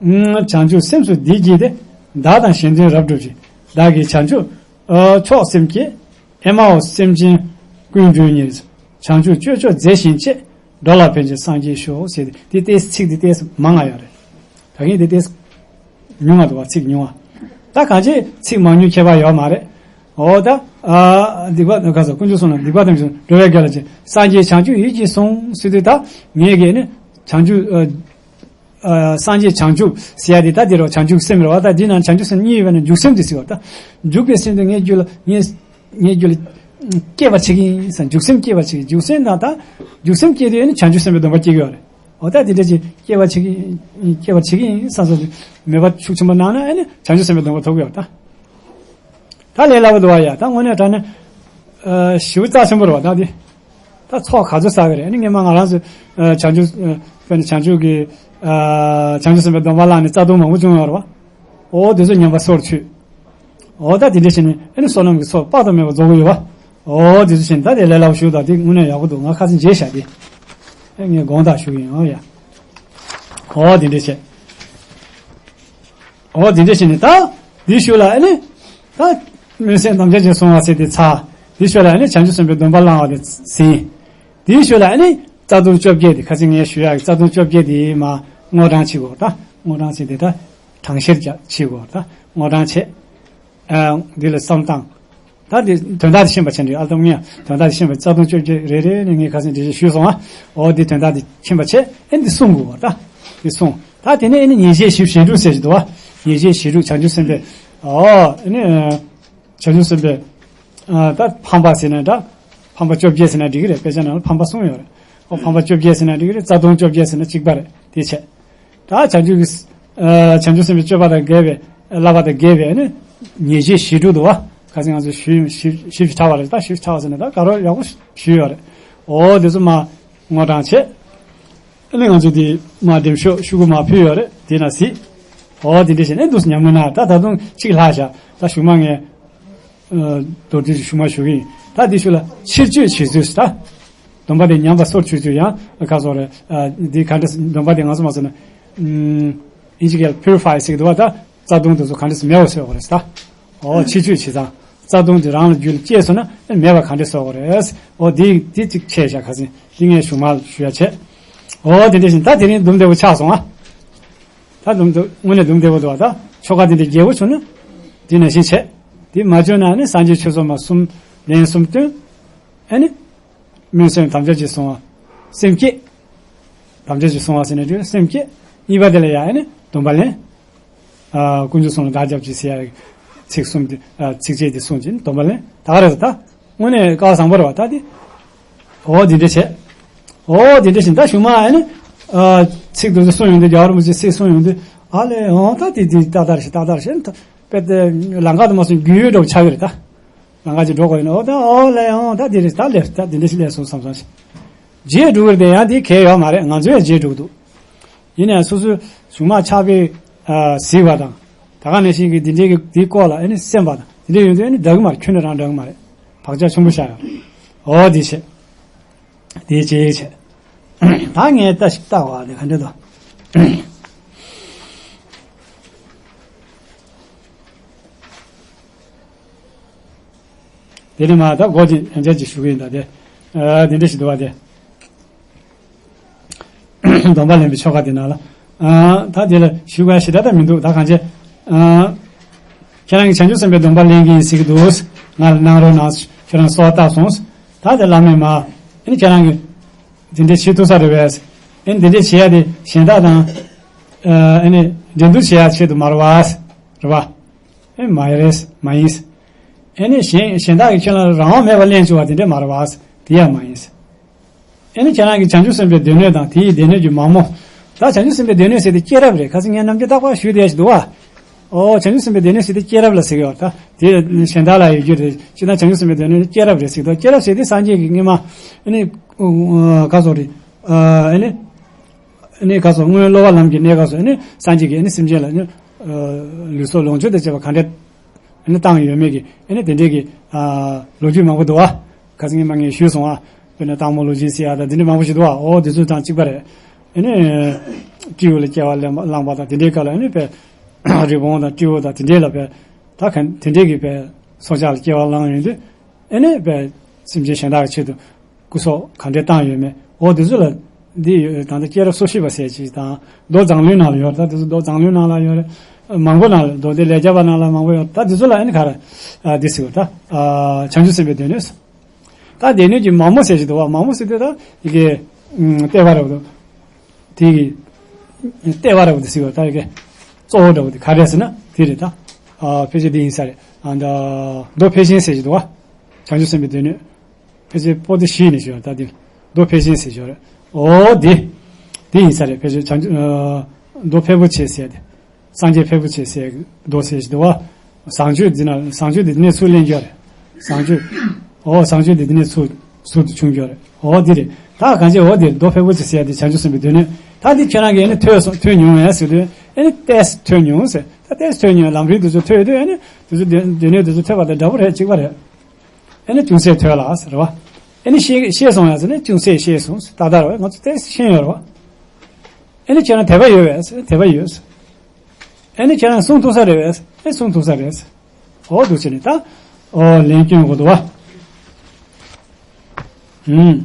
ཨུམ། བྱང་ཆུབ་སེམས་སུ་འདི་བགྱིས་ཏེ། བདག་དང་གཞན་དོན་རབ་བསྒྲུབ་ཕྱིར། བདག་གིས་བྱང་ཆུབ་ཨ་མཆོག་སེམས་བསྐྱེད། ཨེ་མ་ཧོ་སེམས་ཅན་ཀུན་སྒྲོལ་ཉིད། བྱང་ཆུབ་སྤྱོད་མཆོག་མཛད་བཞིན་སྤྱད། འགྲོ་ལ་ཕན་ཕྱིར་སངས་རྒྱས་ཤོག་ཟེར་ཏེ། དེ་ཏོག་ཙམ་ཚིག་དེ་ཏོག་ཙམ་མང་ང་ཡོད་རེད། ད་གིན་དེ་ཏོག་ཙམ་ཉུང་བ་འདུག་བ། ཚིག་ཉུང་བ། ད་གང་ཅི་ཚིག་མང་ཉུང་ཁྱད་པར་ཡོད་མ་རེད། འོ་ད། ཨ། སྡིག་པ་ག་ཚོད་དཀོན་མཆོག་གསུམ་ལ་སྡིག་པ་ཐམས་ཅད། འགྲོ་བའི་དགེ་ལ་རྗེས། སངས་རྒྱས་བྱང་ཆུབ་ཡིད་ཀྱིས་བཟུང་ཟེར་དུས། ད་ངས་གིས་ནི་བྱང་ཆུབ་ཨ། ཨ། སངས་རྒྱས་བྱང་ཆུབ་ཟེར་ཡ་དེ་ད་དེ་རུ་བྱང་ཆུབ་སེམས་རེད་བ། ད་འདི་ནང་བྱང་ཆུབ་སེམས་གཉིས་ཡོད་པ་ནི་འཇུག་སེམས་དེ་ཟེར་བ། ད་འཇུག་པའི་སེམས་དེ་ངའི་རྒྱུད་ལ་ངས་ངའི་རྒྱུད་ལ་སྐྱེ་བར་བྱེད་ཀྱི་ཡིན་ཟེར། འཇུག་སེམས་སྐྱེ་བར་བྱེད་ཀྱི། འཇུག་སེམས་དང་ད་འཇུག་སེམས་སྐྱེ་དུས་ནི་བྱང་ཆུབ་སེམས་དཔའི་སྡོམ་པ་སྐྱེ་གི་ཡོད་རེད། འོ་ད་དེ་འདྲ་ཅིག་སྐྱེ་བར་བྱེད་ཀྱི་སྐྱེ་བར་བྱེད་ཀྱི་ཡིན་བསམ་སོང་དུས་མོས་པ་ཤུགས་ཆེན་པོ་གནང་ན་ཨ་ནི་བྱང་ཆུབ་སེམས་དཔའི་སྡོམ་པ་ཐོབ་ཀྱི་ཡོད་རེད་ད། ད་ལས་སླ་པོ་འདུག་བ་ཡ། ད་དངོས་གནས་དྲང་གནས་ཨ་ཞེ་པོ་རྩ་ཆེན་པོ་རེད་བ། ད་འདི་ད་ཚོགས་ག་ཚོད་བསགས་ཀྱི་རེད། ཨ་ནི་སྔོན་མ་ང་རང་ཚོ་ཨ་བྱང་ཆུབ་ཨ་དཔེར་ན་བྱང་ཆུབ་ཀྱི་ཨ་བྱང་ཆུབ་སེམས་དཔའི་སྡོམ་པ་བླངས་ནས་རྩ་ལྟུང་མང་པོ་བྱུང་ཡོད་རེད་བ། འོ་དེ་ཚོ་ཉམས་པ་སོར་ཆུད། འོ་ད་དེ་འདྲ་བྱས་ནས་ཨ་ནི་བསོད་ནམས་ཀྱི་ཚོགས་དཔག་ཏུ་མེད་པ་རྫོགས་ཀྱི་ཡོད་པ། འོ་དེ་ཚོ་བྱས་ནས་ད་དེ་ལས་སླ་པོ་ཞིག་འདུག་དེ་དངོས་གནས་ཡག་པོ་འདུག་ང་ཁ་སང་མཇལ་བཞག་དེ། ཨེ་ངས་དགོངས་དག་ཞུ་གི་ཡིན། འོ་ཡ། འོ་དེ་འདྲ་བྱས། འོ་དེ་འདྲ་བྱས་ནས་ད་དེའི་ཤུལ་ལ་ཨ་ནི་ད་སྨོན་སེམས་དམ་བཅའ་ཅན་བསྲུང་བ་ཟེར་དེ་ཚར། དེའི་ཤུལ་ལ་ཨ་ནི་བྱང་ཆུབ་སེམས་དཔའི་སྡོམ་པ་བླང་བ་དེ་ཟིན། དེའི་ཤུལ་ལ་ཨ་ནི་རྩ་ལྟུང་བཅོ་བརྒྱད་དེ། ཁ་སང་ངས་ཞུ་ཡག་གི་རྩ་ལྟུང་བཅོ་བརྒྱད་དེ་མར་བསྔོ་བགྲང་བྱེད་དགོས་ད། བསྔོ་བགྲང་བྱེད་དེ་ད་གྲངས་བཤེར་བྱེད་དགོས་ད། བསྔོ་བགྲང་བྱེད། ཨ། འདི་ལ་བསམ་བཏང་། ད་འདི་དོན་དག་དེ་ཤེས་པ་བྱས་འདི་ཨ་ལྟ་ངས་དོན་དག་དེ་ཤེས་པ། རྩ་ལྟུང་བཅོ་བརྒྱད་རེ་རེ་ནས་ངས་ཁ་སང་འགྲེལ་བཤད་ཞུས་སོང་ཨ། འོ་འདི་དོན་དག་དེ་ཤེས་པ་བྱས་ཨེ་འདི་བསྲུང་དགོས་པ་ད། འདི་བསྲུང་། ད་དེ་ནས་ཨེ་ནི་ཉེས་བྱས་བཞི་བཅུ་ཞེ་དྲུག་ཟེར་གྱི་འདུག་བ། ཉེས་བྱས་བཞི་དྲུག་བྱང་ཆུབ་སེམས་དཔའི། ཨོ་ཨེ་ནི། བྱང་ཆུབ་སེམས་དཔའི། ཨ། ད་ཕམ་པ་ཟེར་ནས་འདྲ། ཕམ་པ་བཅོ་བརྒྱད་ཟེར་ན་འགྲིག་གི་རེད། དཔེ་ཆ་ནང་ལ་ཕམ་པ་གསུམ་ཡོད་རེད། ཨོ་ཕམ་པ་བཅོ་བརྒྱད་ཟེར་ན་འགྲིག་གི་རེད། རྩ་ལྟུང་བཅོ་བརྒྱད་ཟེར་ན་གཅིག་པ་རེད། དེ་བྱས། ད་བྱང་ཆུབ་ཀྱི། ཨ། བྱང་ཆུབ་སེམས་དཔའི་སྤྱོད་པ་དང་འགལ་བའི་བསླབ་པ་དང་འགལ་བའི་ཨ་ནི་ཉེས་བྱས་བཞི་དྲུག་འདུག་བ། ཁ་སང་ང་ཚོས་ཞུས་ཞུས་ཞུས་ཚར་བ་རེད། ད་ཞུས་ཚར་བ་ཟེར་ན་ད་ག་རེ་ཡག་པོ་ཞུས་ཡོད་རེད། འོ་དེ་ཚོ་མར་བསྔོ་བགྲང་བྱས། ཨ་ནི་ང་ཚོས་དེ་མར་འདེམས་ཤོག་ཤོག་གུ་མར་ཕུལ་ཡོད་རེད། དེ་ན་གཟིགས། འོ་དེ་འདྲ་བྱས་ནས་འདུག་སེ་ཉམས་མྱོང་ན་ད་ད་དུང་གཅིག་ལྷག་བཞག་ད་གཞུག་མ་ངས། ཨ། མདོར་བསྡུས་ཤིག་གཞུག་མ་ཞུ་གི་ཡིན། ད་འདི་ཤུལ་ལ་ཕྱིར་བཅོས་བྱེད་ཚུལ་ཟེར་ད། སྡོམ་པ་དེ་ཉམས་པ་སོར་ཆུད་ཚུལ་ཡང་ག་སོགས་རེད། ཨ། འདི་ག་འདྲ་སྡོམ་པ་དེ་ང་ཚོ་མ་ཟེར་ན། ཨམ། ཨིན་ཇི་སྐད་ལ་purify ཟེར་གི་འདུག་བ། ད་རྩ་ལྟུང་དེ་ཚོ་ག་འདྲ་སེ་མེད་པ་བཟོ་དགོས་རེད་ཟེར་ད། འོ་ཕྱིར་བཅོས་བྱེད་སྟངས། རྩ་ལྟུང་དེ་རང་ལ་རྒྱུད་ལ་སྐྱེས་སོང་ན་མེད་པ་ག་འདྲ་བཟོ་དགོས་རེད། འོ་འདི་འདི་གཅིག་ཆད་བཞག་ཁ་སང་འདི་ངས་གཞུག་མ་ལ་ཞུ་ཡ་བྱས། འོ་དེ་འདྲ་བཞིན་ད་དེ་རིང་སྡུམ་བདེ་པོ་ཆགས་སོང་ཨ། ད་སྡུམ་བདེ། དངོས་གནས་སྡུམ་བདེ་པོ་འདུག་བ། ད་ཆོ་ག་དེ་འདྲ་རྒྱས་པོ་བྱུང་ན་དེ་ནང་བཞིན་བྱས། དེ་མ་བྱུང་ན་ནི་སངས་རྒྱས་ཆོས་ཚོགས་མ་གསུམ་ལན་གསུམ་བཏོན། ཨ་ནི་སྨོན་སེམས་དམ་བཅའ་ཅན་བསྲུང་བ། སེམས་བསྐྱེད། དམ་བཅའ་ཅན་བསྲུང་བ་ཟེར་ནས་བརྗོད་སེམས་བསྐྱེད། གཉིས་པ་དེ་ལ་ཡང་ཨ་ནི་སྡོམ་པ་ལེན། ཨ། དཀོན་མཆོག་གསུམ་ལ་བདག་སྐྱབས་ཀྱིས་ཟེར་ཡ་ཚིག་གསུམ་དེ། ཨ། ཚིགས་བཅད་དེ་གསུངས་ཀྱིན་སྡོམ་པ་ལེན། ད་ག་རེ་རེད་ད། དངོས་གནས་སྐལ་བ་བཟང་པོ་རེད་བ་ད་དེ། འོ་འདི་འདྲ་བྱས། འོ་འདི་འདྲ་བྱས་ད་གཞུག་མ་ཨ་ནི། ཨ། ཚིག་དེ་ཚོ་གསུངས་ཡོང་དུས། རྒྱལ་བ་རིན་པོ་ཆེས་ཚིག་གསུངས་ཡོང་དུས། ཨ་ལས་འོང་ད་དེ་དེ་ཏག་ཏག་རེད་ཤག་ཏག་ཏག་རེད་ཤག་དཔེ་དེ་ལམ་ཁ་དུ་མ་སོང་རྒྱུས་ཡོད་འདྲ་པོ་ཆགས་ཀྱི་རེད་ད། ལམ་ཁ་ཅིག་འགྲོ་དགོས་ཡིན་ན། འོ་ད་འོ་ལས་འོང་ད་དེ་རེད། ད་ལས་ད་དེ་འདྲ་ཞིག་ལས་སོང་བསམ་སོང་ཞིག་རྗེས་འགྲོ་གི་རེད་དེ། ཡང་དེ་གལ་ཡོད་མ་རེད། ང་ཚོས་ཡང་རྗེས་འགྲོ་གི་འདུག་ཡིན་ནའང་སོ་སོའི་གཞུག་མ་ཕྱག་དཔེ། ཨ། གཟིགས་པ་དང་། ད་ག་ནང་བཞིན་གྱི་འདི་འདྲའི་གི་འདིའི་སྐོར་ལ་ཨ་ནི་སེམས་པ་དང་འདི་འདྲ་ཡོང་དུས་ཨ་ནི་འདྲ་གི་མ་རེད། ཁྱོན་ནས་རང་འདྲ་གི་མ་རེད། བག་ཆགས་ཆེན་པོ་བཞག་ཡོད་རེད། འོ་འདི་བྱས། འདི་བྱས་བྱས། ད་ངས་ལྟ་ཞིག་ལྟ་བ་འདི་ག་འདྲ་འདུག་དེ་ནས་མ་ད་སྒོ་ཅིག་ཡང་བསྐྱར་ཅིག་ཞུ་གི་ཡིན་ད་དེ། ཨ། འདི་འདྲ་ཞིག་འདུག་བ་དེ། སྡོམ་པ་ལེན་པའི་ཆོ་ག་དེ་ནང་ལ། ཨ། ད་དེ་ལ་ཞུ་དགོས་ཞེ་དྲག་ད་མི་འདུག་ད་གང་བྱས། ཨ། ཁྱེད་རང་གིས་བྱང་ཆུབ་སེམས་དཔའི་སྡོམ་པ་ལེན་གྱི་ཡིན་ཟེར་གྱི་འདུག་ང་ལ་གནང་རོགས་གནང་། ཁྱེད་རང་གསོལ་བ་བཏབ་སོང་། ད་དེ་བླ་མས་མ། ཨ་ནི་ཁྱེད་རང་གིས་འདི་འདྲ་བྱེད་ཐུབ་ས་རེད་པས། ཨ་ནི་འདི་འདྲ་བྱེད་ཡ་དེ་གཞན་དག་དང་། ཨ་ནི་འགྲན་བསྡུར་བྱེད་ཡ་ཆེད་དུ་མ་རེད་པ། རེད་པ། ཨེ་མ་རེད། མ་ཡིན། ཨེ་ནི་གཞན་གཞན་དག་གིས་ཁྱོད་ལ་རང་དབང་མེད་པར་ལེན་བཅུག་པ་དེ་འདྲ་མ་རེད་པ། དེ་ཡང་མ་ཡིན། ཨེ་ནི་ཁྱེད་རང་གིས་བྱང་ཆུབ་སེམས་དཔའི་སྡེ་སྣོད་དང་དེའི་སྡེ་སྣོད་ཀྱི་མ་མོ། ད་བྱང་ཆུབ་སེམས་དཔའི་སྡེ་སྣོད་ཟེར་དེ་སྐྱེས་རབས་རེད། ཁ་སང་ངས་ནམ་རྒྱུན་རྟག་པར་ཞུས་བསྡད་ཞིག་འདུག་བ། ཨོ་བྱང་ཆུབ་སེམས་དཔའི་སྡེ་སྣོད་ཟེར་དེ་སྐྱེས་རབས་ལ་ཟེར་གི་ཡོད། ད་དེ་གཞན་དག་ལ་ཡོད་རྒྱུ་རེད། སྤྱིར་ན་བྱང་ཆུབ་སེམས་དཔའི་སྡེ་སྣོད་སྐྱེས་རབས་རེད་ཟེར་གི་འདུག་སྐྱེས་རབས་ཟེར་དེ་སངས་རྒྱས་ཀྱི་སྔོན་མ། ཨེ་ནི། ཨ། ག་སོགས་རེད། ཨ། ཨེ་ནི། ཨ་ནི་ག་སོགས་སྔོན་སློབ་པ་ལམ་གྱི་གནས་སྐབས་སུ་ཨེ་ནི་སངས་རྒྱས་ཀྱིས་ཨེ་ནི་སེམས་ཅན་ལ་ཨེ་ནི། ཨ། ལུས་སྲོག་ལོངས་སྤྱོད་དང་བཅས་པ་ག་འདྲ་ཨེ་ནི་བཏང་ཡོད་མེད་ཀྱི་ཨེ་ནི་དེ་འདྲའི་གི། ཨ། ལོ་རྒྱུས་མང་པོ་འདུག་བ། ཁ་སང་ངས་མ་ངས་ཞུས་སོང་ཨ། དཔེར་ན་སྟག་མོ་ལོ་ཆེན་ཟེར་ཡ་དང་དེ་འདྲ་མང་པོ་ཞིག་འདུག་ཨ། འོ་དེ་ཚོ་དང་གཅིག་པ་རེད། ཨ་ནི་སྤྲེའུ་ལ་སྐྱེ་བ་ལེན་པ་བླངས་པ་དང་དེ་འདྲའི་སྐབས་ལ་ཨ་ནི་དཔེ་རི་བོང་དང་སྤྲེའུ་དང་དེ་འདྲའི་ལ་དཔེ་ད་ག་དེ་འདྲའི་གི་དཔེ་སྲོག་ཆགས་ལ་སྐྱེ་བ་བླངས་ཡོང་དུས། ཨེ་ནས་པའི་སེམས་ཅན་གཞན་དག་གི་ཆེད་དུ་སྐུ་སྲོག་ག་འདྲས་བཏང་ཡོད་མེད། འོ་དེ་ཚོ་ལ་འདི་ཡོད། ད་ལྟ་སྐྱེས་རབས་སོ་བཞི་པ་ཟེར་ཅིག་དང་མདོ་མཛངས་བླུན་ནང་ལ་ཡོད། ད་དེ་ཚོ་མདོ་མཛངས་བླུན་ནང་ལ་ཡོད་རེད། མང་པོ་ནང་ལ་མདོ་སྡེ་ལས་བརྒྱ་པ་ནང་ལ་མང་པོ་ཡོད། ད་དེ་ཚོ་ལ་ཨེ་ནས་ག་རེ་ཨ་འདི་ཟེར་བ་ད་ཨ་བྱང་ཆུབ་སེམས་དཔའི་སྡེ་སྣོད་ཟེར། ད་སྡེ་སྣོད་ཀྱི་མ་མོ་ཟེར་ཞིག་འདུག་བ། མ་མོ་ཟེར་དུས་ད་ཡི་གེ་ཨུམ་ལྟེ་བ་རེད་བ། དེ་ཡི་ལྟེ་བ་རེད་བ་དེ་ཟེར་བ་ད་ཡི་གེ་གཙོ་བོ་འདྲ་བོ་དེ་ག་རེ་ཟེར་ན་དེ་རེད་ད། ཨ་ཕལ་ཆེར་འདི་ཡིན་ས་རེད། ཨ་ད་མདོ་ཕལ་ཆེན་ཟེར་གྱི་འདུག་བ། བྱང་ཆུབ་སེམས་དཔའི་སྡེ་སྣོད། ཕལ་ཆེར་པོ་ཏི་བཞི་ནས་ཞུ་བ་ད་འདི་མདོ་ཕལ་ཆེན་ཟེར་ཞོར་རེད། འོ་འདི་འདི་ཡིན་ས་རེད། ཕལ་ཆེར་བྱང་ཆུབ་ཨ་མདོ་ཕལ་པོ་ཆེ་ཟེར་ཏེ། སངས་རྒྱས་ཕལ་པོ་ཆེ་ཟེར་མདོ་ཟེར་གྱི་འདུག་བ། བཟང་སྤྱོད་འདི་ན་བཟང་སྤྱོད་འདི་ནས་ཚུར་ལེན་རྒྱུ་རེད། བཟང་སྤྱོད། འོ་བཟང་སྤྱོད་འདི་འདི་ནས་ཚུར་ཟུར་དུ་ཆུང་རྒྱུ་རེད། འོ་འདི་རེད། ད་གང་ཅི་འོ་འདིར་མདོ་ཕལ་པོ་ཆེ་ཟེར་ཏེ་བྱང་ཆུབ་སེམས་དཔའི་སྡེ་སྣོད། ད་འདི་ཁྱོད་རང་གིས་ནི་ཐོས་སོང་ཐོས་མྱོང་ངས་ཟེར་དུས་ཨེ་ནི་ཏེས་ཐོས་མྱོང་ཟེར། ད་ཏེས་ཐོས་མྱོང་ལམ་རིམ་དེ་ཚོ་ཐོས་དུས་ཨེ་ནི་དེ་ཚོ་སྡེ་སྡེ་སྣོད་དེ་ཚོ་ཐོས་པ་དང་འདྲ་པོ་རེད། གཅིག་པ་རེད། ཨེ་ནི་ཅུང་ཟད་ཐོས་ལ་ཟེར་བ། ཨེ་ནི་ཤེས་ཤེས་སོང་ཡ་ཟེར་ནི་ཅུང་ཟད་ཤེས་སོང་ཟེར། ད་ལྟ་རེད་བ་ང་ཚོ་ཏེས་ཤེས་ཡོད་རེད་བ། ཨེ་ནི་ཁྱེད་རང་དད་པ་ཡོད་བས་ཟེར། དད་པ་ཡོད་ཟེར། ཨེ་ནི་ཁྱེད་རང་གསུང་ཐུབ་ས་རེད་བས་ཟེར། ཨེ་གསུང་ཐུབ་ས་རེད་ཟེར། འོ་འདུག་བྱས་ནས་ད། འོ་ལན་སྐྱོན་དགོས་འདུག་བ། ཨུམ།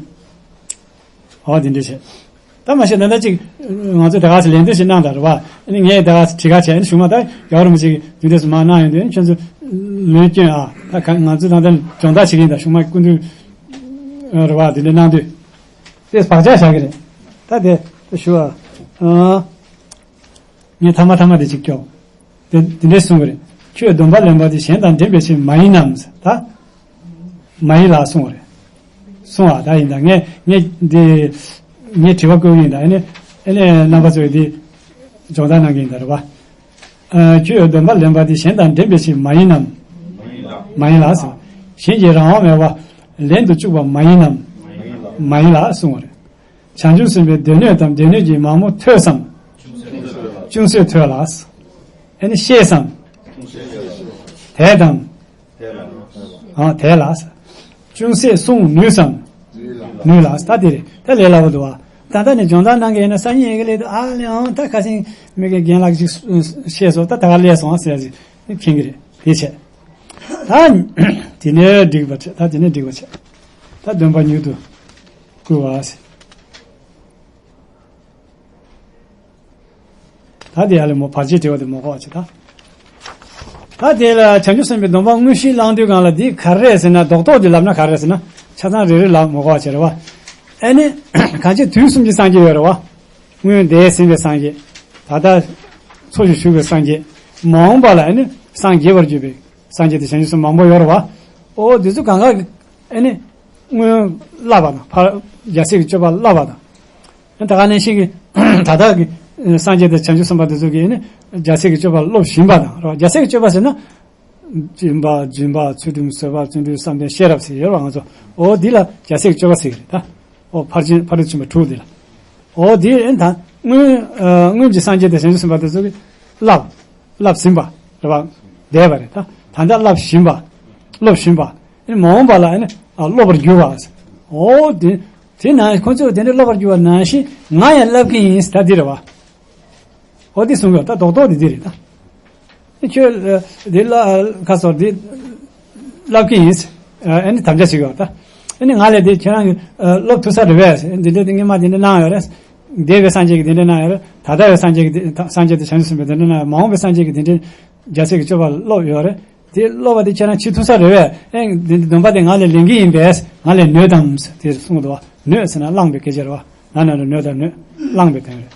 འོ་དེ་འདྲ་བྱས། ད་མ་གཞི་ད་ལྟ་ཅིག་ང་ཚོས་ད་ག་ཚོད་ལན་འདེབས་ཤིག་གནང་དང་རེད་བ། ཨ་ནི་ངས་ད་ག་ཚོད་དྲི་ག་བྱས། ཨ་ནི་གཞུག་མ་ད་རྒྱལ་བ་རིན་པོ་ཆེ་གིས་དུས་འདས་སུ་མར་གནང་ཡོང་དུས་ཁྱོད་ཚོ་ལན་སྐྱོན་ཨ། ད་ག་ང་ཚོས་ད་ལྟ་སྦྱོང་བརྡར་བྱེད་ཀྱི་ཡིན། ད་གཞུག་མ་སྐུ་མདུན་རེད་བ། དེ་འདྲ་གནང་དུས་དེ་བག་ཆགས་བཞག་གི་རེད། ད་དེ་ཞུ་བ། ཨ། ངས་ཐ་མ་ཐ་མ་དེ་གཅིག་སྐྱོར། དེ་དེ་འདྲས་གསུངས་པ་རེད། ཁྱོད་སྡོམ་པ་ལེན་པ་དེ་གཞན་དང་འགྲན་པའི་ཕྱིར་མ་ཡིན་ནམ། ད་མ་ཡིན་ལགས་གསུངས་པ་རེད། གསུངས་པ་ད་ཡིན། ད་ངས་ངས་འདི་ངས་དྲི་བ་བཀོད་ཀྱི་ཡིན། ད་ཨ་ནི་ཨ་ནི་རྣམ་པ་ཚོས་འདི་སྦྱོང་བརྡར་གནང་གི་ཡིན། ད་རེད་བ། ཨ། ཁྱོད་སྡོམ་པ་ལེན་པ་དེ་གཞན་དང་འགྲན་པའི་ཕྱིར་མ་ཡིན་ནམ། མ་ཡིན་ལགས་ཟེར། གཞན་གྱི་རང་དབང་མེད་པ་ལེན་དུ་བཅུག་པ་མ་ཡིན་ནམ། མ་ཡིན་ལགས་གསུངས་པ་རེད། བྱང་ཆུབ་སེམས་དཔའི་སྡེ་སྣོད་དམ་སྡེ་སྣོད་ཀྱི་མ་མོ་ཐོས་སམ། ཅུང་ཟད་ཐོས་ལགས། ཨེ་ནི་ཤེས་སམ། དད་དམ། ཨ་དད་ལགས། ཅུང་ཟད་གསུང་ནུས་སམ། ནུས་ལགས། ད་དེ་རེད། ད་ལས་སླ་པོ་འདུག་བ། ད་ལྟ་ནས་སྦྱོང་བརྡར་གནང་གི་ཡིན་ན་སང་ཉིན་ཡི་གེ་ལས་དུ་ཨ་ལས་ཨང་ད་ཁ་སང་མི་གི་རྒན་ལགས་ཅིག་ཤེས་སོང་། ད་ད་ག་ལས་སོང་ཟེར་ཅིག་མཁྱེན་གི་རེད། དེ་བྱས། ད་དེ་ནས་འགྲིག་པ་བྱས། ད་དེ་ནས་འགྲིག་པ་བྱས། ད་སྡོམ་པ་མྱུར་དུ་བསྐུལ་བ་ཟེར། ད་དེ་ཡ་ལས་མོ་བར་ཆད་བྲི་བ་དེ་མོ་གོ་བ་བྱེད་ད། ད་དེ་ལ་བྱང་ཆུབ་སེམས་དཔའི་སྡོམ་པ་དངོས་གཞི་བླང་དུས་སྒང་ལ་འདི་ག་རེ་རེད་ཟེར་ན། རྡོག་རྡོག་འདི་ལབ་ན་ག་རེ་རེད་ཟེར་ན། ཆ་ཚང་རེ་རེ་ལ་མོ་གོ་བ་བྱེད་རེད་བ། ཨེ་ནི་གང་ཅི་དུས་གསུམ་གྱི་སངས་རྒྱས་ཡོད་རེད་བ། སྔོན་འདས་ཟིན་པའི་སངས་རྒྱས། ད་ལྟ་འཚོ་ཞིང་བཞུགས་པའི་སངས་རྒྱས། མ་འོངས་པ་ལ་ཨེ་ནི་སངས་རྒྱས་པར་གྱུར་པའི་སངས་རྒྱས་དེ་བྱང་ཆུབ་སེམས་མང་པོ་ཡོད་རེད་བ། ཨོ་དེ་ཚོ་གང་ག་ཨེ་ནི་སྔོན་བསླབ་པ་དང་ཕར་རྒྱལ་སྲས་ཀྱི་སྤྱོད་པ་བསླབ་པ་དང་། ད་ག་ནང་བཞིན་གྱི་ད་ལྟ་གི་སངས་རྒྱས་དང་བྱང་ཆུབ་སེམས་དཔའ་དེ་ཚོ་གིས་ནི་རྒྱལ་སྲས་ཀྱི་སྤྱོད་པ་སློབ་བཞིན་པ་དང་རེད་བ། རྒྱལ་སྲས་ཀྱི་སྤྱོད་པ་ཟེར་ན། སྦྱིན་པ་སྦྱིན་པ་ཚུལ་ཁྲིམས་བཟོད་པ་བརྩོན་འགྲུས་བསམ་གཏན་ཤེས་རབ་ཟེར་ཡོད་རེད་བ། ང་ཚོ་འོ་འདི་ལ་རྒྱལ་སྲས་ཀྱི་སྤྱོད་པ་ཟེར་གྱི་རེད་ད། འོ་ཕར་ཕྱིན་ཕ་རོལ་ཕྱིན་པ་དྲུག་འདི་ལ། འོ་འདི་ཨེ་ད་སྔོན་ཨ་སྔོན་གྱི་སངས་རྒྱས་དང་བྱང་ཆུབ་སེམས་དཔའ་དེ་ཚོ་གིས་བསླབ་བསླབ་ཟིན་པ་རེད་བ། བསྡད་པ་རེད་ད། ད་ལྟ་བསླབ་བཞིན་པ་སློབ་བཞིན་པ། ཨེ་མ་འོངས་པ་ལ་ཨེ་ནི་ཨ་སློབ་པར་འགྱུར་བ། འོ་དེ། དེ་ནང་ཁོ་ཚོས་དེ་འདྲ་སློབ་པར་འགྱུར་བ་ནང་བཞིན་ང་ཡང་བསླབ་ཀྱི་ཡིན་ཟེར་ད་འདི་རེད་བ། འོ་འདི་གསུང་གི་ཡོད་ད། རྡོག་རྡོག་འདི་འདི་རེད་ད། ཁྱོད་འདི་ལ་ཁ་སོར་འདི་བསླབ་ཀྱི་ཡིན་ཟེར། ཨ་ནི་དམ་བཅའ་བྱེད་ཀྱི་ཡོད་ད། ཨ་ནི་ང་ལས་འདི་ཁྱེད་རང་གི་སློབ་ཐུབ་ས་རེད་བས། འདི་འདྲ་འདི་སྔོན་མ་འདི་འདྲ་གནང་ཡོད་རེད། འདས་པའི་སངས་རྒྱས་ཀྱིས་འདི་འདྲ་གནང་ཡོད་རེད། ད་ལྟ་བའི་སངས་རྒྱས་ཀྱིས་འདི་སངས་རྒྱས་དང་བྱང་ཆུབ་སེམས་དཔའི་འདི་འདྲ་གནང་ཡོད། མ་འོངས་པའི་སངས་རྒྱས་ཀྱིས་འདི་འདྲ་རྒྱལ་སྲས་ཀྱི་སྤྱོད་པ་སློབ་ཡོད་རེད། དེ་སློབ་པ་དེ་ཁྱེད་རང་བྱེད་ཐུབ་ས་རེད་བས། ཨེ་འདི་འདི་སྡོམ་པ་དེ་ང་ལས་ལེན་གྱི་ཡིན་པས། ང་ལས་ནོས་དང་དེ་གསུངས་འདུག་བ། ནོས་ཟེར་ན་བླངས་པའི་སྐད་ཆ་རེད་བ། ན་ན་རོ་ནོས་དང་ནོས། བླངས་པའི་དོན་རེད།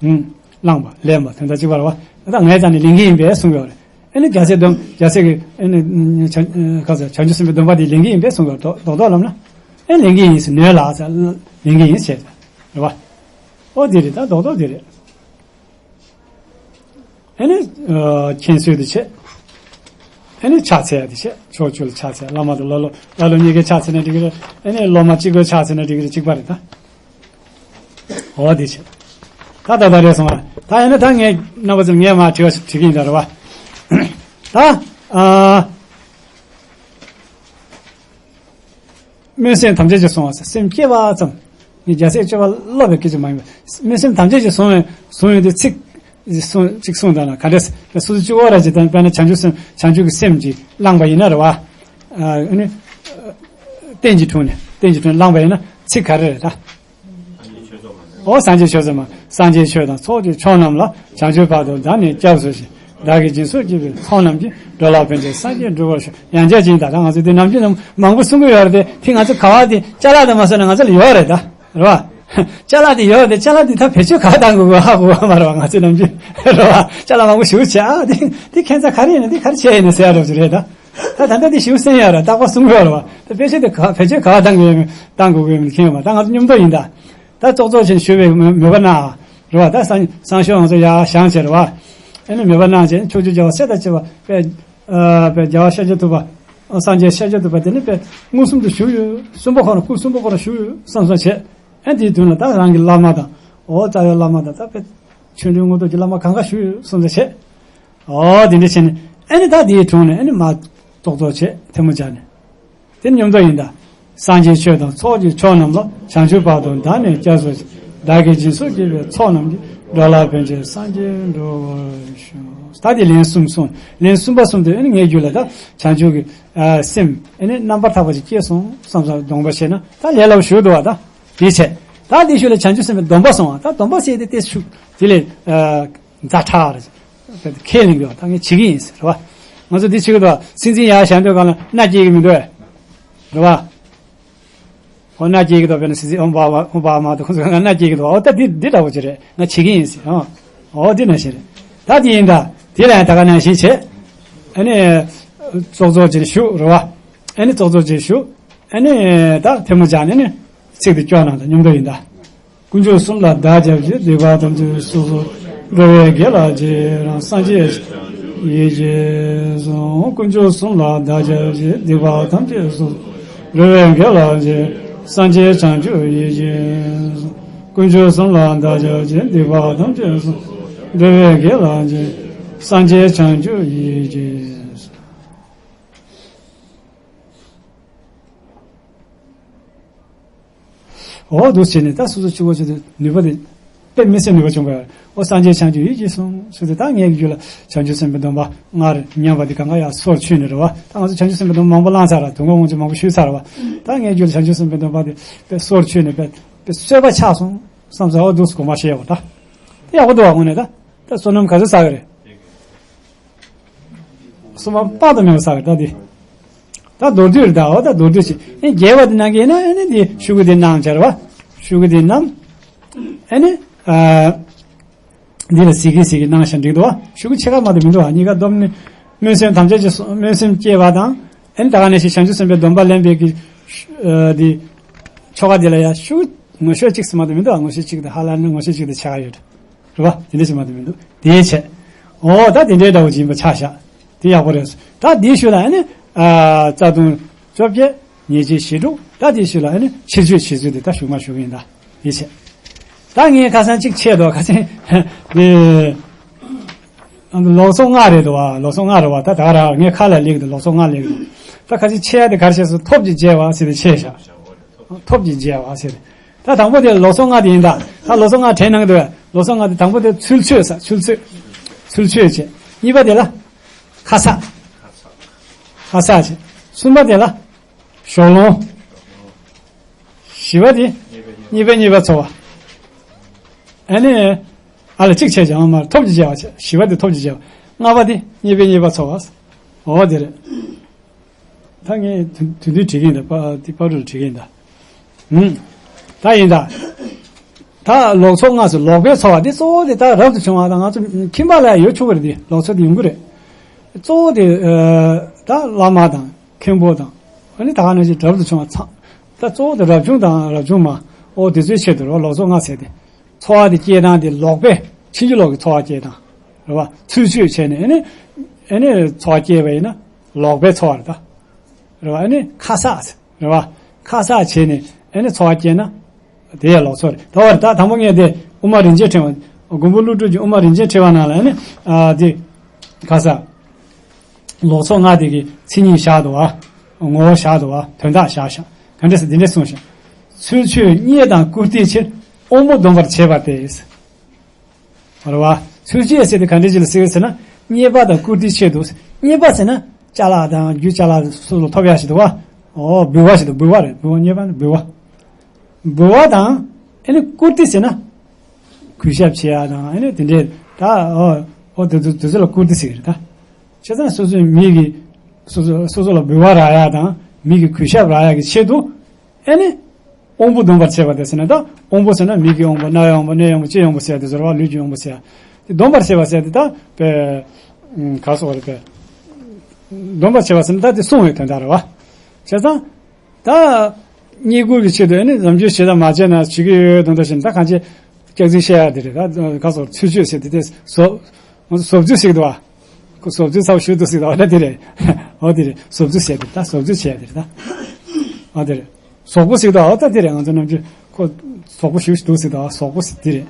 ཨུམ། བླངས་པ་ལེན་པ་དོན་དག་གཅིག་པ་རེད་བ། ད་ངའི་རྩ་ནས་ལེན་གྱི་ཡིན་པས་གསུངས་ཡོད་རེད། ཨེ་ནི་རྒྱལ་སྲས་སྡོམ་རྒྱལ་སྲས་ཀྱི་ཨེ་ནི་བྱང་ག་ཚོད་བྱང་ཆུབ་སེམས་དཔའི་སྡོམ་པ་དེ་ལེན་གྱི་ཡིན་པས་གསུངས་ཡོད་རེད། རྡོག་རྡོག་ལབ་ན། ཨེ་ལེན་གྱི་ཡིན་ཟེར་ནོས་ལ་ཟེར་ལེན་གྱི་ཡིན་ཟེར་རེད་བ། ཨོ་དེ་རེད་ད། རྡོག་རྡོག་དེ་རེད། ཨེ་ནི་ཨ་མཁྱེན་བརྩོན་དུ་བྱེད། ཨེ་ནི་ཕྱག་འཚལ་ཡ་དེ་བྱེད། ཕྱོགས་བཅུ་ལ་ཕྱག་འཚལ། བླ་མ་དང་བླ་སློབ་བླ་སློབ་གཉིས་ཀའི་ཕྱག་འཚལ་ན་འགྲིག་གི་རེད། ཨེ་ནི་སློབ་མ་གཅིག་པོའི་ཕྱག་འཚལ་ན་འགྲིག་གི་རེད། གཅིག་པ་རེད་ད། འོ་དེ་བྱེད། ད་ད་ད་རེད་སོང་བ། ད་ཡིན་ན་ད་ངས་རྣམ་པ་ཚོར་ངས་མ་དྲི་བ་ཞིག་དྲི་གི་ཡིན་ད་རེད་བ། ད་ཨ། སྨོན་སེམས་ཐམས་ཅད་ཀྱིས་བཟུང་བ་ཟེར། སེམས་བསྐྱེད་པ་ཙམ། ངས་རྒྱལ་སྲས་སྤྱོད་པ་སློབ་པའི་སྐད་ཆ་མ་ཡིན་པ། སྨོན་སེམས་ཐམས་ཅད་ཀྱིས་བཟུང་བའི་བཟུང་ཡོད་དེ་ཚིག་གསུང་གཅིག་གསུངས་དང་ན་ག་འདྲས་སོ་སོ་བཅུ་བོ་ར་ཅིག་དང་དཔེར་ན་བྱང་ཆུབ་སེམས་བྱང་ཆུབ་ཀྱི་སེམས་ཀྱིས་བླངས་པ་ཡིན་ན་རེད་བ། ཨ་ནི་རྟེན་གྱི་དྲུང་ནས་རྟེན་གྱི་དྲུང་བླངས་པ་ཡིན་ན་ཚིག་ག་རེ་རེད་ད། ཨོ་སངས་རྒྱས་ཆོས་ཚོལ་མ། སངས་རྒྱས་ཆོས་དང་ཚོགས་ཀྱི་མཆོག་རྣམས་ལ། བྱང་ཆུབ་བར་དུ་བདག་ནི་སྐྱབས་སུ་མཆི། བདག་གིས་སྦྱིན་སོགས་བགྱིས་པའི་ཚོགས་རྣམས་ཀྱིས། འགྲོ་ལ་ཕན་ཕྱིར་སངས་རྒྱས་འགྲུབ་པར་ཤོག་ཡང་བསྐྱར་ཅིག་ཡིན་ད། ད་ང་ཚོས་འདི་ནམ་རྒྱུན་ནམ་མང་པོ་གསུང་གི་ཡོད་རེད་དེ། དེ་ང་ཚོ་ག་བ་དེ་ཅ་ལག་དང་མ་བཟོས་ན་ང་ཚོ་ལ་ཡོད་རེད་ད། རེད་བ། ཅ་ལག་དེ་ཡོད་རེད་དེ། ཅ་ལག་དེ་ད་བེད་སྤྱོད་ག་བ་བཏང་དགོས་གོ་ཧ་གོ་བ་མ་རེད་བ། ང་ཚོས་ནམ་རྒྱུན་རེད་བ། ཅ་ལག་མང་པོ་ཞེ་པོ་བྱས། ཨ་དེ་དེ་ཁྱད་མཚར་ག་རེ་ཡིན་ན་དེ་ག་རེ་བྱས་ཡིན་ན་ཟེར་ཡ་རོབ་ཅིག་རེད་ད། ད་ད་ལྟ་དེ་ཞིབ་གསན་ཡ་ར་རྟག་པར་གསུང་གི་ཡོད་རེད་བ། ད་དཔེ་ཆ་དེ་ག་བེད་སྤྱོད་ག་བ་བཏང་དགོས་ཡོད་མེད་བཏང་དགོས་ཀྱི་ཡོད་མེད་མཁྱེན་ཡོད་མ། ད་ང་ཚོ་མཉམ་དུ་ཡིན་ད། ད་ཙོག་ཙོག་བྱས་ནས་ཞུ་བའི་མོས་མོས་པ་གནང་། རེད་བ། ད་སང་སང་ཞོགས་ང་ཚོ་ཡར་བཞེངས་བྱས་རེད་བ། ཨ་ནི་མོས་པ་གནང་བྱས་ཕྱོགས་བཅུའི་རྒྱལ་བ་སྲས་དང་བཅས་པ་དཔེ་ཨ་དཔེ་རྒྱལ་བ་ཤཱཀྱ་ཐུབ་པ། སངས་རྒྱས་ཤཱཀྱ་ཐུབ་པ་དེ་ནི་དཔེ་མངོན་སུམ་དུ་བཞུགས་ཡོད། གསུམ་པོ་ཁོ་ན་སྐུ་གསུམ་པོ་ཁོ་ན་བཞུགས་ཡོད་བསམ་བསམ་བྱས། ཨ་དེའི་དོན་ལ་ད་རང་གི་བླ་མ་དང་། འོ་རྩ་བའི་བླ་མ་དང་། ད་དཔེ་ཆོས་འབྲེལ་དངོས་སྟོབས་ཀྱི་བླ་མ་གང་ག་བཞུགས་ཡོད་བསམ་བསམ་བྱས། ཨོ་དེ་འདྲ་བྱས་ནས་ཨ་ནི་ད་དེའི་དྲུང་ནས་ཨ་ནི་མར་ཙོག་ཙོག་བྱས་ཐལ་མོ་སྦྱར་ནས། དེ་མཉམ་དུ་ཡིན་ད། སངས་རྒྱས་ཆོས་དང་ཚོགས་ཀྱི་མཆོག་རྣམས་ལ། བྱང་ཆུབ་བར་དུ་བདག་ནི་སྐྱབས་སུ་མཆི། བདག་གིས་སྦྱིན་སོགས་བགྱིས་པའི་ཚོགས་རྣམས་ཀྱིས། འགྲོ་ལ་ཕན་ཕྱིར་སངས་རྒྱས་འགྲུབ་པར་ཤོག་ད་དེ་ལན་གསུམ་གསུངས། ལན་གསུམ་པ་གསུམ་དུ་ཨ་ནི་ངའི་རྒྱུད་ལ་ད་བྱང་ཆུབ་ཀྱི་ཨ་སེམས་ཨ་ནི་རྣམ་པར་དག་པ་ཅིག་སྐྱེས་སོང་བསམ་བསམ་སྡོམ་པ་བྱས་ན་ད་ལས་སླ་པོ་ཞུ་འདུག་བ། ད་དེ་བྱས། ད་དེ་ཤུལ་ལ་བྱང་ཆུབ་སེམས་དཔའི་སྡོམ་པ་སོང་བ། ད་སྡོམ་པ་བྱས་ཏེ་དེ་ཤུགས་དེ་ལས་ཨ། ཛ་དྲག་རེད། ཁས་ལེན་གྱི་ཡོད། ད་ངས་བྱེད་ཀྱི་ཡིན་ཟེར་བ། ང་ཚོ་འདི་བྱེད་ཀྱི་འདུག་སྲིད་འཛིན་ཡར་བཞེངས་དུས་སྒང་ལ་མནའ་སྐྱེལ་གྱི་མི་འདུག་རེད་བ། ཧོ་མནའ་སྐྱེལ་གྱི་འདུག་དཔེར་ན་སྲིད་འཛིན་ཨོ་བྷ་མ་ཨོ་བྷ་མ་དང་ཁོང་ཚོ་གང་ག་མནའ་སྐྱེལ་གྱི་འདུག་ཨོ་ད་འདི་འདི་འདྲ་བོ་ཅིག་རེད། ང་བྱེད་ཀྱི་ཡིན་ཟེར། ཨོ་ཨོ་འདི་ནང་བཞིན་རེད། ད་འདི་ཡིན་ད། དེ་ལ་ཡང་ད་ག་ནང་བཞིན་བྱས། ཨ་ནི། ཙོག་ཙོག་ཅིག་བཞུགས་རེད་བ། ཨ་ནི་ཙོག་ཙོག་ཅིག་བཞུགས། ཨ་ནི་ད་ཐལ་མོ་སྦྱར་ནས་ནི། ཚིག་དེ་སྐྱོར་ན་ད་མཉམ་དུ་ཡིན་ད། དཀོན་མཆོག་གསུམ་ལ་བདག་སྐྱབས་མཆི། སྡིག་པ་ཐམས་ཅད་སོ་སོར། འགྲོ་བའི་དགེ་ལ་རྗེས་རང་། སངས་རྒྱས་ཡིད་ཀྱིས་བཟུང་། དཀོན་མཆོག་གསུམ་ལ་བདག་སྐྱབས་མཆི། སྡིག་པ་ཐམས་ཅད་སོ་སོར། འགྲོ་བའི་དགེ་ལ་རྗེས། སངས་རྒྱས་བྱང་ཆུབ་ཡིད་ཀྱིས་བཟུང་། དཀོན་མཆོག་གསུམ་ལ་བདག་སྐྱབས་མཆི། སྡིག་པ་ཐམས་ཅད་སོ་སོར། འགྲོ་བའི་དགེ་ལ་རྗེས། སངས་རྒྱས་བྱང་ཆུབ་ཡིད་ཀྱིས་བཟུང་། འོ་འདུག་བྱས་ནས་ད་སོ་སོ་གཅིག་པོ་བྱས་ཏེ་ནུས་པ་དེ་དཔེ་མི་སྲིད་ནུས་པ་བྱུང་བས། འོ་སངས་རྒྱས་བྱང་ཆུབ་ཡིད་ཀྱིས་བཟུང་ཟེར་ཏེ། ད་ངའི་རྒྱུད་ལ་བྱང་ཆུབ་སེམས་དཔའི་སྡོམ་པ་སྔར་ཉམས་པ་དེ་གང་ག་ཡར་སོར་ཆུད་ནས་རེད་བ། ད་ང་ཚོ་བྱང་ཆུབ་སེམས་དཔའི་སྡོམ་པ་མང་པོ་བླངས་ཚར་ར། དུས་འཁོར་དབང་ཕྱུག་མང་པོ་ཞུས་ཚར་བ། ད་ངའི་རྒྱུད་ལ་བྱང་ཆུབ་སེམས་དཔའི་སྡོམ་པ་དེ་དཔེ་སོར་ཆུད་ནས་དཔེ་དཔེ་གསོལ་བ་ཆགས་སོང་བསམ་ས། འོ་འདུག་སེ་དགོངས་པ་བཞེས་པ་ད། དེ་ཡག་པོ་འདུག་བ། དངོས་གནས་ད་ད་བསོད་ནམས་ག་ཚོད་བསགས་ཀྱི་རེད། སོ་མ་དཔག་ཏུ་མེད་པ་བསགས་ཀྱི་ད་དེ། ད་མདོར་བསྡུས་རེད་ད། འོ་ད་མདོར་བསྡུས་ཤིག་ཨེ་རྒྱས་པ་དེ་གནང་གི་ཡིན་ན་ཨེ་ནི་དེ་ཤོག་གུ་དེ་གནང་བྱ་རེད་བ། ཤོག་གུ་དེ་གནང་། ཨེ་ནི། ཨ། འདི་ལ་གཟིགས་ཀྱི་གཟིགས་ཀྱི་གནང་བྱ་འགྲིག་འདུག་བ། ཤོག་གུ་ཕྱེད་ཀ་མ་གཏོགས་མི་འདུག་བ། གཉིས་ཀ་སྡོམ་ནི། སྨོན་སེམས་ཐམས་ཅད་ཀྱི་སྨོན་སེམས་བསྐྱེད་པ་དང་། ཨེ་ནི་ད་ག་ནང་བཞིན་བྱང་ཆུབ་སེམས་དཔའི་སྡོམ་པ་ལེན་པའི་གི། ཨ། དེ། ཆོ་ག་དེ་ལ་ཡ་ཤོག་གུ་ངོ་ཤེས་གཅིག་ཙམ་མ་གཏོགས་མི་འདུག་བ། ངོ་ཤེས་གཅིག་དང་ཧ་ལམ་ནི་ངོ་ཤེས་གཅིག་དང་ཕྱེད་ཀ་ཡོད་རེད། རེད་བ། དེ་འདྲ་ཞིག་མ་གཏོགས་མི་འདུག་དེའི་ཆེད། འོ་ད་དེ་འདྲའི་འདྲ་བོ་ཅིག་ཡིན་པ་ཆ་བཞག་དེ་ཡག་པོ་རེད། ད་དེའི་ཤུལ་ལ་ཨ་ནི། ཨ། རྩ་ལྟུང་བཅོ་བརྒྱད། ཉེས་བྱས་ཞི་དྲུག་ད་དེའི་ཤུལ་ལ་ཨ་ནི་ཕྱིར་བཅོས་བྱེད་ཚུལ་དེ་ད་ཞུ་མ་ཞུ་གི་ཡིན་ད། དེའི་ཆེད། ད་ངས་ཁ་སང་གཅིག་ཆད་འདུག་ཁ་སང་། དེ། ལོག་སོང་ལྔ་རེད་འདུག་བ། ལོག་སོང་ལྔ་རེད་བ། ད་ད་ག་རང་ངས་ཁ་ལ་སླེབས་འདུག་ལོག་སོང་ལྔ་སླེབས་འདུག་ད་ཁ་ཅིག་ཆད་ཡ་དེ་ག་རེ་བྱས་སོང་། ཐོབ་ཀྱི་བྱས་པ་ཟེར་ཏེ་ཆད་བཞག་ཐོབ་ཀྱི་བྱས་པ་ཟེར། ད་དང་པོ་དེ་ལོག་སོང་ལྔ་དེ་ཡིན་ད། ད་ལོག་སོང་ལྔ་དྲན་གནང་འདུག་ལོག་སོང་ལྔ་དེ་དང་པོ་དེ་ཚུལ་འཆོས་ཟེར། ཚུལ་འཆོས། ཚུལ་འཆོས་བྱས། གཉིས་པ་དེ་ལ། ཁ་ས། ཁ་ས་བྱས། གསུམ་པ་དེ་ལ། ཞོག་ལོང་། བཞི་པ་དེ། གཉིས་པའི་གཉིས་པ་ཚོར་བ། ཨ་ནི། ཨ་ལ་གཅིག་བྱས་ཀྱང་མར་ཐོབ་ཀྱི་བྱས་པ་བྱས། བཞི་པ་དེ་ཐོབ་ཀྱི་བྱས་པ། ལྔ་པ་དེ་གཉིས་པའི་གཉིས་པ་ཚོར་བ། འོ་དེ་རེད། ད་ངས་དུ་དུས་དུས་བྲིས་ཀྱིན་ད། པ་དེ་པ་རུ་བྲིས་ཀྱིན་ད། ཨུམ། ད་ཡིན་ད། ད་ལོག་ཚོར་ལྔ་ཟེར། ལོག་པའི་ཚོར་བ་དེ་གཙོ་བོ་དེ་ད་རབ་ཏུ་བྱུང་བ་དང་ང་ཚོ་ཁྱིམ་པ་ལ་ཡོད་ཆོག་གི་རེད་དེ། ལོག་ཚོར་དེ་ཡོང་གི་རེད། གཙོ་བོ་དེ་ཨ། ད་བླ་མ་དང་མཁན་པོ་དང་། ཨ་ནི་ད་ག་ནང་བཞིན་རབ་ཏུ་བྱུང་བ་ཚང་། ད་གཙོ་བོ་དེ་རབ་བྱུང་དང་རབ་བྱུང་མ། ཨོ་དེ་ཚོའི་ཆེད་དུ་རེད་བ། ལོག་ཚོར་ལྔ་ཟེར་དེ། ཚོར་བ་དེ་སྐྱེས་སྟངས་དེ་ལོག་པས་ཕྱིན་ཅི་ལོག་གི་ཚོར་བ་སྐྱེས་སྟངས་རེད་བ། ཚུལ་འཆོས་བྱས་ནས་ཨ་ནི། ཨ་ནི་ཚོར་བ་སྐྱེས་པ་ཡིན་ན་ལོག་པའི་ཚོར་བ་རེད་ད། རེད་བ། ཨ་ནི་ཁ་གསག་རེད་བ། ཁ་གསག་བྱས་ནས་ཨ་ནི་ཚོར་བ་སྐྱེས་ན། དེ་ཡང་ལོག་ཚོར་རེད། ད་བར་ད་དང་པོ་ངས་དེ་དབུ་མ་རིན་ཆེན་ཕྲེང་བ། མགོན་པོ་ཀླུ་སྒྲུབ་ཀྱི་དབུ་མ་རིན་ཆེན་ཕྲེང་བ་ནང་ལ་ཨ་ནི། ཨ། དེ། ཁ་གསག་ལོག་ཚོར་ལྔ་དེ་གི་མཚན་ཉིད་བཞག་འདུག་བ། ངོ་བོ་བཞག་འདུག་བ། དོན་དག་བཞག་བཞག་ག་འདྲས་སེ་འདི་འདྲས་གསུངས་ཤིང་། ཚུལ་འཆོས་རྙེད་དང་བཀུར་སྟིའི་ཕྱིར། དབང་པོ་སྡོམ་པར་བྱེད་པ་སྟེ། རེད་བ། ཚུལ་འཆོས་ཟེར་དེ་ག་འདྲས་ཅིག་ལ་ཟེར་ཟེར་ན། རྙེད་པ་དང་བཀུར་སྟིའི་ཆེད་དུ། རྙེད་པ་ཟེར་ན་ཅ་ལག་དང་རྒྱུ་ཅ་ལག་སོ་སོ་ལ་ཐོབ་ཡ་ཞིག་འདུག་བ། ཨོ་འབུལ་བ་ཞིག་འདུག་འབུལ་བ་རེད། འབུལ་བ་རྙེད་པ་ནི་འབུལ་བ། འབུལ་བ་དང་། ཨེ་ནི་བཀུར་སྟི་ཟེར་ན། གུས་ཞབས་བྱེད་ཡ་དང་ཨེ་ནི་དེ་འདྲས་ད་ཨོ་ཨོ་དེ་ཚོ་དེ་ཚོ་ལ་བཀུར་སྟི་ཟེར་གི་རེད་ད། བྱས་ཙང་སོ་སོའི་མི་གི་སོ་སོ་སོ་སོ་ལ་འབུལ་བ་རག་ཡ་དང་མི་གི་གུས་ཞབས་རག་ཡ་གི་ཆེད་དུ། ཨེ་ནི། དབང་པོ་སྡོམ་པར་བྱེད་པ་དེ་ཟེར་ན་ད་དབང་པོ་ཟེར་ན་མིག་གི་དབང་པོ་རྣ་བའི་དབང་པོ་སྣའི་དབང་པོ་ལྕེའི་དབང་པོ་ཟེར་ཡ་དེ་ཚོ་རེད་བ། ལུས་ཀྱི་དབང་པོ་ཟེར་ཡ། དེ་སྡོམ་པར་བྱེད་པ་ཟེར་ཡ་དེ་ད་པའི། ག་སོགས་རེད་པས། སྡོམ་པར་བྱེད་པ་ཟེར་ན་ད་དེ་སྲུང་བའི་དོན་དག་རེད་བ། བྱས་ཙང་། ད། རྙེད་བཀུར་གྱི་ཆེད་དུ་ཨེ་ནི་ནམ་རྒྱུན་བྱེད་དང་མ་བྱས་ན་བྱེད་ཀྱི་ཡོད་དོན་དག་བྱས་ན་ད་གང་ཅི། སྐྱག་རྫུན་བཤད་ཡ་དེ་རེད་ད། ག་སོགས་ཚུལ་འཆོས་ཟེར་དེ་དེ་བཟོ། བཟོ་བཅོས་ཟེར་གི་འདུག་བ། ཁོ་བཟོ་བཅོས་ཚ་བོ་ཞུ་འདུག་ཟེར་གི་འདུག་བ་ད་དེ་རེད། འོ་དེ་རེད། བཟོ་བཅོས་བྱས་དེ་ད་བཟོ་བཅོས་བྱས་དེ་རེད་ད། འོ་དེ་རེད། བཟོ་པོ་ཟེར་གི་འདུག་འོ་ད་དེ་རེད། ང་ཚོ་ནམ་རྒྱུན་ཁོ་བཟོ་པོ་ཞུ་འདུག་ཟེར་གི་འདུག་བ། བཟོ་པོ་ཟེར་དེ་རེད།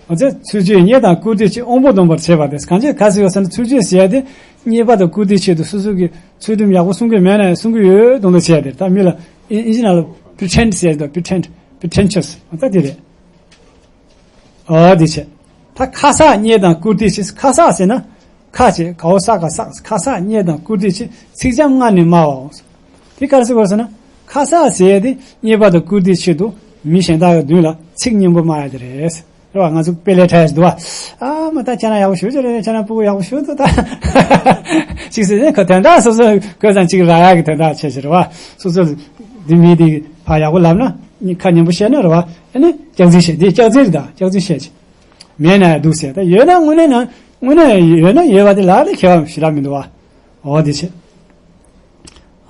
འོ་ཚེ་ཚུལ་འཆོས་རྙེད་དང་བཀུར་སྟིའི་ཕྱིར་དབང་པོ་སྡོམ་པར་བྱེད་པ་དེ་གང་ཅི་ག་ཟེར་བ་ཟེར་ན་ཚུལ་འཆོས་ཟེར་ཡ་དེ། རྙེད་པ་དང་བཀུར་སྟིའི་ཆེད་དུ་སོ་སོ་གི་ཚུལ་ཁྲིམས་ཡག་པོ་སྲུང་གི་མེད་ན་ཡང་སྲུང་གི་ཡོད་དོན་དུ་བྱས་ཏེ་ད་མི་ལ་ཨིན་ཨིན་ཇི་ནང་ལ་པི་རི་ཊེན་ཌི་ཟེར་དང་པི་རི་ཊེན་ཌི་པི་རི་ཊེན་ཤ་སི་ད་དེ་རེད། ཨ་དེ་བྱས། ད་ཁ་གསག་རྙེད་དང་བཀུར་སྟིའི་ཕྱིར། ཁ་གསག་ཟེར་ན། ཁ་བྱས་གའོ་ས་ག་གསག་ཁ་གསག་རྙེད་དང་བཀུར་སྟིའི་ཕྱིར་ཚིག་འཇམ་རྔ་ནི་སྨྲ་བའོ། དེ་ག་རེ་ཟེར་དགོས་ཟེར་ན། ཁ་གསག་ཟེར་ཡ་དེ་རྙེད་པ་དང་བཀུར་སྟིའི་ཆེད་དུ་མི་གཞན་དག་གི་མདུན་ལ་ཚིག་སྙན་པོ་སྨྲ་ཡ་དེ་རེད། རེད་བ། ང་ཚོ་དཔེ་ལས་འཁྲབ་ཡ་ཞིག་འདུག་བ། ཨ་མ་ད་ཁྱེད་རང་ཡག་པོ་ཞུ་ཅི་རེད། ཁྱེད་རང་སྤུ་གུ་ཡག་པོ་ཞུ་འདུག་ད། ཅིག་ཟེར་ནས་ཁོ་དོན་དག་སོ་སོ་གོ་ཙང་ཅིག་རག་ཡག་གི་དོན་དག་བྱས་ཤིག་རེད་བ། སོ་སོ་འདི་མི་འདི་ཕ་ཡག་པོ་ལབ་ན་ཁ་སྙན་པོ་བཤད་ན་རེད་བ། ཨ་ནི་སྐྱག་རྫུན་བཤད་འདི་སྐྱག་རྫུན་རེད་ད། སྐྱག་རྫུན་བཤད་ཅིག་མེད་ན་ཡང་འདུག་ཟེར། ད་ཡོད་ན་དངོས་གནས་ན་དངོས་གནས་ཡོད་ན་ཡོད་པ་དེ་ལ་ལས་ཁྱད་པར་ཞེ་དྲག་མི་འདུག་བ། འོ་དེ་བྱས།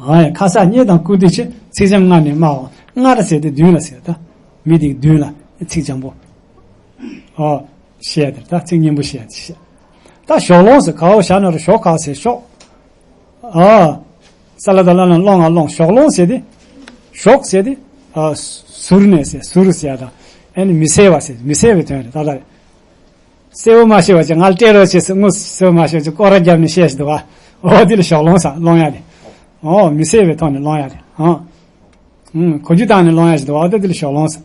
ཨ་ཡ་ཁ་གསག་རྙེད་དང་བཀུར་སྟིའི་ཕྱིར་ཚིག་འཇམ་རྔ་ནི་སྨྲ་བའོ། རྔ་ར་ཟེར་དེ་མདུན་ལ་ཟེར་ད། མི་དེའི་མདུན་ལ་ཚིག་འཇམ་པོ། ཨོ། བཤད་དེ་ད་ཚིག་སྙན་པོ་བཤད་དེ་བཤད། ད་ཞོག་ལོང་ཟེར་གའོ་ཞ་ན་རོ་ཞོག་ག་ཟེར་ཞོག་ཨ། ས་ལ་ད་ལ་ན་སློང་ང་སློང་ཞོག་ལོང་ཟེར་དེ། ཞོག་ཟེར་དེ། ཨ། ཟུར་ནས་ཟེར་ཟུར་ཟེར་ཡ་ད། ཨ་ནི་མི་གསལ་བ་ཟེར་མི་གསལ་བའི་དོན་རེད་ད་ལྟ་རེད། གསལ་བོ་མ་ཤེས་པ་ཅིག་ང་ལ་སྤྲད་རོགས་བྱེད་ཟེར་དངོས་གསལ་བོ་མ་ཤེས་པ་ཅིག་སྐོར་ར་བརྒྱབ་ནས་བཤད་ཞིག་འདུག་བ། འོ་དེ་ལ་ཞོག་ལོང་ཟེར་སློང་ཡ་རེད། འོ་མི་གསལ་བའི་ཐོག་ནས་སློང་ཡ་རེད་ཨང་། ཨང་གོ་རྒྱུ་བཏང་ནས་སློང་ཡ་ཞིག་འདུག་བ། འོ་དེ་དེ་ལ་ཞོག་ལོང་ཟེར།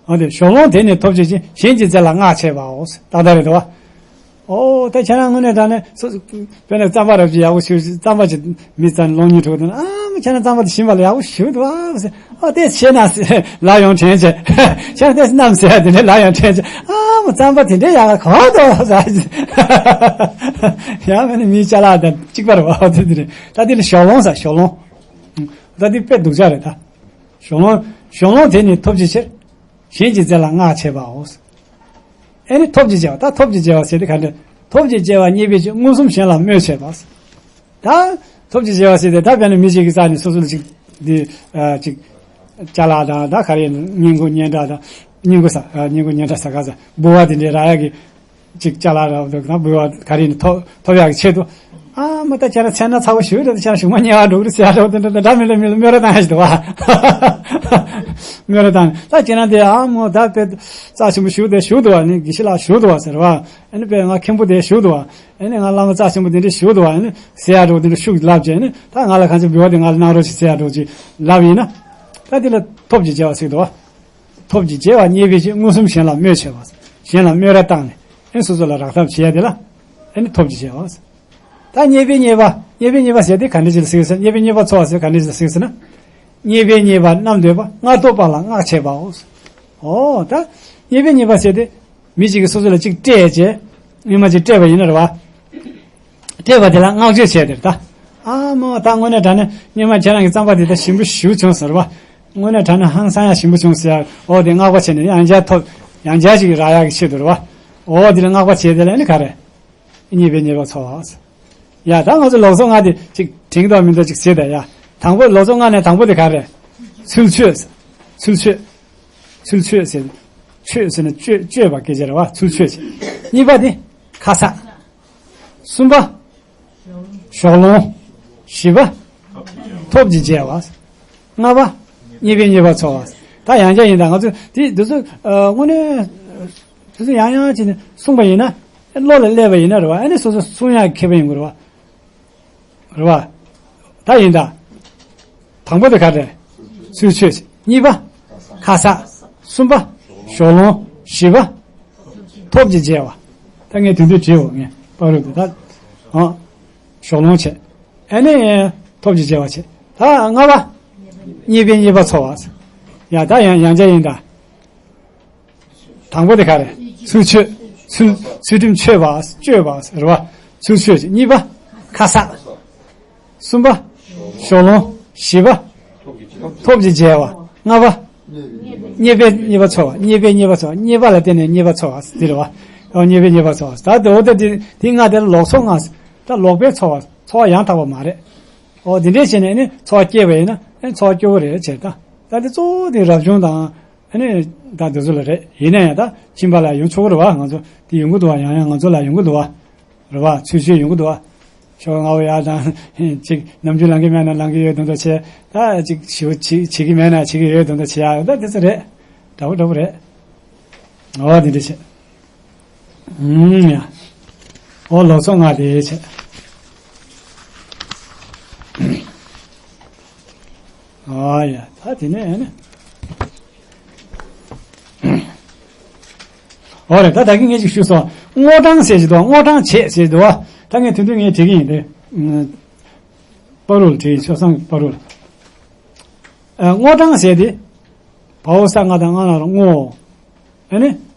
འོ་དེ་ཞོག་ལོང་དེ་ནི་ཐོབ་བྱེད་ཅིང་གཞན་གྱི་རྫས་ལ་བསྔགས་བྱེད་པའོ། ཏག་ཏག་རེད་འདུག་བ། འོ་ད་ཁྱེད་རང་དངོས་གནས་དྲང་གནས་སོ། དཔེར་ན་རྩམ་པ་རབ་ཅིག་ཡག་པོ་ཞིག་རྩམ་པ་ཅིག་མི་རྩ་ནས་སློང་སྙིང་བྲོ་དུས་ཨ་མ་ཁྱེད་རང་རྩམ་པ་དེ་ཞིམ་པ་ལ་ཡག་པོ་ཞིག་འདུག་ཨ། ཨ་དེ་ཤེས་ན་ལ་ཡོང་དྲན་བྱས། ཁྱེད་རང་དེ་རྣམས་ཟེར་ཡ་དེ་ནས་ལ་ཡོང་དྲན་བྱས་ཨ་མ་རྩམ་པ་དེ་འདྲའི་ཡག་ག་གང་འདུག་ཟེར། ཡང་མིན་ན་མིའི་ཅ་ལག་དང་གཅིག་པ་རེད་བ། དེ་དེ་རེད། ད་དེ་ལ་ཞོག་ལོང་ཟེར་ཞོག་ལོང་། ད་དེ་དཔེ་སྡུག་ཅག་རེད་ད། ཞོག་ལོང་། ཞོག་ལོང་དེ་ནི་ཐོབ་བྱེད་ཕྱིར། གཞན་གྱི་རྫས་ལ་བསྔགས་བྱེད་པའོ། ཨེ་ནི་ཐོབ་བྱེད་བྱེད་པ་ད་ཐོབ་བྱེད་བྱེད་པ་ཟེར་དེ་ག་འདྲ། ཐོབ་བྱེད་བྱེད་པ་རྙེད་པའི་ཕྱིར་མངོན་སུམ་གཞན་ལ་སྨོད་བྱེད་པ། ད་ཐོབ་བྱེད་བྱེད་པ་ཟེར་དེ་ད་དཔེར་ན་མི་ཞིག་གི་རྩ་ནས་སོ་སོ་ལ་ཅིག་འདི་ཅིག་ཅ་ལག་དང་ད་ག་རེ་ཡིན་ན་སྙིང་གོ་སྙན་གྲགས་དང་སྙིང་གོ་ས་སྙིང་གོ་སྙན་གྲགས་ས་ག་ས་འབུལ་བ་དེ་འདྲའི་རག་ཡག་གི་ཅིག་ཅ་ལག་རག་འདུག་ན་འབུལ་བ་ག་རེ་ཡིན་ན་ཐོབ་ཐོབ་ཡག་གི་ཆེད་དུ། ཨ་མ་ད་ཁྱེད་རང་མཚན་ན་ཚ་བོ་ཞུ་རེད། ད་ཁྱེད་རང་གཞུག་མ་དམྱལ་བ་འགྲོ་གི་རེད་ཟེར་ཡག་འགྲོ་དེ་འདྲ་འདྲ་མི་ལ་མི་ལ་སྨོད་ར་བཏང་ཡག་ཞིག་འདུག་བ། སྨོད་ར་བཏང་ད་ཁྱེད་རང་དེ་ཨ་མོ་ད་དཔེ་རྩ་ཆེན་པོ་ཞུ་དེ་ཞུ་འདུག་བ། ནི་དགེ་བཤེས་ལགས་ཞུ་འདུག་བ་ཟེར་བ། ཨ་ནི་དཔེ་ང་མཁན་པོ་དེ་ཞུ་འདུག་བ། ཨ་ནི་ང་བླ་མ་རྩ་ཆེན་པོ་དེ་འདྲས་ཞུ་འདུག་བ། ཨ་ནི་ཟེར་ཡག་འགྲོ་དེ་འདྲ་ཤུགས་ལབ་བྱས་ནི་ད་ང་ལ་གང་ཅི་འབུལ་བ་དེ་ང་ལ་གནང་རོགས་ཞེས་ཟེར་ཡག་འགྲོ་ཅིག་ལབ་ཡིན་ན། ད་དེ་ལ་ཐོབ་བྱེད་བྱེད་པ་ཟེར་འདུག་བ། ཐོབ་བྱེད་བྱེད་པ་རྙེད་པའི་ཕྱིར་མངོན་སུམ་གཞན་ལ་སྨོད་བྱེད་པ། གཞན་ལ་སྨོད་ར་བཏང་ནས་ཨེ་སོ་སོ་ལ་རག་ཐབས་བྱེད་ཡ་དེ་ལ་ཨེ་ནི་ཐོབ་བྱེད་བྱེད་པ། ད་རྙེད་པའི་རྙེད་པ་རྙེད་པའི་རྙེད་པ་ཟེར་དེ་ག་འདྲ་ཅིག་ལ་ཟེར་ཟེར། རྙེད་པའི་རྙེད་པ་ཚོར་བ་ཟེར་ག་འདྲ་ཅིག་ལ་ཟེར་ཟེར་ན། རྙེད་པའི་རྙེད་པ་རྣམས་འདོད་པ་སྔར་ཐོབ་པ་ལ་བསྔགས་བྱེད་པའོ། ཨོ་ད་རྙེད་པའི་རྙེད་པ་ཟེར་དེ་མི་གཅིག་གིས་སོ་སོ་ལ་གཅིག་སྤྲད་བྱས་སྔོན་མ་གཅིག་སྤྲད་པ་ཡིན་ན་རེད་བ། སྤྲད་པ་དེ་ལ་བསྔགས་བརྗོད་བྱས་དེར་ད། ཨ་མ་ད་དངོས་གནས་དྲང་གནས་སྔོན་མ་ཁྱེད་རང་གི་རྩམ་པ་དེ་ད་ཞིམ་པོ་ཞེ་པོ་བྱུང་ཟེར་བ། དངོས་གནས་དྲང་གནས་ཧང་སང་ཡག་ཞིམ་པོ་བྱུང་ཟེར་ཡག་འོ་དེ་བསྔགས་པ་བྱས་ནས་ཡང་བསྐྱར་ཐོབ་ཡང་བསྐྱར་ཅིག་རག་ཡག་གི་ཆེད་དུ་རེད་བ། འོ་དེ་ལ་བསྔགས་པ་བྱས་དེ་ལ་ནི་ག་རེ། རྙེད་པའི་རྙེད་པ་ཚོར་བ། ཡ་ད་ང་ཚོ་ལོག་སོང་ང་དེ་ཅིག་དྲན་གྱི་འདུག་མི་འདུག་ཅིག་ཟེར་ད་ཡ། དང་པོ་ལོག་སོང་ང་ནས་དང་པོ་དེ་ག་རེ། ཚུལ་འཆོས། ཚུལ་འཆོས། ཚུལ་འཆོས་ཟེར། འཆོས་ཟེར་ན་སྤྱོད་སྤྱོད་པ་སྐད་ཆ་རེད་བ། ཚུལ་འཆོས་ཟེར། གཉིས་པ་དེ་ཁ་གསག་གསུམ་པ། ཞོག་ལོང་། བཞི་པ། ཐོབ་བྱེད་བྱེད་པ། ལྔ་པ། རྙེད་པའི་རྙེད་པ་ཚོར་བ། ད་ཡང་བསྐྱར་ཡིན་ད་ང་ཚོས་དེ་འདི་ཚོ་དངོས་གནས་དེ་ཚོ་ཡང་ཡང་བྱས་ནས་གསུངས་པ་ཡིན་ན་བློ་ལ་སླེབས་པ་ཡིན་ན་རེད་བ། ཨ་ནི་སོ་སོ་གསུང་ཡག་མཁས་པ་ཡིན་དགོས་རེད་བ། རེད་བ། ད་ཡིན་ད། དང་པོ་དེ་ག་རེ། ཚུལ་འཆོས་བྱས། གཉིས་པ། ཁ་གསག་གསུམ་པ། ཞོག་ལོང་། བཞི་པ། ཐོབ་བྱས་བྱས་པ། ད་ངས་དེ་དུས་བྲིས་འོ་ངས་པ་རུ་དེ་ད། ཨ། ཞོག་ལོང་བྱས། ཨ་ནི། ཐོབ་བྱས་བྱས་པ་བྱས། ད་ལྔ་པ། རྙེད་པས་རྙེད་པ་འཚོལ་བ། ཡ་ད་ཡང་ཡང་བསྐྱར་ཡིན་ད། དང་པོ་དེ་ག་རེ། ཚུལ་འཆོས། ཚུལ་ཚུལ་ཁྲིམས་འཆོས་པ་སྤྱོད་པ་རེད་བ། ཚུལ་འཆོས་ཅིག་གཉིས་པ། ཁ་གསག་གསུམ་པ། ཞོག་ལོང་། བཞི་པ། ཐོབ་བྱས་བྱས་པ། ལྔ་པ། རྙེད་པས་རྙེད་པ་འཚོལ་བ། རྙེད་པས་རྙེད་པ་འཚོལ་བ། རྙེད་པ་ལ་བརྟེན་ནས་རྙེད་པ་འཚོལ་བ་དེ་རེད་བ། ཨོ་རྙེད་པས་རྙེད་པ་འཚོལ་བ། ད་དེ་འོ་ད་དེ་དེ་ལྔ་དེ་ལ་ལོག་འཚོ་ལྔ། ད་ལོག་པའི་འཚོ་བ། འཚོ་བ་ཡང་དག་པ་མ་རེད། ཨོ་དེ་འདྲས་བྱས་ནས་ནི་འཚོ་བ་སྐྱེལ་བ་ཡིན་ན་ཨེ་འཚོ་བ་སྐྱོ་བོ་རེད་ཟེར་ད། ད་དེ་གཙོ་བོ་དེ་རབ་བྱུང་དང་། ཨ་ནི། ད་དེ་ཚོ་ལ་རེད། ཡིན་ན་ཡང་ད་ཁྱིམ་པ་ལ་ཡོང་ཆོག་གི་རེད་བ། ང་ཚོ་དེ་ཡོང་གི་འདུག་བ། ཡང་ཡང་ང་ཚོ་ལ་ཡོང་གི་འདུག་བ། རེད་བ། ཚུལ་འཆོས་ཡོང་གི་འདུག་བ། ཞོགས་སྔ་པོ་ཡར་དང་ཅིག་ནམ་རྒྱུན་ལངས་ཀྱི་མེད་ན་ལངས་ཀྱི་ཡོད་དོན་དག་བྱས། ད་ཅིག་ཞི་བ་བྱེད་བྱེད་ཀྱི་མེད་ན་བྱེད་ཀྱི་ཡོད་དོན་དག་བྱེད་ཡ། ད་དེ་ཚོ་རེད། འདྲ་པོ་འདྲ་པོ་རེད། འོ་དེ་འདྲ་བྱས། ཨུམ་ཡ། འོ་ལོག་འཚོ་ལྔ་དེ་བྱས། ཨ་ཡ། ད་དེ་ནས་ཨ་ནི། འོ་རེད། ད་ད་གིན་ངས་ཅིག་ཞུས་སོང་། སྔོ་བགྲང་ཟེར་གྱི་འདུག་སྔོ་བགྲང་བྱེད་ཟེར་གྱི་འདུག་ད་ངས་དེ་དུས་ངས་བྲིས་ཀྱི་ཡིན་ཏེ། པ་རུ་ལ་བྲིས་ཡིན། ཆོས་བཟང་གི་པ་རུ་ལ། ཨ། སྔོ་བགྲང་ཟེར་དེ། བའོ་ས་ལྔ་དང་ལྔ་ལ་སྔོ། ཨ་ནི།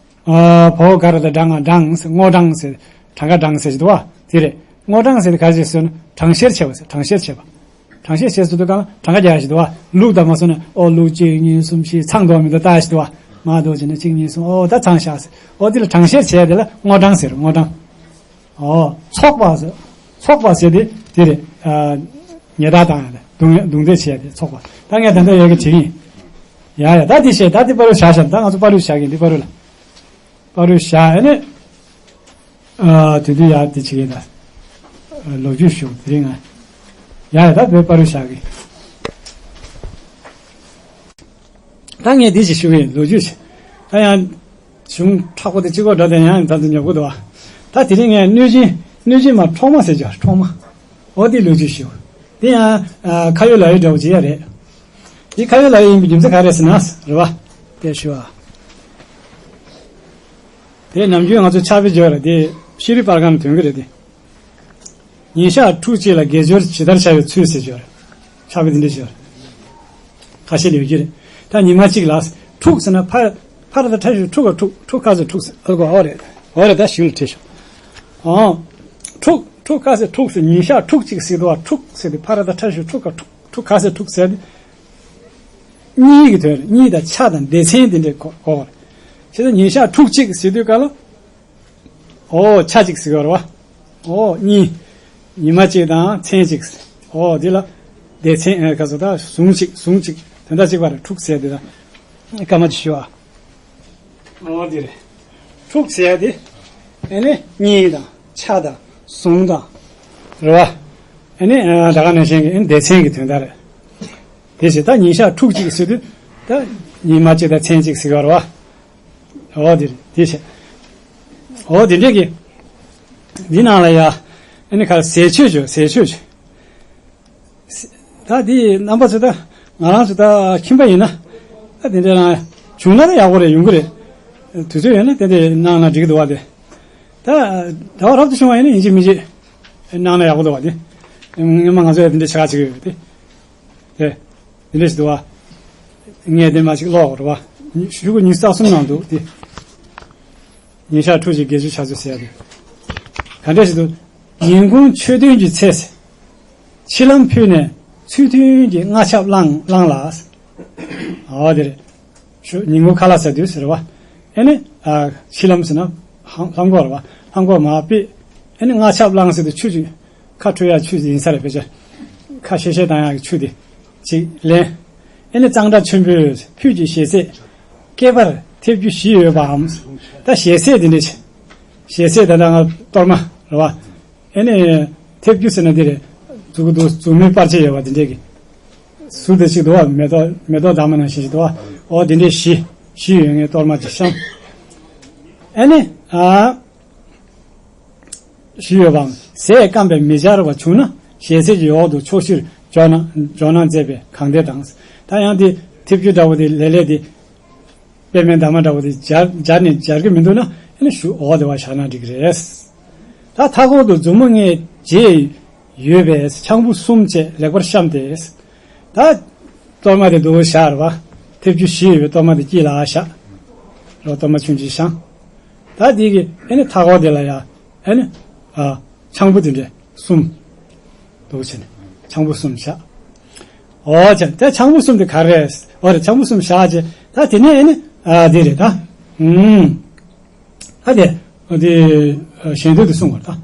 ཨ། བའོ་ག་ར་དང་གྲངས་ལྔ་བགྲང་ཟེར། གྲངས་ཀ་བགྲང་ཟེར་གྱི་འདུག་བ། དེ་རེད། སྔོ་བགྲང་ཟེར་དེ་ག་རེ་ཟེར་ཟེར་ན་གྲངས་བཤེར་བྱས་པ་ཟེར། གྲངས་བཤེར་བྱས་པ། གྲངས་བཤེར་བྱས་ཟེར་དུས་གང་ལ་གྲངས་ཀ་རྒྱག་ཡ་ཞིག་འདུག་བ། ལུགས་དང་མ་སོང་ན་ཨོ་ལུགས་གཅིག་གཉིས་གསུམ་བཞི་ཚང་འདུག་མི་འདུག་ལྟ་ཡ་ཞིག་འདུག་བ། མ་འདུག་བྱས་ན་གཅིག་གཉིས་གསུམ། ཨོ་ད་ཚང་བཞག་ཟེར། ཨོ་དེ་ལ་གྲངས་བཤེར་བྱས་དེ་ལ་སྔོ་བགྲང་ཟེར། སྔོ་བགྲང་། ཨོ། ཚོགས་པ་ཟེར། ཚོགས་པ་ཟེར་དེ་དེ་རེད། ཨ། ཉེས་དག་བཏང་ཡ་རེད། རྡུང་རྡུང་རྡེག་བྱས་ཏེ་ཚོགས་པ། ད་ངས་ད་ལྟ་ཡོད་གི་བྱེད་ཀྱི་ཡིན། ཡ་ཡ། ད་དེ་བཤད། ད་དེ་པ་རུ་བཞག་བཞག་ད་ང་ཚོ་པ་རུ་བཞག་གི་ཡིན། འདི་པ་རུ་ལ། པ་རུ་བཞག་ཨ་ནི། ཨ། དེ་དུས་ཡ་དེ་བྱེད་ཀྱི་ཡིན་ད། ལོ་རྒྱུས་ཞུ་དེ་རིང་ང་། ཡ་ཡ། ད་བོད་པ་རུ་བཞག་གི། ད་ངས་འདི་ཞིག་ཞུ་གི་ཡིན། ལོ་རྒྱུས་ཤིག་ད་ཡང་གཞུང་མཁྲེགས་པོ་དེ་གཅིག་པོ་འགྲོ་དེ་ཡང་ད་དུང་ཉོབ་གི་འདུག་བ། ད་དེ་རིང་ངས་གནོད་སྦྱིན་གནོད་སྦྱིན་མ་འཕྲོག་མ་ཟེར་ཅིག་འཕྲོག་མ། འོ་དེ་ལོ་རྒྱུས་ཞུ། དེ་ཡང་ཁ་ཡོད་ལག་ཡོད་འདྲ་བོ་ཅིག་ཡ་རེད། དེ་ཁ་ཡོད་ལག་ཡོད་ཡིན་པའི་རྒྱུ་མཚན་ག་རེ་ཟེར་ན་རེད་བ། དེ་ཞུ་བ། དེ་ནམ་རྒྱུན་ང་ཚོ་ཕྱག་དཔེ་བརྗོད་རེད་དེ། ཤེས་རིག་པར་ཁང་ནས་ཐོན་གི་རེད་དེ། ཉིན་ཞག་ཕྲུགས་གཅིག་ལ་དགེ་སྦྱོར་ཇི་ལྟར་བྱ་བའི་ཚུལ་ཟེར་གྱི་ཡོད་རེད། ཕྱག་དཔེ་འདི་འདྲ་ཞིག་ཡོད་རེད། ཁ་ཤས་ལ་ཡོད་ཀྱི་རེད། ད་ཉི་མ་གཅིག་ལ་ཕྲུགས་ཟེར་ན་ཕ་ཕ་ར་ད་ཕྲ་ཞུ་ཕྲུག་ག་ཕྲུག་ཕྲུག་ཁ་ཟེར་ཕྲུག་ཟེར་ཨ་གོ། འོ་རེད། འོ་རེད། ད་ཞིང་ལ་ཁྲིད་ཤོག་ཨང་། ཕྲུག་ཕྲུག་ཁ་ཟེར་ཕྲུག་ཟེར། ཉིན་ཞག་ཕྲུགས་གཅིག་ཟེར་དུས་ཕྲུག་ཟེར་དུས་ཕ་ར་ད་ཕྲ་ཞུ་ཕྲུག་ག་ཕྲུག་ཕྲུག་ཁ་ཟེར་ཕྲུག་ཟེར་དུས། གཉིས་ཀྱི་དོན་རེད། གཉིས་དང་ཆ་དང་སྡེ་ཚན་དེ་འདྲས་གོ་གོ་བ་རེད། བྱས་ཙང་ཉིན་ཞག་ཕྲུགས་གཅིག་ཟེར་དུས་ག་ལ། ཨོ་ཆ་གཅིག་ཟེར་བ་རེད་བ། ཨོ་གཉིས། ཉི་མ་གཅིག་དང་མཚན་གཅིག་ཨོ་དེ་ལ་སྡེ་ཚན་ཨ་ག་ཚོད་ད་ཟུང་གཅིག་ཟུང་གཅིག་དོན་དག་གཅིག་པ་རེད། ཕྲུགས་ཟེར་དེ་ད་སྐར་མ་གཅིག་ཞུ་ཨ། ཨོ་དེ་རེད། ཕྲུགས་ཟེར་དེ་ཨ་ནི་གཉིས་དང་ཆ་དང་ཟུང་དང་རེད་བ། ཨ་ནི་ཨ་ད་ག་ནང་བཞིན་གྱི་ཨ་ནི་སྡེ་ཚན་གྱི་དོན་དག་རེད། དེ་བྱས་ད་ཉིན་ཞག་ཕྲུགས་གཅིག་ཟེར་དུས་ད་ཉི་མ་གཅིག་དང་མཚན་གཅིག་ཟེར་བ་རེད་བ། འོ་དེ་རེད། དེ་བྱས། འོ་དེ་འདྲས་ཀྱི། འདི་ནང་ལ་ཡ། ཨ་ནི་ཁ་ཟས་སྤྱོད་བྱོས། ཟས་སྤྱོད་བྱོས། ད་འདི་རྣམ་པ་ཚོ་ད་ང་རང་ཚོ་ད་ཁྱིམ་པ་ཡིན་ན། ད་དེ་འདྲས་རང་བྱུང་ན་ད་ཡག་པོ་རེད། ཡོང་གི་རེད། དུས་ཚོད་ཡོད་ན་དེ་འདྲས་གནང་ན་འགྲིག་གི་འདུག་བ་དེ། ད་ཟླ་བ་རབ་ཏུ་བྱུང་བ་ཡིན་ན་ཡིན་གཅིག་མིན་གཅིག་གནང་ན་ཡག་པོ་འདུག་བ་དེ། སྔོན་མ་ང་ཚོ་ཡ་དེ་འདྲས་བྱ་ག་བྱེད་ཀྱི་ཡོད་དེ། དེ། དེ་འདྲ་ཞིག་འདུག་བ། ངས་དེ་མ་ཞིག་ཀློག་རེད་བ། ཞུ་གུ་ཉི་ཤུ་རྩ་གསུམ་ནང་འདུག་དེ། ཉིན་ཞག་ཕྲུགས་ཀྱི་དགེ་སྦྱོར་བྱ་ཚུལ་ཟེར་ཡ་དེ། ག་འདྲ་ཞིག་འདུག་ཉིན་གུང་ཆོས་ཐུན་གྱི་ཚེ། མཆིལ་ལྷམ་ཕུད་ནས་ཚུལ་མཐུན་གྱི་མངའ་ཆབ་བླངས་བླངས་ལ། ཨ་དེ་རེད། ཞུ་ཉིན་གུང་ཁ་ལག་ཟ་དུས་ཟེར་བ། ཨེ་ནི། ཨ་མཆིལ་ལྷམ་ཟེར་ན། ལྷམ་ལྷམ་གོག་རེད་བ། ལྷམ་གོག་མར་ཕུད། ཨེ་ནི་མངའ་ཆབ་བླངས་ཟེར་དུས་ཆུ་ཅིག་ཁ་འཁྲུ་ཡག་ཆུ་ཡིན་ས་རེད་ཕལ་ཆེར། ཁ་བཤལ་བཤལ་བཏང་ཡག་གི་ཆུ་དེ་ཅིག་ལེན། ཨེ་ནི་གཙང་སྦྲ་ཆེན་པོས་ཕུད་ཀྱི་ཞལ་ཟས་སྐེད་པར་ཐེབས་རྒྱུ་བཞི་ཡོད་པའམ། ད་ཞལ་ཟས་དེ་འདྲ་ཅིག་ཞལ་ཟས་ད་ལྟ་ང་གཏོར་མ་རེད་བ། ཨེ་ནི་ཐེབས་རྒྱུ་ཟེར་ན་དེ་རེད། མཛུབ་གུ་འདུག་མཛུབ་མོའི་པར་ཆས་ཡོད་པ་དེ་འདྲས་ཀྱི། ཟུར་དེ་ཅིག་འདུག་བ། མེ་ཏོག་མེ་ཏོག་འདབ་མ་ནང་བཞིན་ཞིག་འདུག་བ། ཨོ་དེ་འདྲས་བཞི་བཞི་ཡོད་ངེས་གཏོར་མ་ཅིག་བཤམས། ཨེ་ནི་ཨ། ཞུས་ཡོད་པའམ། ཟས་སྐམ་པས་མི་འབྱར་བ་བྱུང་ན་ཞལ་ཟས་ཀྱི་འོག་ཏུ་ཕྱོགས་བཞིར་འཇོག་གནང་འཇོག་གནང་མཛད་པས་གང་བདེ་དང་། ད་ཡང་དེ་མཐེབ་ཀྱུ་འདྲ་བོ་དེ་ལེ་ལེ་དེ། པད་མའི་འདབ་མ་འདྲ་བོ་དེ་སྦྱར་སྦྱར་ནས་སྦྱར་གྱི་མི་འདུག་ན་ཨ་ནི་གཞུག་འོག་དེ་བ་བཞག་ན་འགྲིག་གི་རེད། ད་མཐའ་འཁོར་དུ་མཛུབ་མོ་ལྔས་རྗེས་ཡོད་པའི་ཆང་བུ་གསུམ་བཅས་ལེགས་པར་བཤམས་ཏེ། ད་གཏོར་མ་དེ་འདུག་བཞག་རེད་བ། མཐེབ་ཀྱུ་བཞི་ཡོད་པའི་གཏོར་མ་དེ་དཀྱིལ་ལ་བཞག་རོ། གཏོར་མ་ཆུང་ཆུང་བཞག་ད་དེ་གི་ཨ་ནི་མཐའ་འཁོར་དེ་ལ་ཡ་ཨ་ནི་ཨ་ཆང་བུ་དེ་འདྲ་གསུམ་འདུག་བྱས་ནས་ཆང་བུ་གསུམ་བཞག་འོ་ཅག་དེ་ཆང་བུ་གསུམ་དེ་ག་རེ་རེད། འོ་རེད། ཆང་བུ་གསུམ་བཞག་བྱས་ད་དེ་ནས་ཨ་ནི་ཨ་དེ་རེད་ད། ཨུམ། ད་དེ་དེ་ཞལ་འདོན་དུ་གསུངས་པ་རེད་ད།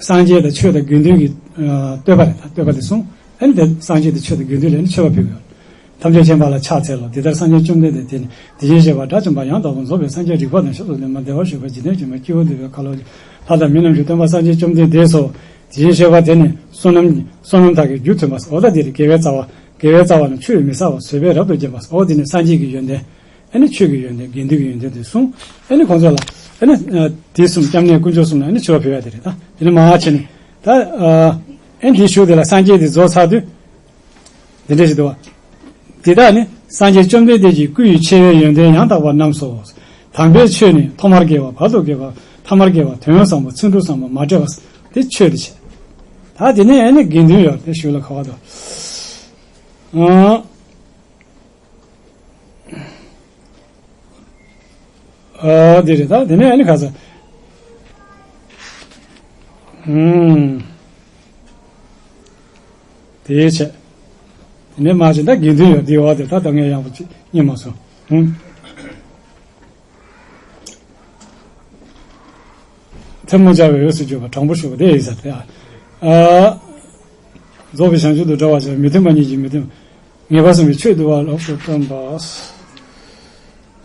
སངས་རྒྱས་དང་ཆོས་དང་དགེ་འདུན་གྱི་ཨ་བསྟོད་པ་རེད་ད། བསྟོད་པ་དེ་གསུངས། ཨ་ནི་དེ་སངས་རྒྱས་དང་ཆོས་དང་དགེ་འདུན་ལ་ནི་མཆོད་པ་ཕུལ་དགོས། ཐམས་ཅད་མཁྱེན་པ་ལ་ཕྱག་འཚལ་ལོ། འདི་ལྟར་སངས་རྒྱས་བཅོམ་ལྡན་འདས་དེ་ནི་དེ་བཞིན་གཤེགས་པ་དགྲ་བཅོམ་པ་ཡང་དག་པར་རྫོགས་པའི་སངས་རྒྱས་རིག་པ་དང་ཞབས་སུ་ལེན་པ་བདེ་བར་གཤེགས་པ་འཇིག་རྟེན་གྱི་མ་སྐྱེ་བོ་འདུལ་བའི་ཁ་ལོ། ལྷ་དང་མི་རྣམས་ཀྱི་སྟོན་པ་སངས་རྒྱས་བཅོམ་ལྡན་འདས་སོ། དེ་བཞིན་གཤེགས་པ་དེ་ནི་བསོད་ནམས་བསོད་ནམས་དག་གི་རྒྱུ་མཐུན་པ། འོ་ད་འདིར་དགེ་བའི་རྩ་བ། དགེ་བའི་རྩ་བ་ནི་ཆོས་མི་ཟ་བ་བཟོད་པས་རབ་ཏུ་བརྒྱན་པ། འོ་འདི་ནི་སངས་རྒྱས་ཀྱི་ཡོན་ཏན། ཨ་ནི་ཆོས་ཀྱི་ཡོན་ཏན་དགེ་འདུན་གྱི་ཡོན་ཏན་དེ་གསུངས། ཨ་ནི་ཁོང་ཚོ་ལ་ཨ་ནི་དེ་གསུམ་སྐྱབས་གནས་དཀོན་མཆོག་གསུམ་ལ་ཨ་ནི་མཆོད་པ་ཕུལ་ཡ་དེ་རེད་ད། དེ་ནི་མ་བྱས་ནས་ད་ཨ་ནི་དེའི་གཞུག་དེ་ལ་སངས་རྒྱས་དེ་རྫོགས་ཚར་དུས། འདི་འདྲ་ཞིག་འདུག་བ། འདི་དག་ནི་སངས་རྒྱས་བཅོམ་ལྡན་འདས་ཀྱི་སྐུ་ཡི་ཆེ་བའི་ཡོན་ཏན་ཡང་དག་པར་རྣམས་སོ། དམ་པའི་ཆོས་ནི་ཐོག་མར་དགེ་བ། བར་དུ་དགེ་བ། ཐ་མར་དགེ་བ། དོན་བཟང་པོ། ཚིག་འབྲུ་བཟང་པོ། མ་འདྲེས་པ། དེ་ཆོས་དེ་བྱས། ད་དེ་ནས་ཨ་ནི་དགེ་འདུན་ཡོད་དེ་ཞུ་ལ་ག་བ་དོ། ཨ་འདི་རེད་ད། དེ་ནས་ཨ་ནི་ག་ས། ཨུམ། དེའི་ཆེད། དེ་ནས་མ་བྱས་ད་དགེ་འདུན་ཡོད་དེའི་འོག་དེ་ད་ད་ངས་ཡག་པོ་ཅིག་རྙེད་མ་སོང་། ཧུམ། ཐལ་མོ་སྦྱར་བའི་འོས་སུ་གྱུར་པ་དྲང་པོ་ཞུ་བ་དེ་ཡིན་ས་རེད། ཨ། རྫོགས་པའི་བྱང་ཆུབ་ཏུ་འགྲོ་བར་བྱ། མི་མཐུན་པ་གཉིས་ཀྱིས་མི་མཐུན། ངེས་པར་གསུངས་པའི་ཆོས་འདུལ་བ་ལོགས་སུ་སྟོན་པ།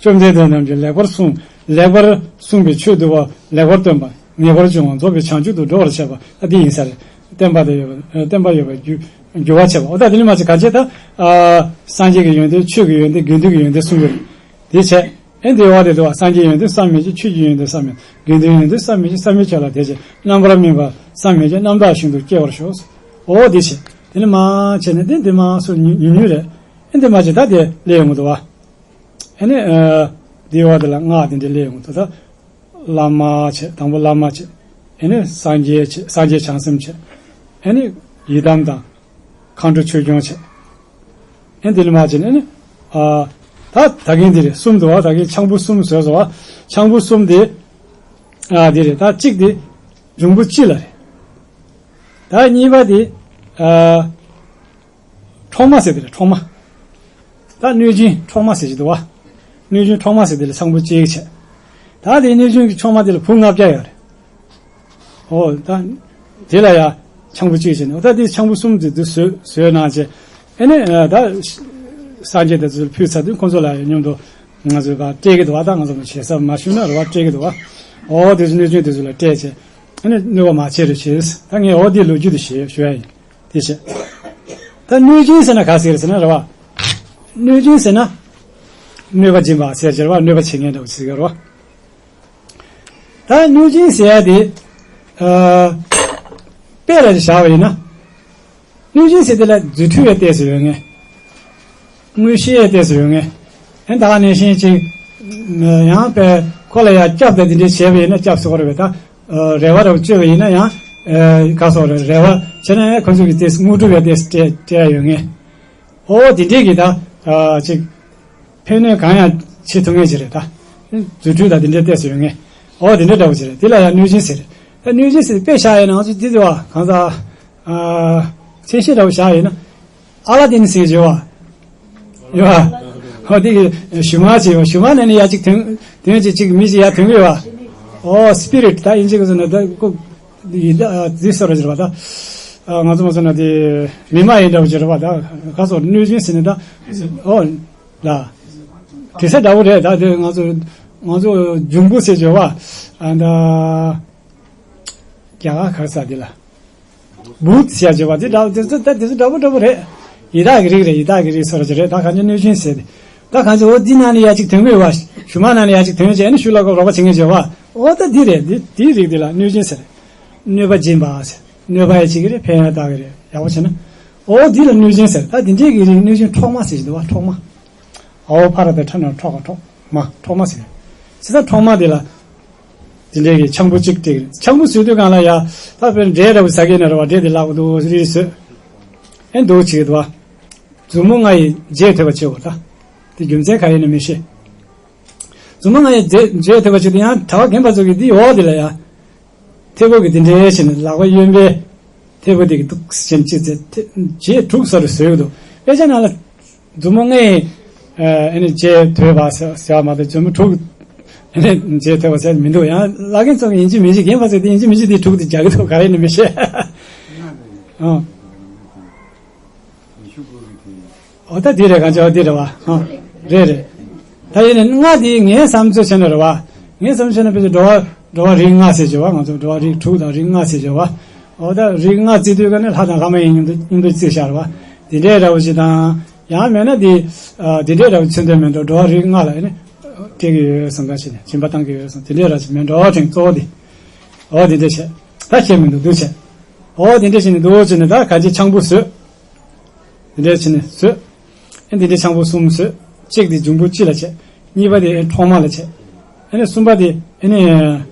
བཅོམ་ལྡན་འདས་རྣམས་ཀྱིས་ལེགས་པར་གསུངས། ལེགས་པར་གསུངས་པའི་ཆོས་འདུལ་བ་ལེགས་པར་སྟོན་པ། ངེས་པར་འབྱུང་བ་རྫོགས་པའི་བྱང་ཆུབ་ཏུ་འགྲོ་བར་བྱེད་པ་ཨ་འདི་ཡིན་ས་རེད། བསྟན་པ་དང་ཡོད་པ། བསྟན་པ་ཡོད་པར་འགྱུར་འགྱུར་བར་བྱེད་པ། འོ་ད་དེ་ནི་མ་ཚད་ག་བྱེད་ད། ཨ། སངས་རྒྱས་ཀྱི་ཡོན་ཏན། ཆོས་ཀྱི་ཡོན་ཏན། དགེ་འདུན་གྱི་ཡོན་ཏན་གསུམ་ཡོད་རེད། དེ་བྱས། ཨེ་འདི་བ་དེ་འདུག་བ། སངས་རྒྱས་ཡོན་ཏན་བསམ་མི་ཁྱབ། ཆོས་ཀྱི་ཡོན་ཏན་བསམ་མི་ཁྱབ། དགེ་འདུན་ཡོན་ཏན་བསམ་མི་ཁྱབ། བསམ་མི་ཁྱབ་ལ་དེ་བྱས། རྣམ་པར་སྨིན་པ་བསམ་མི་ཁྱབ། རྣམ་དག་ཞིང་དུ་སྐྱེ་བར་ཤོག། འོ་དེ་བྱས། དེ་ནི་མ་བྱས་ནས་དེ་འདི་མ་སོ་ཉུང་ཉུང་ཉུང་རེད། ཨེ་འདི་མ་བྱས་ད་དེ་ལས་ཡོང་གི་འདུག་བ། ཨེ་ནི་ཨ་འདི་བ་དེ་ལ་སྔགས་དེ་འདྲ་ལས་ཡོང་གི་འདུག་ད། བླ་མ་བྱས། དང་པོ་བླ་མ་བྱས། ཨེ་ནི་སངས་རྒྱས་བྱས། སངས་རྒྱས་བྱང་སེམས་བྱས། ཨེ་ནི་ཡི་དམ་དང་། མཁའ་འགྲོ་ཆོས་སྐྱོང་བྱས། ཨེ་འདི་ནི་མ་བྱས་ནས་ནི། ཨ། ད་ད་གིན་འདི་རེད། གསུམ་འདུག་བ། ད་གིན་ཆང་བུ་གསུམ་བཟོས་སོ་བ། ཆང་བུ་གསུམ་དེ། ཨ་འདི་རེད། ད་གཅིག་དེ་འབྱུང་པོ་སྤྱི་ལ་རེད། ད་གཉིས་པ་དེ། ཨ། འཕྲོག་མ་ཟེར་དེ་རེད། འཕྲོག་མ། ད་གནོད་སྦྱིན་འཕྲོག་མ་ཟེར་གྱི་འདུག་བ། གནོད་སྦྱིན་འཕྲོག་མ་ཟེར་དེ་ལ་ཆང་བུ་གཅིག་བྱས། ད་དེ་གནོད་སྦྱིན་གྱི་འཕྲོག་མ་དེ་ལ་བུ་ལྔ་བརྒྱ་ཡོད་རེད། ཨོ་ད། དེ་ལ་ཡ་ཆང་བུ་གཅིག་བྱས་ནས། ཨོ་ད་དེ་ཆང་བུ་གསུམ་དེ་དེ་བཟོས་བཟོས་གནང་བྱས། ཨེ་ནས་ད་སངས་རྒྱས་དེ་ཚོར་ཕུལ་ཚར་དུས་ཁོང་ཚོ་ལ་ཡ་མཉམ་དུ་ང་ཚོས་ཕར་སྤྲད་ཀྱི་འདུག་བ། ད་ང་ཚོ་མ་བྱེད་ས་མ་ཞུ་ན་རེ་བ་སྤྲད་ཀྱི་འདུག་བ། ཨོ་དེ་ཚོ་གནོད་སྦྱིན་དེ་ཚོ་ལ་སྤྲད་བྱས། ཨེ་ནས་གནོད་པ་མ་བྱེད་རོགས་བྱེད། ད་ངས་ཨོ་དེ་ལོ་རྒྱུས་དེ་ཞུ་ཞུ་ཡ་ཡིན། དེ་བྱས། ད་གནོད་སྦྱིན་ཟེར་ན་ག་ཟེར་ཟེར་ན་རེ་བ། གནོད་སྦྱིན་ཟེར་ན། གནོད་པ་སྦྱིན་པ་ཟེར་གྱི་རེད་བ། གནོད་པ་བྱེད་མཁན་འདྲ་བོ་ཟེར་གྱི་རེད་བ། ད་གནོད་སྦྱིན་ཟེར་ཡ་དེ། ཨ། དཔེ་ལ་བཞག་པ་ཡིན་ན། གནོད་སྦྱིན་ཟེར་དེ་ལ་རྫུ་འཕྲུལ་ཡང་ཏོག་ཙམ་ཡོད་ངེས། མངོན་ཤེས་ཡང་ཏོག་ཙམ་ཡོད་ངེས། ཨེ་ད་ག་ནང་བཞིན་ཅིག་ཡང་དཔེ་ཁོ་ལ་ཡང་སྐྱབས་དང་དེ་འདྲའི་བྱས་པ་ཡིན་ན་སྐྱབས་སུ་དགོས་རེད་པས། ད། རེ་བ་རེ་བ་བཅོལ་བ་ཡིན་ན་ཡང་། ག་སོགས་རེད། རེ་བ་བྱས་ན་ཡང་ཁོ་ཚོ་གི་ཏོག་ཙམ་དངོས་གྲུབ་ཡང་ཏོག་ཙམ་སྤྲད་སྤྲད་ཡ་ཡོད་ངེས། ཨོ་དེ་འདྲས་ཀྱི་ད། ཅིག་ཕན་གནོད་གང་ཡང་བྱེད་ཐུབ་ངེས་ཅིག་རེད་ད། རྫུ་འཕྲུལ་དང་དེ་འདྲས་ཏོག་ཙམ་ཡོད་ངེས། ཨོ་དེ་འདྲས་འདྲ་བོ་ཅིག་རེད། དེ་ལ་ཡང་གནོད་སྦྱིན་ཟེར། ད་གནོད་སྦྱིན་ཟེར་དཔེ་བཞག་ཡིན་ན་ང་ཚོ་འདི་འདི་བ་གང་ཟག་ཨ། མཚན་གཞི་འདྲ་བོ་བཞག་ཡིན་ན། ཨ་ལ་དིན་ཟེར་བརྗོད་པ། ཡོད་པ། ཧོ་དེ་གི་ཞུ་མ་བྱེད་པ། ཞུ་མ་ནས་ནི་ཡ་གཅིག་དོན་དོན་གཅིག་གཅིག་མི་གཅིག་ཡ་དོན་གི་ཡོད་པ། ཨོ་སི་པི་རིཊ་ད་ཨིན་ཇི་གི་ཟེར་ན་ད་ཀོ་ཡི་ད་དེ་སོ་ར་ཟེར་བ་ད། ང་ཚོ་མ་ཟེར་ན་དེ་མི་མ་ཡིན་འདྲ་བོ་ཟེར་བ་ད། ག་སོ་གནོད་སྦྱིན་ཟེར་ནི་ད། ཨོ་ལ། དེ་ས་འདྲ་བོ་རེད་ད། དེ་ང་ཚོ་ང་ཚོ་འབྱུང་པོ་ཟེར་བརྗོད་པ། ཨ་ད། རྒྱ་གར་ག་རེ་ཟེར་དེ་ལ། བུད་ཟེར་བརྗོད་པ་དེ་འདྲ་དེ་ཚོ་ད་དེ་ཚོ་འདྲ་པོ་འདྲ་པོ་རེད། ཡི་དྭགས་ཀྱི་རིགས་རེད། ཡི་དྭགས་ཀྱི་རིགས་སོ་ར་ཅིག་རེད། ད་གང་ཅི་གནོད་སྦྱིན་ཟེར་ཏེ། ད་གང་ཅི་འོ་འདི་ནང་ནས་ཡ་གཅིག་དོན་གི་ཡོད་པ། ཞུ་མ་ནང་ནས་ཡ་གཅིག་དོན་བྱས་ནས་ཞུ་ལ་གོ་རོགས་པ་བྱེད་མཁན་བྱེད་པ། འོ་ད་འདི་རེད། འདི་འདིའི་རིགས་འདི་ལ་གནོད་སྦྱིན་ཟེར། གནོད་པ་སྦྱིན་པ་ཟེར། གནོད་པ་ཡ་གཅིག་གི་རེད། ཕན་ཡ་དག་གི་རེད། ཡག་པོ་བྱས་ན། འོ་འདི་ལ་གནོད་སྦྱིན་ཟེར། ད་འདི་འདྲའི་གི་རིགས་གནོད་སྦྱིན་འཕྲོག་མ་ཟེར་གྱི་འདུག་བ། འཕྲོག་མ། ཨའོ་ཕ་ར་ཏ་ཁྲ་ན་ཁྲོ་ག་ཁྲོག་མ། འཕྲོག་མ་ཟེར། བྱས་ཙང་འཕྲོག་མ་འདི་ལ། འདི་འདྲའི་གི་ཆང་བུ་གཅིག་སྤྲད་ཀྱི་རེད། ཆང་བུ་བཟོས་དུས་སྒང་ལ་ཡ། ད་དཔེར་འབྲས་འདྲ་བོ་ཟ་གི་ན་རེད་བ། འབྲས་འདི་བརླག་གི་འདུག་རིལ་རིལ་བཟོས། ཨེ་འདུག་བྱེད་ཀྱི་འདུག་བ། མཛུབ་མོ་ལྔ་ཡིས་རྗེས་ཐོས་པ་བྱེད་དགོས་ད། དེ་རྒྱུ་མཚན་ག་རེ་ཡིན་ན་མི་ཤེས། མཛུབ་མོ་ལྔ་ཡིས་རྗེས་རྗེས་ཐོས་པ་བྱེད་དུས་ཡང་གྲྭ་པ་རྒན་པ་ཚོ་གིས་འདི་འོག་འདི་ལ་ཡ། མཐེ་བོ་གིས་འདི་འདྲའི་བྱས་ནས་ལག་པ་གཡོན་པས་མཐེ་བོ་འདི་གིས་འདུག་སེ་བྱས་ནས་གཅིག་བཙལ་ཏེ་རྗེས་དྲུག་ས་རུ་བཟོས་ཀྱི་འདུག་དཔེ་ཆ་ནང་ལ། མཛུབ་མོ་ལྔས། ཨ་ནི་རྗེས་ཐོས་པ་ཟེར་བ་མ་གཏོགས་མཛུབ་མོ་དྲུག་ཨ་ནི་རྗེས་ཐོས་པ་ཟེར་མི་འདུག་ཡང་བླ་རྒན་ཚོ་གིས་ཡིན་གཅིག་མིན་གཅིག་རྒན་པ་ཚོས་དེ་ཡིན་གཅིག་མིན་གཅིག་དེ་དྲུག་དེ་རྒྱག་གི་འདུག་ག་རེ་ཡིན་ན་མི་ཤེས། ཨང་། འོ་ད་འདི་རེད། གང་ཅི་འོ་འདི་རེད་བ། ཨང་། རེད་རེད། ད་ཡིན་ནའི་ལྔ་དེ་ངའི་བསམ་ཚུལ་བྱས་ན་རེད་བ། ངའི་བསམ་ཚུལ་བྱས་ན་དཔེ་ཆ་འགྲོ་བ་འགྲོ་བ་རིགས་ལྔ་ཟེར་བྱས་བ། ང་ཚོ་འགྲོ་བ་རིགས་དྲུག་དང་རིགས་ལྔ་ཟེར་བྱས་བ། འོ་ད་རིགས་ལྔ་བརྩི་དུས་ཀ་ནི་ལྷ་དང་ལྷ་མ་ཡིན་མཉམ་དུ་མཉམ་དུ་བརྩིས་བཞག་རེད་བ། དེ་འདྲའི་འདྲ་བོ་ཞིག་དང་། ཡང་མེད་ན་དེ། ཨ། དེ་འདྲའི་འདྲ་བོ་མཚོན་དོན་མེད་འགྲོ། འགྲོ་བ་རིགས་ལྔ་ལ་ཨེ་ནི། སྤྲད་ཀྱི་ཡོད་བསམ་ག་བྱས་ནས་སྦྱིན་པ་བཏང་གི་ཡོད་བསམ། དེ་འདྲའི་ར་ཞིག་མེད་འགྲོ་དྲན་གཙོ་བོ་དེ། འོ་དེ་འདྲ་བྱས། ད་བྱས་མི་འདུག་འདུག་བྱས། འོ་དེ་འདྲ་བྱས་ནས་འདུག་བྱས་ནས་ད་ག་ཅི་ཆང་བུ་བཟོས། དེ་འདྲ་བྱས་ནས་བཟོས། ཨེ་དེ་འདྲའི་ཆང་བུ་གསུམ་བཟོས། གཅིག་དེ་འབྱུང་པོ་སྤྱི་ལ་བྱས། གཉིས་པ་དེ་ཨེ་འཕྲོག་མ་ལ་བྱས། ཨེ་ནི་གསུམ་པ་དེ་ཨེ་ནི་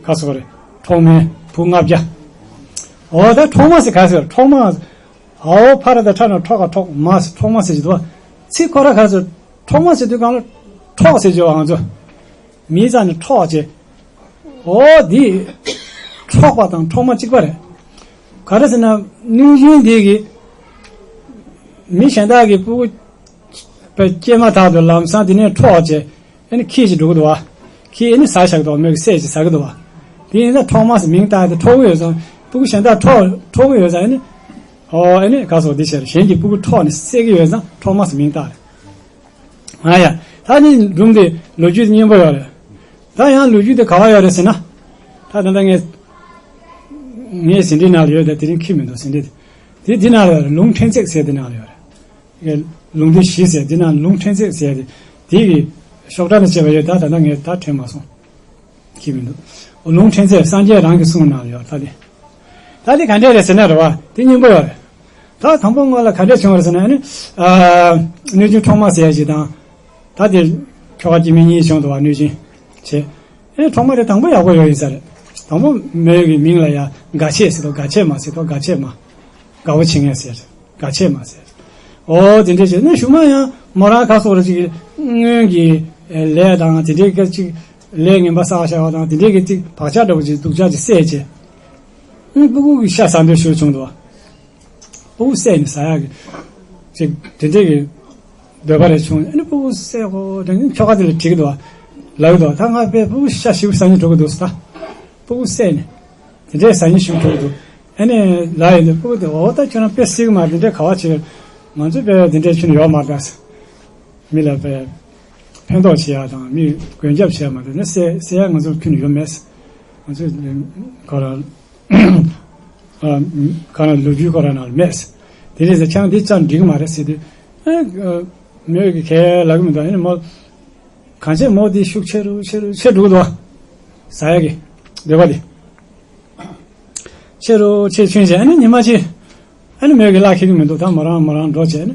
ག་སོགས་རེད། འཕྲོག་མའི་བུ་ལྔ་བརྒྱ། འོ་ད་འཕྲོག་མ་ཟེར་ག་ཟེར་འཕྲོག་མ། ཨའོ་ཕ་ར་ཏ་ཁྲ་ན་ཁྲོ་ག་ཁྲོག་མ་ཟེར་འཕྲོག་མ་ཟེར་གྱི་འདུག་བ། ཚིག་ཁོ་ར་ག་ཟེར་འཕྲོག་མ་ཟེར་དུས་སྒང་ལ་ཁྲོག་ཟེར་གྱི་བ་ང་ཚོ། མིའི་རྩ་ནས་ཁྲོག་ཅེས། འོ་འདི། འཕྲོག་པ་དང་འཕྲོག་མ་གཅིག་པ་རེད། ག་རེ་ཟེར་ན་གནོད་སྦྱིན་འདི་གིས། མི་གཞན་དག་གི་སྤུ་གུ། པའི་སྐྱེས་མ་ཐག་ཏུ་ལམ་སང་དེ་ནས་འཕྲོག་བྱས། ཨ་ནི་ཁྱེར་ཅིག་འགྲོ་གི་འདུག་བ། ཁྱེར་ཨ་ནི་ཟ་བཞག་གི་འདུག་མོས་ཀྱི་བསད་ཅིག་ཟ་གི་འདུག་བ། དེ་ཡིན་ན་འཕྲོག་མ་ཟེར་མིང་བཏགས་ཏེ་འཕྲོག་གི་ཡོད་ཙང་། སྤུ་གུ་གཞན་དག་འཕྲོག་འཕྲོག་གི་ཡོད་ཙང་ཨ་ནི། ཨོ་ཨ་ནི་ག་སོགས་འདི་བྱས་རེད། གཞན་གྱི་སྤུ་གུ་འཕྲོག་ནས་བསད་ཀྱི་ཡོད་ཙང་འཕྲོག་མ་ཟེར་མིང་བཏགས་རེད། ཨ་ཡ། ད་ནི་སྒྲུང་དེ་ལོ་རྒྱུས་དེ་སྙན་པོ་ཡོད་རེད། ད་ཡང་ལོ་རྒྱུས་དེ་ག་བ་ཡོད་རེད་ཟེར་ན། ད་ད་ལྟ་ངས། ངའི་ཟིན་བྲིས་ནང་ལ་ཡོད་དེ་དེ་རིང་ཁྱི་མི་འདུག་ཟིན་བྲིས་དེ། དེ་འདི་ནང་ལ་ཡོད་རེད། ལུང་ཕྲན་ཚེགས་ཟེར་དེ་ནང་ལ་ཡོད་རེད། ལུང་སྡེ་བཞི་ཟེར་འདི་ན་ལུང་ཕྲན་ཚེགས་ཟེར་དེ་དེ་གི་ཤོག་གྲངས་ནས་བྱས་པ་ཡོད། ད་ད་ལྟ་ངས་ད་དྲན་མ་སོང་། ཤེས་མི་འདུག་ལུང་ཕྲན་ཚེགས་སངས་རྒྱས་རང་གི་གསུང་ནང་ཡོད་ད་དེ། ད་དེ་ག་འདྲས་རེད་ཟེར་ན་རེད་བ། དེ་སྙན་པོ་ཡོད་རེད། ད་དང་པོ་སྔོན་ལ་ག་འདྲས་བྱུང་བ་རེད་ཟེར་ན་ཨ་ནི། གནོད་སྦྱིན་འཕྲོག་མ་ཟེར་ཡ་ཞིག་དང་། ད་དེ་ཁྱོ་ག་སྐྱེ་དམན་གཉིས་བྱུང་འདུག་བ། གནོད་སྦྱིན་བྱས། ཨེ་འཕྲོག་མ་དེ་དང་པོ་ཡག་པོ་ཡོད་ཡིན་ས་རེད། དང་པོ་མོ་ཡོད་ཀྱི་མིང་ལ་ཡ་དགའ་ཆེ་ཟེར་དོ། དགའ་ཆེ་མ་ཟེར་དོ། དགའ་ཆེ་མ། དགའ་བོ་བྱེད་མཁན་ཟེར། དགའ་ཆེ་མ་ཟེར། ཨོ་དེ་འདྲས་བྱས་ནས་གཞུག་མ་ཡང་མོ་རང་ཁ་སོགས་ར་ཅིག་སྔོན་གྱི་ལས་དང་དེ་འདྲས་ཀྱི་ཅིག་ལས་ངན་པ་བསགས་བཞག་པ་དང་དེ་འདྲས་ཀྱི་ཅིག་བག་ཆགས་འདྲ་བོ་ཅིག་སྡུག་ཅག་ཅིག་བསད་བྱས། ཨུ་སྤུ་གུ་གི་ཤ་ཟ་འདོད་ཤོར་བྱུང་འདུག་སྤུ་གུ་བསད་ནས་ཟ་ཡག་གི་ཅིག་དེ་འདྲས་ཀྱི་འདོད་པ་རེ་བྱུང་། ཨ་ནི་སྤུ་གུ་བསད་གོ་དེ་ནི་ཁྱོ་ག་དེ་ལ་དྲིས་ཀྱི་འདུག་ལབ་ཀྱི་འདུག་ད་ང་དཔེ་སྤུ་གུ་ཤ་ཞིབ་ཟ་ནས་འགྲོ་གི་འདུག་ཟེར། ད་སྤུ་གུ་བསད་ནས་དེ་འདྲས་ཟ་ནས་ཞིབ་འགྲོ་གི་འདུག་ཨ་ནི་ལབ་ཡིན་དུས་སྤུ་གུ་དེ་འོ་ད་ཁྱོད་རང་དཔེ་སྲིད་ཀྱི་མ་རེད། འདི་འདྲས་ག་བ་བྱེད། ང་ཚོ་དཔེ་འདི་འདྲས་ཁྱོན་ཡོད་མ་རེད་ད་ཟེར། མི་ལ་དཔེ་ཕན་ཐོགས་བྱེད་ཡག་དང་མི་མགོན་སྐྱབས་བྱེད་ཡག་མ་རེད་ན་བསད་བསད་ཡག་ང་ཚོ་ཁྱོན་ཡོད་མེད་ཟེར། ང་ཚོ་ཁོ་རང་། ཨ། ག་རེ་ལོ་རྒྱུས་ཁོ་རང་ནང་ལ་མེད། དེ་རེད་ཟེར། ཁྱེད་རང་འདི་བཅར་འགྲིག་གི་མ་རེད་ཟེར་དུས། ཨ། མོས་ཀྱི་གལ་ལབ་ཀྱི་མི་འདུག་ཨ་ནི་མོ། གང་བྱས་མོ་འདི་ཤུགས་ཆེ་རུ་ཆེ་རུ་ཆེ་འགྲོ་གི་འདུག་ཟ་ཡག་གི་འདོད་པ་དེ། ཆེ་རུ་ཆེ་ཆུན་བྱས། ཨ་ནི་ཉི་མ་གཅིག་ཨ་ནི་མོས་ཀྱི་ལག་ཁེལ་གྱི་མི་འདུག་ད་མོ་རང་མོ་རང་འགྲོ་བྱས་ཨ་ནི།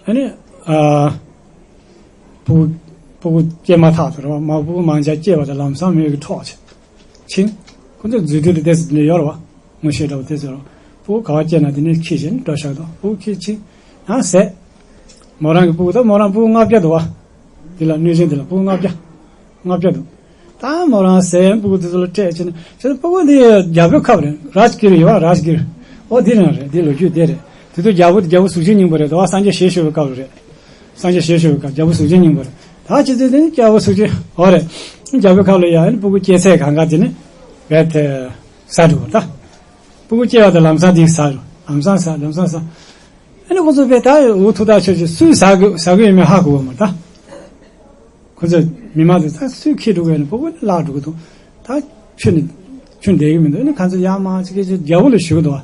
ཨ་ནི། ཨ། སྤུ་གུ། སྤུ་གུ་སྐྱེས་མ་ཐག་ཏུ་རེད་བ། མ་སྤུ་གུ་མང་ཇ་སྐྱེས་པ་དང་ལམ་སང་མོས་ཀྱི་འཕྲོག་བྱས། ཕྱིན། ཁོ་ཚོས་རྫུས་དུས་ལ་ཏོག་ཙམ་ཡོད་རེད་བ། ངོ་ཤེས་འདྲ་བོ་ཏོག་ཙམ་རེད་བ། སྤུ་གུ་ག་བ་སྐྱེས་ན་དེ་ནས་ཁྱེར་བྱས་ནས་འགྲོ་བཞག་དང་། སྤུ་གུ་ཁྱེར་ཕྱིན། ཡང་བཟས། མོ་རང་གི་སྤུ་གུ་ད་མོ་རང་སྤུ་གུ་ལྔ་བརྒྱ་འདུག་བ། དེ་ལ་གནོད་སྦྱིན་དེ་ལ་སྤུ་གུ་ལྔ་བརྒྱ། ལྔ་བརྒྱ་འདུག་ད་མོ་རང་བཟས། སྤུ་གུ་དེ་ཚོ་ལ་སྤྲད་བྱས་ནས་བྱས་ན་སྤུ་གུ་འདི་རྒྱལ་པོའི་ཁབ་རེད། རཱཇ་གིར་ཡོད་བ། རཱཇ་གིར། ཨོ་འདི་རང་རེད། འདི་ལོ་རྒྱུས་འདི་རེད། དེ་དུས་རྒྱལ་པོ་དེ་རྒྱལ་པོ་གཟུགས་ཅན་སྙིང་པོ་རེད་འདུག་བ། སངས་རྒྱས་ཞལ་བཞུགས་པའི་སྐབས་ལ་རེད། སངས་རྒྱས་ཞལ་བཞུགས་པའི་སྐབས་རྒྱལ་པོ་གཟུགས་ཅན་སྙིང་པོ་རེད། ད་ཅི་ཚེ་དེ་ནི་རྒྱལ་པོ་གཟུགས་ཅན་འོ་རེད། རྒྱལ་པོའི་ཁབ་ལ་ཡ་ཨ་ནི་སྤུ་གུ་སྐྱེས་ཚད་གང་ག་དེ་ནི་རྦད་དེ་ཟ་འགྲོ་བ་ད། སྤུ་གུ་སྐྱེས་པ་དང་ལམ་སང་དེ་ཟ་འགྲོ། ལམ་སང་ཟ། ལམ་སང་ཟ། ཨ་ནི་ཁོ་ཚོ་དཔེ་ད་འུ་ཐུག་ཐག་ཆོད་ཅིག་སུས་ཟ་དགོས་ཟ་དགོས་ཡོད་མེད་ཧ་གོ་བ་མ་ད། ཁོ་ཚོས་མི་མང་ཚོས་ད་སུས་ཁྱེར་འགྲོ་གི་ཡོད་ན་སྤུ་གུ་ནི་བརླག་འགྲོ་གི་འདུག་ད་ཁྱོན་ནས་ཁྱོན་བསྡད་ཀྱི་མི་འདུག་ཨ་ནི་ཁོ་ཚོས་ཡར་མར་ཅིག་སྐད་ཆ་རྒྱལ་པོ་ལ་ཞུ་གི་འདུག་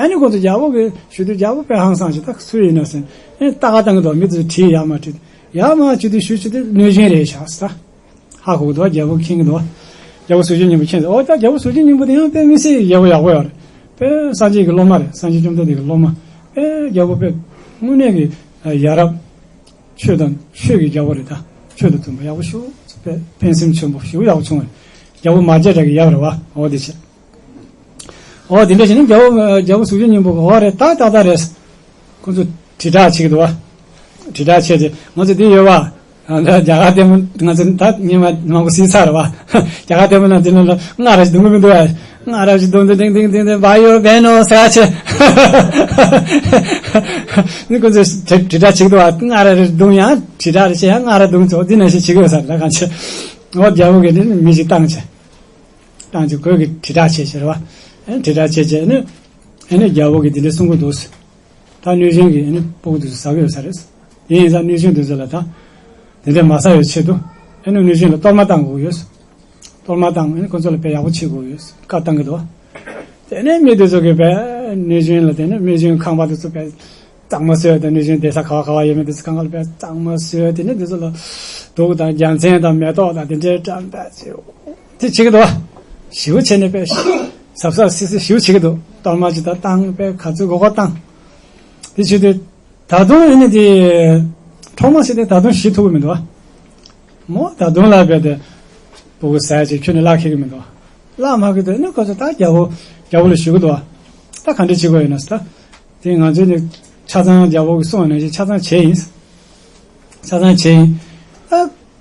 ཨ་ནི་ཁོ་ཚོས་རྒྱལ་པོ་གི་ཞུ་དུས་རྒྱལ་པོ་དཔེ་ཧང་སངས་ཤིག་ད་སུ་ཡིན་ན་ཟེར། ཨ་ནི་ལྟ་ག་བཏང་གི་འདུག་མི་ཚོས་དྲིས་ཡར་མར་དྲིས། ཡར་མར་ཅིག་དུས་ཞུ་དུས་གནོད་སྦྱིན་རེད་ཤག་ཟེར། ཧ་གོ་གི་འདུག་རྒྱལ་པོ་མཁྱེན་གྱི་འདུག་རྒྱལ་པོ་གཟུགས་ཅན་སྙིང་པོ་མཁྱེན་ཟེར། ཨོ་ད་རྒྱལ་པོ་གཟུགས་ཅན་སྙིང་པོ་དེ་ཡང་དཔེ་མི་སྲིད་རྒྱལ་པོ་ཡག་པོ་ཡོད་རེད། དཔེ་སངས་རྒྱས་ཀྱི་སློབ་མ་རེད། སངས་རྒྱས་བཅོམ་ལྡན་འདས་ཀྱི་སློབ་མ། ཨེ་རྒྱལ་པོ་དཔེ་དངོས་གནས་ཀྱི་ཡ་རབས་ཆོས་དང་ཆོས་ཀྱི་རྒྱལ་པོ་རེད། ད་ཆོས་དང་མཐུན་པ་ཡག་པོ་ཞེ་པོ་དཔེ་ཕན་སེམས་ཆེན་པོ་ཞེ་པོ་ཡག་པོ་བྱུང་བ་རེད། རྒྱལ་པོ་མ་སྐྱེས་དགྲ་གི་ཡབ་རེད་བ། འོ་དེ་བྱས། འོ་དེ་འདྲ་བྱས་ནས་རྒྱལ་པོ་རྒྱལ་པོ་གཟུགས་ཅན་སྙིང་པོ་གི་འོ་རེད། ད་ཏག་ཏག་རེད། ཁོ་ཚོ་དྲིལ་བསྒྲགས་བྱེད་ཀྱི་འདུག་བ། དྲིལ་བསྒྲགས་བྱས་ཏེ་ང་ཚོ་འདི་ཡོད་བ། ཨ་ད་རྒྱ་གར་ལྟད་མོ་ང་ཚོ་ད་ཉི་མ་མང་པོ་གཟིགས་ཚར་བ། རྒྱ་གར་ལྟད་མོ་ནང་དེ་ནང་ལ་སྔགས་ར་ཞིག་རྡུང་གི་མི་འདུག་བ། སྔགས་ར་ཞིག་རྡུང་དུས་ཏིང་ཏིང་ཏིང་ཏིང་བ་ཡོ་བེ་ནོ་ཟེར་བ་བྱས། ནི་ཁོ་ཚོས་དྲིལ་དྲིལ་བསྒྲགས་བྱེད་ཀྱི་འདུག་བ། སྔགས་ར་རྡུང་ཡང་དྲིལ་བསྒྲགས་རེ་བྱས་ཡང་སྔགས་ར་རྡུང་ཚོ་འདི་ནང་བཞིན་བྱེད་ཀྱི་ཡོད་ས་རེད། ད་གང་བྱས། འོ་རྒྱལ་པོ་གིས་ནི་མི་ཞིག་བཏང་བྱས། བཏང་བྱས་ཁོས་གིས་དྲིལ་བསྒྲགས་བྱས་བྱས་རེད་བ། ཨེ་དྲིལ་བསྒྲགས་བྱས་བྱས་ནི་ཨེ་ནི་རྒྱལ་པོ་གིས་འདི་འདྲ་གསུང་གི་འདུག། ད་གནོད་སྦྱིན་གྱིས་ནི་སྤུ་གུ་དེ་ཚོ་ཟ་གི་ཡོད་ས་རེད། དེ་ཡིན་ཙང་གནོད་སྦྱིན་དེ་ཚོ་ལ་ད་དེ་འདྲ་མ་ཟ་བའི་ཆེད་དུ་ཨེ་ནི་གནོད་སྦྱིན་ལ་གཏོར་མ་བཏང་དགོས་ཡོད། གཏོར་མ་བཏང་ཨེ་ནི་ཁོ་ཚོ་ལ་དཔེ་ཡག་པོ་བྱེད་དགོས་ཡོད་བཀའ་བཏང་གི་འདུག། དེ་ནས་མི་དེ་ཚོ་གིས་དཔེ་གནོད་སྦྱིན་ལ་དེ་ནི་གནོད་སྦྱིན་ཁང་པ་དེ་ཚོ་དཔེ་གཙང་མ་བཟོས་དང་གནོད་སྦྱིན་བསྡད་ས་ག་བ་ག་བ་ཡོད་མེད་དེ་ཚོ་གང་ག་ལ་དཔེ་གཙང་མ་བཟོས། དེ་ནས་དེ་ཚོ་ལ་དུག་དང་རྒྱལ་མཚན་དང་མེ་ཏོག་དང་དེ་འདྲའི་བཀྲམ་པ་བྱས། དེ་བྱེད་ཀྱི་འདུག་བ། ཞེ་པོ་བྱས་ནས་དཔེ་གཟབ་གཟབ་སིག་སིག་ཞེ་པོ་བྱེད་ཀྱི་འདུག། གཏོར་མ་ཅིག་ད་བཏང་དཔེ་ག་ཚོད་དགོས་གོ་བཏང་། དེ་བྱེད་དུས་ད་དུང་ཨེ་ནི་དེ་འཕྲོག་མ་ཟེར་དེ་ད་དུང་ཞི་ཐུབ་ཀྱི་མི་འདུག་བ། མོ་ད་དུང་ལ་དཔེ་དེ་སྤུ་གུ་ཟས་ཅིག་ཁྱོན་ནས་བརླག་ཁེག་གི་མི་འདུག་བ། བརླག་མ་ཁེག་དུས་ཨེ་ནི་ཁོ་ཚོ་ད་རྒྱལ་པོ་རྒྱལ་པོ་ལ་ཞུ་གི་འདུག་བ། ད་ག་འདྲ་བྱེད་དགོས་ཡིན་ན་ཟེར་ད། དེ་ང་ཚོས་ནི་ཆ་ཚང་རྒྱལ་པོ་གིས་གསུངས་པ་ནང་བཞིན་ཆ་ཚང་བྱས་ཡིན། ཆ་ཚང་བྱས་ཡིན། ད་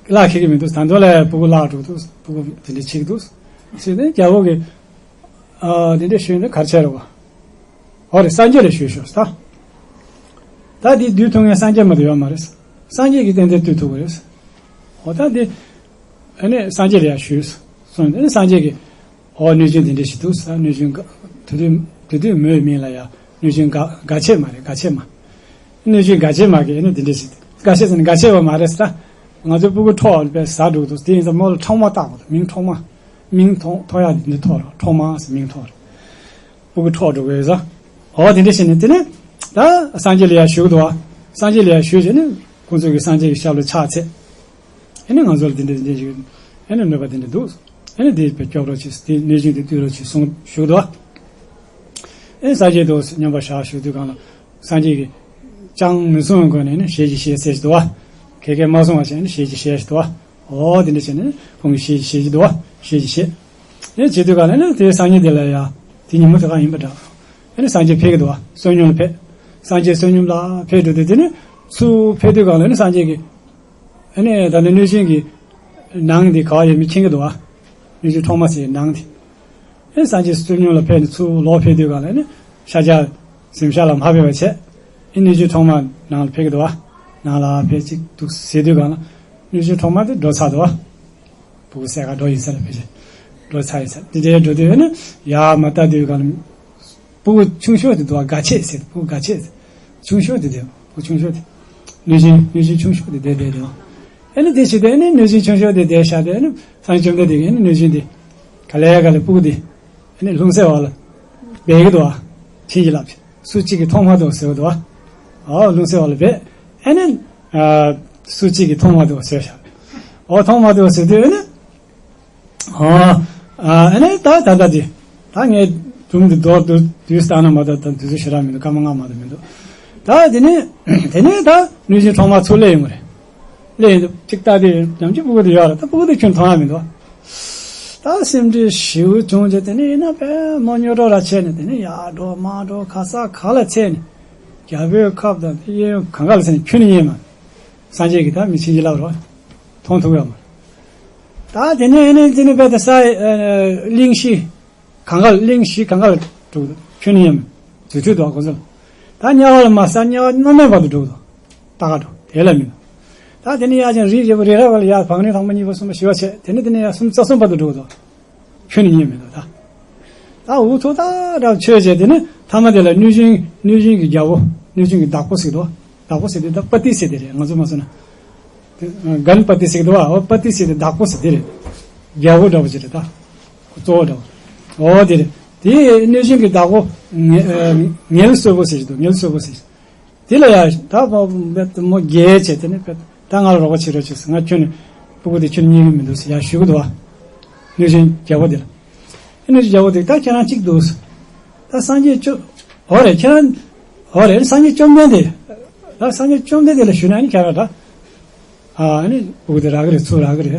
བརླག་ཁེག་གི་མི་འདུག། ད་དུང་ལ་སྤུ་གུ་བརླག་འགྲོ་གི་འདུག། སྤུ་གུ་དེ་འདྲ་བྱེད་ཀྱི་འདུག་ཟེར་ནས་རྒྱལ་པོ་གིས་ཨ་དེ་འདྲ་ཞུས་ནས་ག་རེ་བྱས་རེད་བ། འོ་རེད། སངས་རྒྱས་ལ་ཞུས་ཤོག་ད། ད་དེ་བསྡུ་ཐུབ་མཁན་སངས་རྒྱས་མ་གཏོགས་ཡོད་མ་རེད། སངས་རྒྱས་ཀྱིས་ཏན་ཏན་བསྡུ་ཐུབ་ཀྱི་རེད། འོ་ད་དེ་ཨ་ནི་སངས་རྒྱས་ལ་ཡང་ཞུས་སོང་། ཨ་ནི་སངས་རྒྱས་ཀྱིས་འོ་གནོད་སྦྱིན་དེ་འདྲ་ཞིག་འདུག་ཟེར། གནོད་སྦྱིན་དགའ་དེ་དུས་དེ་དུས་མོའི་མིང་ལ་ཡང་གནོད་སྦྱིན་དགའ་དགའ་བྱེད་མ་རེད། དགའ་བྱེད་མ། གནོད་སྦྱིན་དགའ་བྱེད་མ་གིས་ཨ་ནི་དེ་འདྲ་ཞིག་དགའ་བྱེད་ཟེར་ན་དགའ་བྱེད་པ་མ་རེད་ཟེར། ང་ཚོའི་སྤུ་གུ་འཕྲོག་པའི་ཟ་འགྲོ་གི་འདུག། དེ་ཡིན་ཙང་མོ་ལ་འཕྲོག་མ་བཏགས་པ་དང་མིང་འཕྲོག་མ། མིང་ཐོགས་ཐོགས་ཡག་དེ་འདྲ་ཐོགས་རེད། འཕྲོག་མ་ཟེར་མིང་ཐོགས་རེད། སྤུ་གུ་འཕྲོག་འགྲོ་གི་ཡོད་ས། འོ་དེ་འདྲ་བྱས་ནས་དེ་ནས་ད་སངས་རྒྱས་ལ་ཡང་ཞུ་གི་འདུག་བ། སངས་རྒྱས་ལ་ཡང་ཞུས་བྱས་ནས་ཁོང་ཚོ་གིས་སངས་རྒྱས་ཀྱི་ཞབས་ལ་ཕྱག་འཚལ། ཨེ་ནི་ང་ཚོ་ལ་དེ་འདྲ་དེ་འདྲ་ཞིག་ཨེ་ནི་གནོད་པ་དེ་འདྲ་འདུག། ཨེ་ནི་དེ་དཔེ་སྐྱོབ་རོགས་བྱེད། དེ་གནོད་སྦྱིན་དེ་བཏུལ་རོགས་བྱེད་གསུངས་ཞུ་གི་འདུག་བ། ཨེ་སངས་རྒྱས་དང་མཉམ་པར་བཞག་ཞུ་དུས་སྒང་ལ་སངས་རྒྱས་ཀྱིས་ཅང་མི་གསུང་བའི་སྒོ་ནས་ནི་ཞལ་གྱིས་བཞེས་ཟེར་གྱི་འདུག་བ། ག་གེ་མ་གསུང་བ་བྱས་ནས་ཞལ་གྱིས་བཞེས་ཟེར་འདུག་བ། འོ་དེ་འདྲ་བྱས་ནས་ཁོང་གིས་ཞལ་གྱིས་བཞེས་ཀྱི་འདུག་བ། ཞལ་གྱིས་བཞེས། ཨེ་བྱེད་དུས་སྒང་ལ་ནི་དེ་སངས་རྒྱས་དེ་ལ་ཡ་དེ་ཉིན་མོ་དེ་ག་ཡིན་པ་འདྲ། ཨེ་ནི་སངས་རྒྱས་ཕེབས་ཀྱི་འདུག་བ། བསོད་སྙོམས་ལ་ཕེབས། སངས་རྒྱས་བསོད་སྙོམས་ལ་ཕེབས་འགྲོ་དུས་དེ་ནི་ཚུར་ཕེབས་དུས་སྒང་ལ་ནི་སངས་རྒྱས་ཀྱིས་ཨེ་ནི་ད་ནི་གནོད་སྦྱིན་གྱི་ནང་དེ་ག་བ་ཡོད་མེད་མཁྱེན་གྱི་འདུག་བ། གནོད་སྦྱིན་འཕྲོག་མ་ཟེར་ནང་དེ། ཨེ་སངས་རྒྱས་བསོད་སྙོམས་ལ་ཕེབས་ནས་ཚུར་ལོག་ཕེབས་དུས་སྒང་ལ་ནི་ཤཱཀྱ་གཟིམ་ཤག་ལ་མ་ཕེབས་པ་བྱས། ཨེ་གནོད་སྦྱིན་འཕྲོག་མ་ནང་ལ་ཕེབས་ཀྱི་འདུག་བ། ནང་ལ་ཕེབས་ཅིག་འདུག་ཟེར་དུས་སྒང་ལ་གནོད་སྦྱིན་འཕྲོག་མ་དེ་འགྲོ་ཚར་འདུག་བ། སྤུ་གུ་སྲས་ཀ་འགྲོ་ཡིན་ས་ལ་ཕེབས་ཤིང་འགྲོ་ཚར་ཡིན་ས་དེ་འདྲའི་འགྲོ་དུས་ཨེ་ནི་ཡར་མར་ལྟ་དུས་སྒང་ལ། སྤུ་གུ་ཆུང་ཤོས་དེ་འདུག་བ། དགའ་ཆེ་ཟེར། སྤུ་གུ་དགའ་ཆེ་ཟེར། ཆུང་ཤོས་དེ་དེ། སྤུ་གུ་ཆུང་ཤོས་དེ། གནོད་སྦྱིན་གནོད་སྦྱིན་ཆུང་ཤོས་དེ་དེ་དེ་དེ། ཨ་ནི་དེ་བྱེད་དུས་ཨ་ནི་གནོད་སྦྱིན་ཆུང་ཤོས་དེ་དེ་བཞག་དེ་ཨ་ནི་སངས་རྒྱས་བཅོམ་ལྡན་འདས་ཀྱིས་ཨ་ནི་གནོད་སྦྱིན་དེ་ག་ལེ་ག་ལེ་སྤུ་གུ་དེ་ཨ་ནི་ལྷུང་བཟེད་འོག་ལ་སྦས་ཀྱི་འདུག་བ། བྱིན་གྱིས་བརླབས། སུ་གཅིག་གིས་མཐོང་མ་ཐུབ་ཟེར་བ་འདུག་བ། ཨོ་ལྷུང་བཟེད་འོག་ལ་སྦས། ཨ་ནི་ཨ་སུ་གཅིག་གིས་མཐོང་མ་ཐུབ་ཟེར་བཞག། ཨོ་མཐོང་མ་ཐུབ་ཟེར་དུས་ཨ་ནི། ཨ་ཨ་ནི་ད་ད་ལྟ་དེ་ད་ངས་སྒྲུང་འདི་མདོར་བསྡུས་བསྡུས་བཏང་ན་མ་གཏོགས་ད་དུས་ཚོད་ཞེ་དྲག་མི་འདུག། སྐར་མ་ལྔ་མ་གཏོགས་མི་འདུག། ད་དེ་ནས་དེ་ནས་ད་གནོད་སྦྱིན་འཕྲོག་མ་ཚུར་སླེབས་ཡོང་གི་རེད། སླེབས་ཡོང་དུས་གཅིག་ལྟ་དུས་ནམ་རྒྱུན་སྤུ་གུ་དེ་ཡོད་རེད། ད་སྤུ་གུ་དེ་ཁྱོན་མཐོང་ཡ་མི་འདུག། ད་སེམས་ཁྲལ་ཞེ་པོ་བྱུང་རྗེས་དེ་ནས་ཡིན་ན་དཔེ་མོ་སྨྱོ་གྲོགས་ར་བྱས་ནས་དེ་ནས་ཡར་འགྲོ་མར་འགྲོ་ག་ས་ག་ལ་འཚོལ་ནས་རྒྱལ་པོའི་ཁབ་དང་དེ་གཡས་གཡོན་གང་ག་ལ་འཚོལ་ནས་ཁྱོན་ནས་རྙེད་མ། སངས་རྒྱས་ཀྱིས་ད་མི་བྱིན་གྱིས་བརླབས་རོགས། མཐོང་ཐུབ་ཡོད་མ་རེད། ད་དེ་ནས་ཨ་ནི་དེ་ནས་དཔེ་ད་ས་གླིང་བཞི་གང་ག་ལ་གླིང་བཞི་གང་ག་ལ་འགྲོ་གི་འདུག། ཁྱོན་ནས་ཡང་མི་དུས་ཚོད་འདུག་ཁོ་ཚོ་ལ། ད་དམྱལ་བ་ལ་མ་ཟ་དམྱལ་བ་མནར་མེད་བར་དུ་འགྲོ་གི་འདུག། ད་ག་འགྲོ་དེ་ལ་མི་འདུག། ད་དེ་ནས་ཡར་ཀྱང་རི་བཞི་པོ་རི་རབ་བ་ལ་ཡར་བང་རིམ་དང་པོ་གཉིས་པ་གསུམ་པ་བཞི་པ་བྱས། དེ་ནས་དེ་ནས་ཡར་སུམ་རྩ་གསུམ་བར་དུ་འགྲོ་གི་འདུག། ཁྱོན་ནས་རྙེད་མི་འདུག་ད། ད་འུ་ཐུག་ད་རབ་ཆོས་བྱས་དེ་ནི་ཐ་མ་དེ་ལ་གནོད་སྦྱིན་གནོད་སྦྱིན་གྱི་རྒྱལ་པོ་གནོད་སྦྱིན་གྱི་བདག་པོ་ཟེར་དོ། བདག་པོ་ཟེར་དེ་ད་པ་ཏི་ཟེར་དེ་རེད། ང་ཚོ་མ་སོང་ན་གན་པ་ཏི་ཟེར་དོ། འོ་པ་ཏི་ཟེར་དེ་བདག་པོ་ཟེར་དེ་རེད། རྒྱལ་པོ་འདྲ་པོ་ཅིག་རེད་ད། གཙོ་བོ་འདྲ་པོ། འོ་དེ་རེད། དེ་གནོད་སྦྱིན་གྱི་བདག་པོ་ངལ་གསོ་བོ་ཟེར་གྱི་འདུག། ངལ་གསོ་བོ་ཟེར། དེ་ལ་ཡ་ད་མོ་རྒྱལ་བྱས་དེ་ནི་ད་ང་ལ་རོགས་པ་བྱེད་རོགས་བྱེད་ཟེར། ང་ཁྱོད་ནི་སྤུ་གུ་དེ་ཁྱོད་རྙེད་གི་མི་འདུག་ཟེར་ཡ་ཞུ་གི་འདུག་བ། གནོད་སྦྱིན་རྒྱལ་པོ་དེ་ལ། ཨེ་གནོད་སྦྱིན་རྒྱལ་པོ་དེ་ད་ཁྱེད་རང་གཅིག་འདུག་ཟེར། ད་སངས་རྒྱས་ཆོས་འོ་རེད། ཁྱེད་རང་ ཨོ་རེད། སངས་རྒྱས་བཅོམ་ལྡན་འདས། ད་སངས་རྒྱས་བཅོམ་ལྡན་འདས་ལ་ཞུས་ན་ནི་ཁྱེད་རང་ད། ཨ་ནི་སྤུ་གུ་དེ་རག་གི་རེད། ཚུར་རག་གི་རེད།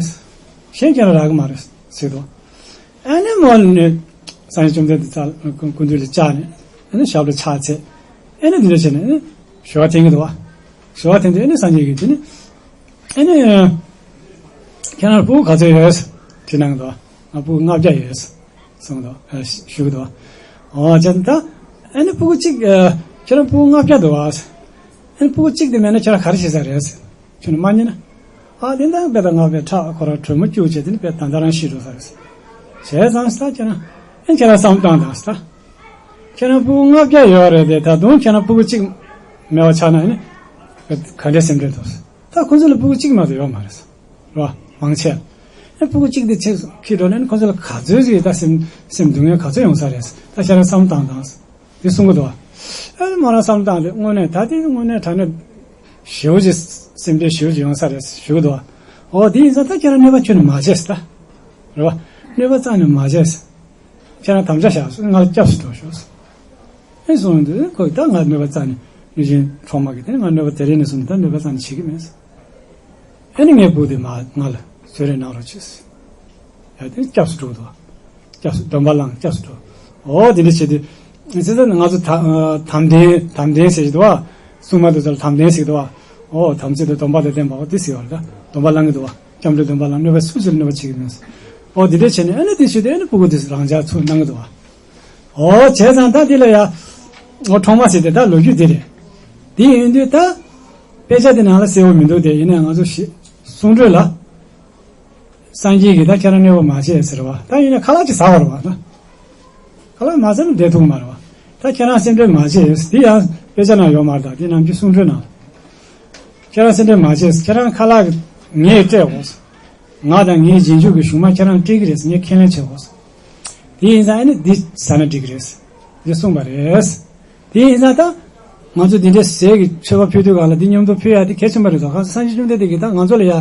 གཞན་ཁྱེད་རང་རག་གི་མ་རེད་ཟེར་དོ། ཨ་ནི་མོ་ནི་སངས་རྒྱས་བཅོམ་ལྡན་འདས་རྩ་སྐུ་མདུན་ལ་བཅར་ནས་ཨ་ནི་ཞབས་ལ་ཕྱག་འཚལ། ཨ་ནི་འདི་འདྲ་བྱས་ནས་ཨ་ནི་ཞུ་བ་འཐེན་གྱི་འདུག་བ། ཞུ་བ་འཐེན་དུས་ཨ་ནི་སངས་རྒྱས་ཀྱིས་དེ་ནི་ཨ་ནི་ཁྱེད་རང་སྤུ་གུ་ག་ཚོད་ཡོད་དྲིས་གནང་གི་འདུག་བ། ང་སྤུ་གུ་ལྔ་བརྒྱ་ཡོད་གསུངས་འདུག་ཨ་ཞུ་གི་འདུག་བ། ཨོ་ཅེ་ད་ཨ་ནི་སྤུ་གུ་གཅིག་ཨ་ཁྱེད་རང་སྤུ་གུ་ལྔ་བརྒྱ་འདུག་བ། ཨ་ནི་སྤུ་གུ་གཅིག་དེ་མེད་ན་ཁྱེད་རང་ག་རེ་བྱེད་ས་རེད། ཁྱོད་ནི་མ་ཉན་ན། ཨ་དེ་འདྲ་དཔེ་ད་ང་དཔེ་ཁྲག་ཁོ་ར་དྲོན་མོ་སྐྱུག་བྱས་དེ་ནི་དཔེ་ད་ལྟ་རང་ཤི་འགྲོ་ས་རེད། བྱས་ཙང་ས་ཁྱེད་རང་ཨེ་ཁྱེད་རང་བསམ་བཏང་དང་ས། ཁྱེད་རང་སྤུ་གུ་ལྔ་བརྒྱ་ཡོད་རེད་དེ་ད་དུང་ཁྱེད་རང་སྤུ་གུ་གཅིག་མེད་པ་ཆགས་ན་ཨེ་ནི་ག་འདྲའི་སེམས་ཁྲལ་འདུག་ད་ཁོ་ཚོ་ལ་སྤུ་གུ་གཅིག་མ་གཏོགས་ཡོད་མ་རེད། རེད་བ། མང་ཆེ་ཨེ་སྤུ་གུ་གཅིག་དེ་ཆེ་ཁྱི་འགྲོ་ན་ཨེ་ནི་ཁོ་ཚོ་ལ་ག་ཚོད་ཅིག་ད་སེམས་སེམས་སྡུག་བསྔལ་ག་ཚོད་ཡོང་ས་རེད། ད་ཁྱེད་རང་བསམ་བཏང་དང་ས། དེ་གསུང་གི་འདུག་བ། ཨ་ནི་མོ་རང་བསམ་བཏང་སྟེ་དངོས་གནས་ད་དེ་དངོས་གནས་དྲང་གནས་ཞེ་པོ་ཅིག་སེམས་ཁྲལ་ཞེ་པོ་ཅིག་ཡོང་ས་རེད་ཞུ་གི་འདུག་བ། འོ་དེ་ཡིན་ཙང་ད་ཁྱེད་རང་གནོད་པ་ཁྱོན་ནས་མ་བྱེད་ཟེར་ད། རེད་བ། གནོད་པ་རྩ་ནས་མ་བྱེད་ཟེར། ཁྱེད་རང་དམ་བཅའ་བཞག་ང་ལ་སྐྱབས་སུ་འགྲོ་ཤོག་ཟེར། ཨེ་གསུངས་དུས་ཁོས་ད་ང་གནོད་པ་རྩ་ནས་གནོད་སྦྱིན་གྲོག་མ་གིས་དེ་ང་གནོད་པ་དེ་རིང་ནས་བཟུང་ད་གནོད་པ་རྩ་ནས་བྱེད་ཀྱི་མེད་ཟེར། ཨེ་ནི་ངའི་སྤུ་གུ་དེ་མ་ང་ལ་གསོལ་རས་གནང་རོགས་བྱེད་ཟེར། ཡ་དེ་སྐྱབས་སུ་འགྲོ་གི་འདུག་སྐྱབས་སུ་སྡོམ་པ་བླངས་སྐྱབས་སུ་འགྲོ། འོ་དེ་འདྲ་བྱེད་དུས། ཚེ་ཚད་ང་ཚོ་ད་དམ་ལྡན་དམ་ལྡན་ཟེར་གྱི་འདུག་བ། སྲུང་མ་དེ་ཚོ་ལ་དམ་ལྡན་ཟེར་གྱི་འདུག་བ། འོ་དམ་ཚིག་དང་སྡོམ་པ་དང་ལྡན་པ་འོ་དེ་ཟེར་བ་རེད་ད། སྡོམ་པ་བླངས་ཀྱི་འདུག་བ། སྐྱབས་འགྲོའི་སྡོམ་པ་བླངས་གནོད་པ་སུ་ཞིག་ལ་གནོད་པ་བྱེད་ཀྱི་མེད་ཟེར། འོ་དེ་འདྲ་བྱས་ནས་ཨ་ནི་དེ་བྱེད་དུས་ཨ་ནི་སྤུ་གུ་དེ་རང་འཇགས་ཚུར་གནང་གི་འདུག་བ། འོ་བྱས་ཙང་ད་འདི་ལ་ཡ། འོ་འཕྲོག་མ་ཟེར་དེ་ད་ལོ་རྒྱུས་འདི་རེད། འདི་ཡིན་དུས་ད། དཔེ་ཆ་དེ་ནང་ལ་གསལ་བོ་མི་འདུག་དེ་ཡིན་ནའི་ང་ཚོ་ཞི་གསུང་སྒྲོས་ལ། སངས་རྒྱས་ཀྱིས་ད་ཁྱེད་རང་གནོད་པ་མ་བྱེད་ཟེར་བ་ད་ཡིན་ན་ཁ་ལག་ཅིག་ཟ་བར་བ་ད། ཁ་ལག་མ་ཟ་ན་བསྡད་ཐུབ་མ་རེད་བ། ད་ཁྱེད་རང་སེམས་ཁྲལ་མ་བྱེད་འདི་ཡང་དཔེ་ཆ་ནང་ཡོད་མ་རེད་ད་འདི་ནམ་རྒྱུན་གསུང་སྒྲོས་ནང་། ཁྱེད་རང་སེམས་ཁྲལ་མ་བྱེད་ཁྱེད་རང་ཁ་ལག་ངས་སྤྲད་དགོས། ང་དང་ངའི་རྗེས་འཇུག་གི་གཞུག་མ་ཁྱེད་རང་སྤྲད་ཀྱི་རེད་ངས་ཁས་ལེན་བྱེད་དགོས། དེ་ཡིན་ཙང་ཨ་ནི་འདི་ཟ་ན་འགྲིག་གི་རེད། འདི་གསུངས་པ་རེད། དེ་ཡིན་ཙང་ད། ང་ཚོ་འདི་འདྲའི་ཟས་ཀྱི་མཆོད་པ་ཕུལ་དུས་སྒང་ལ་འདི་མཉམ་དུ་ཕུལ་ཡ་དེ་གལ་ཆེན་པོ་རེད་དོ། གང་ཟག་སངས་རྒྱས་བཅོམ་ལྡན་འདས་ཀྱིས་ད་ང་ཚོ་ལ་ཡ།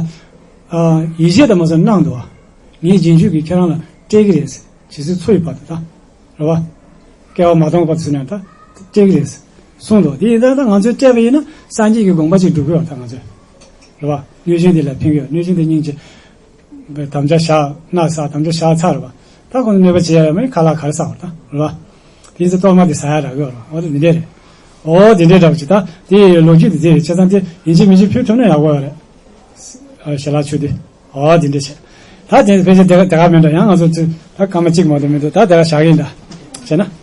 ཡིད་ཆེས་དང་མ་སོང་གནང་འདུག་བ། ངའི་རྗེས་འཇུག་གིས་ཁྱེད་རང་ལ་སྤྲད་ཀྱི་རེད། ཇི་སྲིད་འཚོ་ཡི་བར་དུ་ད། རེད་བ། སྐྱེ་བ་མ་སྟོངས་བར་དུ་ཟེར་ནས་ད། སྤྲད་ཀྱི་རེད། གསུངས་འདུག་དེ་ཡིན་ཙང་ད་ང་ཚོས་སྤྲད་པ་ཡིན་ན་སངས་རྒྱས་ཀྱི་དགོངས་པ་ཅིག་སྒྲུབ་ཀྱི་ཡོད་ད་ང་ཚོས། རེད་བ། གནོད་སྦྱིན་དེ་ལ་ཕན་གྱི་ཡོད་གནོད་སྦྱིན་དེ་སྙིང་རྗེ། དམ་བཅའ་བཞག་ན་ས་དམ་བཅའ་བཞག་ཚར་བ། ད་ཁོང་ཚོ་གནོད་པ་བྱེད་ཡ་ཡོད་མེད་ཁ་ལག་ག་རེ་ཟ་བར་ད་རེད་བ། དེ་ཚོ་གཏོར་མ་དེ་ཟ་ཡ་རག་གི་ཡོད་རེད་འོ་དེ་འདི་འདྲས་རེད། འོ་དེ་འདྲས་འདྲ་བ་ཅིག་ད་དེ་ལོ་རྒྱུས་དེ་དེ་རེད་བྱས་ཙང་དེ་ཡིན་གཅིག་མིན་གཅིག་ཕུལ་ཐུབ་ན་ཡག་པོ་ཡོད་རེད། ཞལ་ལག་མཆོད་དེ། འོ་དེ་འདྲས་བྱས། ད་དེ་ཕལ་ཆེར་དེ་ག་དེ་ག་མེད་འགྲོ་ཡང་ང་ཚོ་ཚོས་ད་སྐར་མ་གཅིག་མ་གཏོགས་མི་འདུག་ད་དེ་ག་བཞག་གི་ཡིན་ད། བྱས་ན།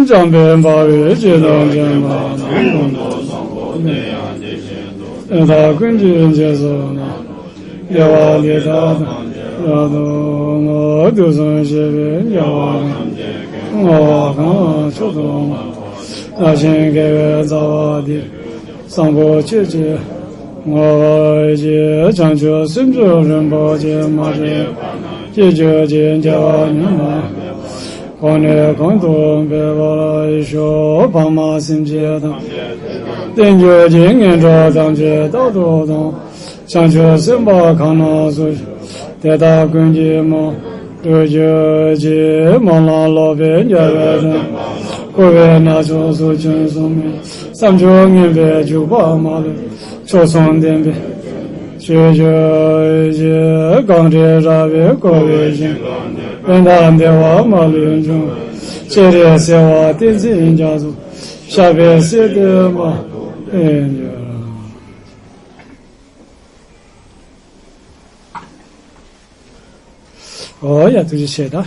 འཇམ་དཔལ་འབར་བའི་སྤྱན་དང་མཚན་མ་དང་། དེ་དག་ཀུན་གྱི་རྗེས་སུ་བདག་དགེ་བ་འདི་དག་ཐམས་ཅད་རབ་ཏུ་བསྔོ། དུས་གསུམ་གཤེགས་པའི་རྒྱལ་བ་ཐམས་ཅད་ཀྱིས། བསྔོ་བ་གང་ལ་མཆོག་ཏུ་བསྔོ། བདག་གཞན་དགེ་བའི་རྩ་བ་འདི། བཟང་པོ་སྤྱོད་ཕྱིར་བསྔོ་བར་བགྱི། བྱང་ཆུབ་སེམས་མཆོག་རིན་པོ་ཆེ། མ་སྐྱེས་པ་སྐྱེ་གྱུར་ཅིག་སྐྱེ་བ་ཉིད་མ་ཡིན་པ། གོང་ནས་གོང་དུ་འཕེལ་བར་ཤོག་ཕ་མ་སེམས་ཅན་ཐམས་ཅད་བསྟན་འགྱུར་གྱི་ངན་འགྲོ་ཐམས་ཅད་རྟག་ཏུ་སྟོངས། བྱང་ཆུབ་སེམས་དཔའ་གང་རྣམས་སུ། དེ་དག་ཀུན་གྱི་སྨོན་ལམ་འགྲུབ་གྱུར་ཅིག་སྨོན་ལམ་ལོག་པའི་འགལ་བའི་དོན། འཁོར་བའི་ནག་ཕྱོགས་སུ་བྱོན་སོང་མིན། བསམ་སྦྱོར་ངན་པའི་འཇུག་པ་མ་ལུས། མཆོག་གསུམ་ལྡན་པའི་ཆོས་སྤྱོད་ཀྱི། གང་འདྲའི་རབ་དབྱེ་བསྐོར་བའི་ཞིང་། ཕན་དང་བདེ་བ་མ་ལུས་འབྱུང་། སྤྱན་རས་གསལ་བ་ཏིང་འཛིན་རྒྱ་མཚོ། ཞབས་པད་སྲིད་མཐའི་མ་ལུས་འགྱུར། ཨོ་ཡ་ཐུགས་རྗེ་ཆེ་ད།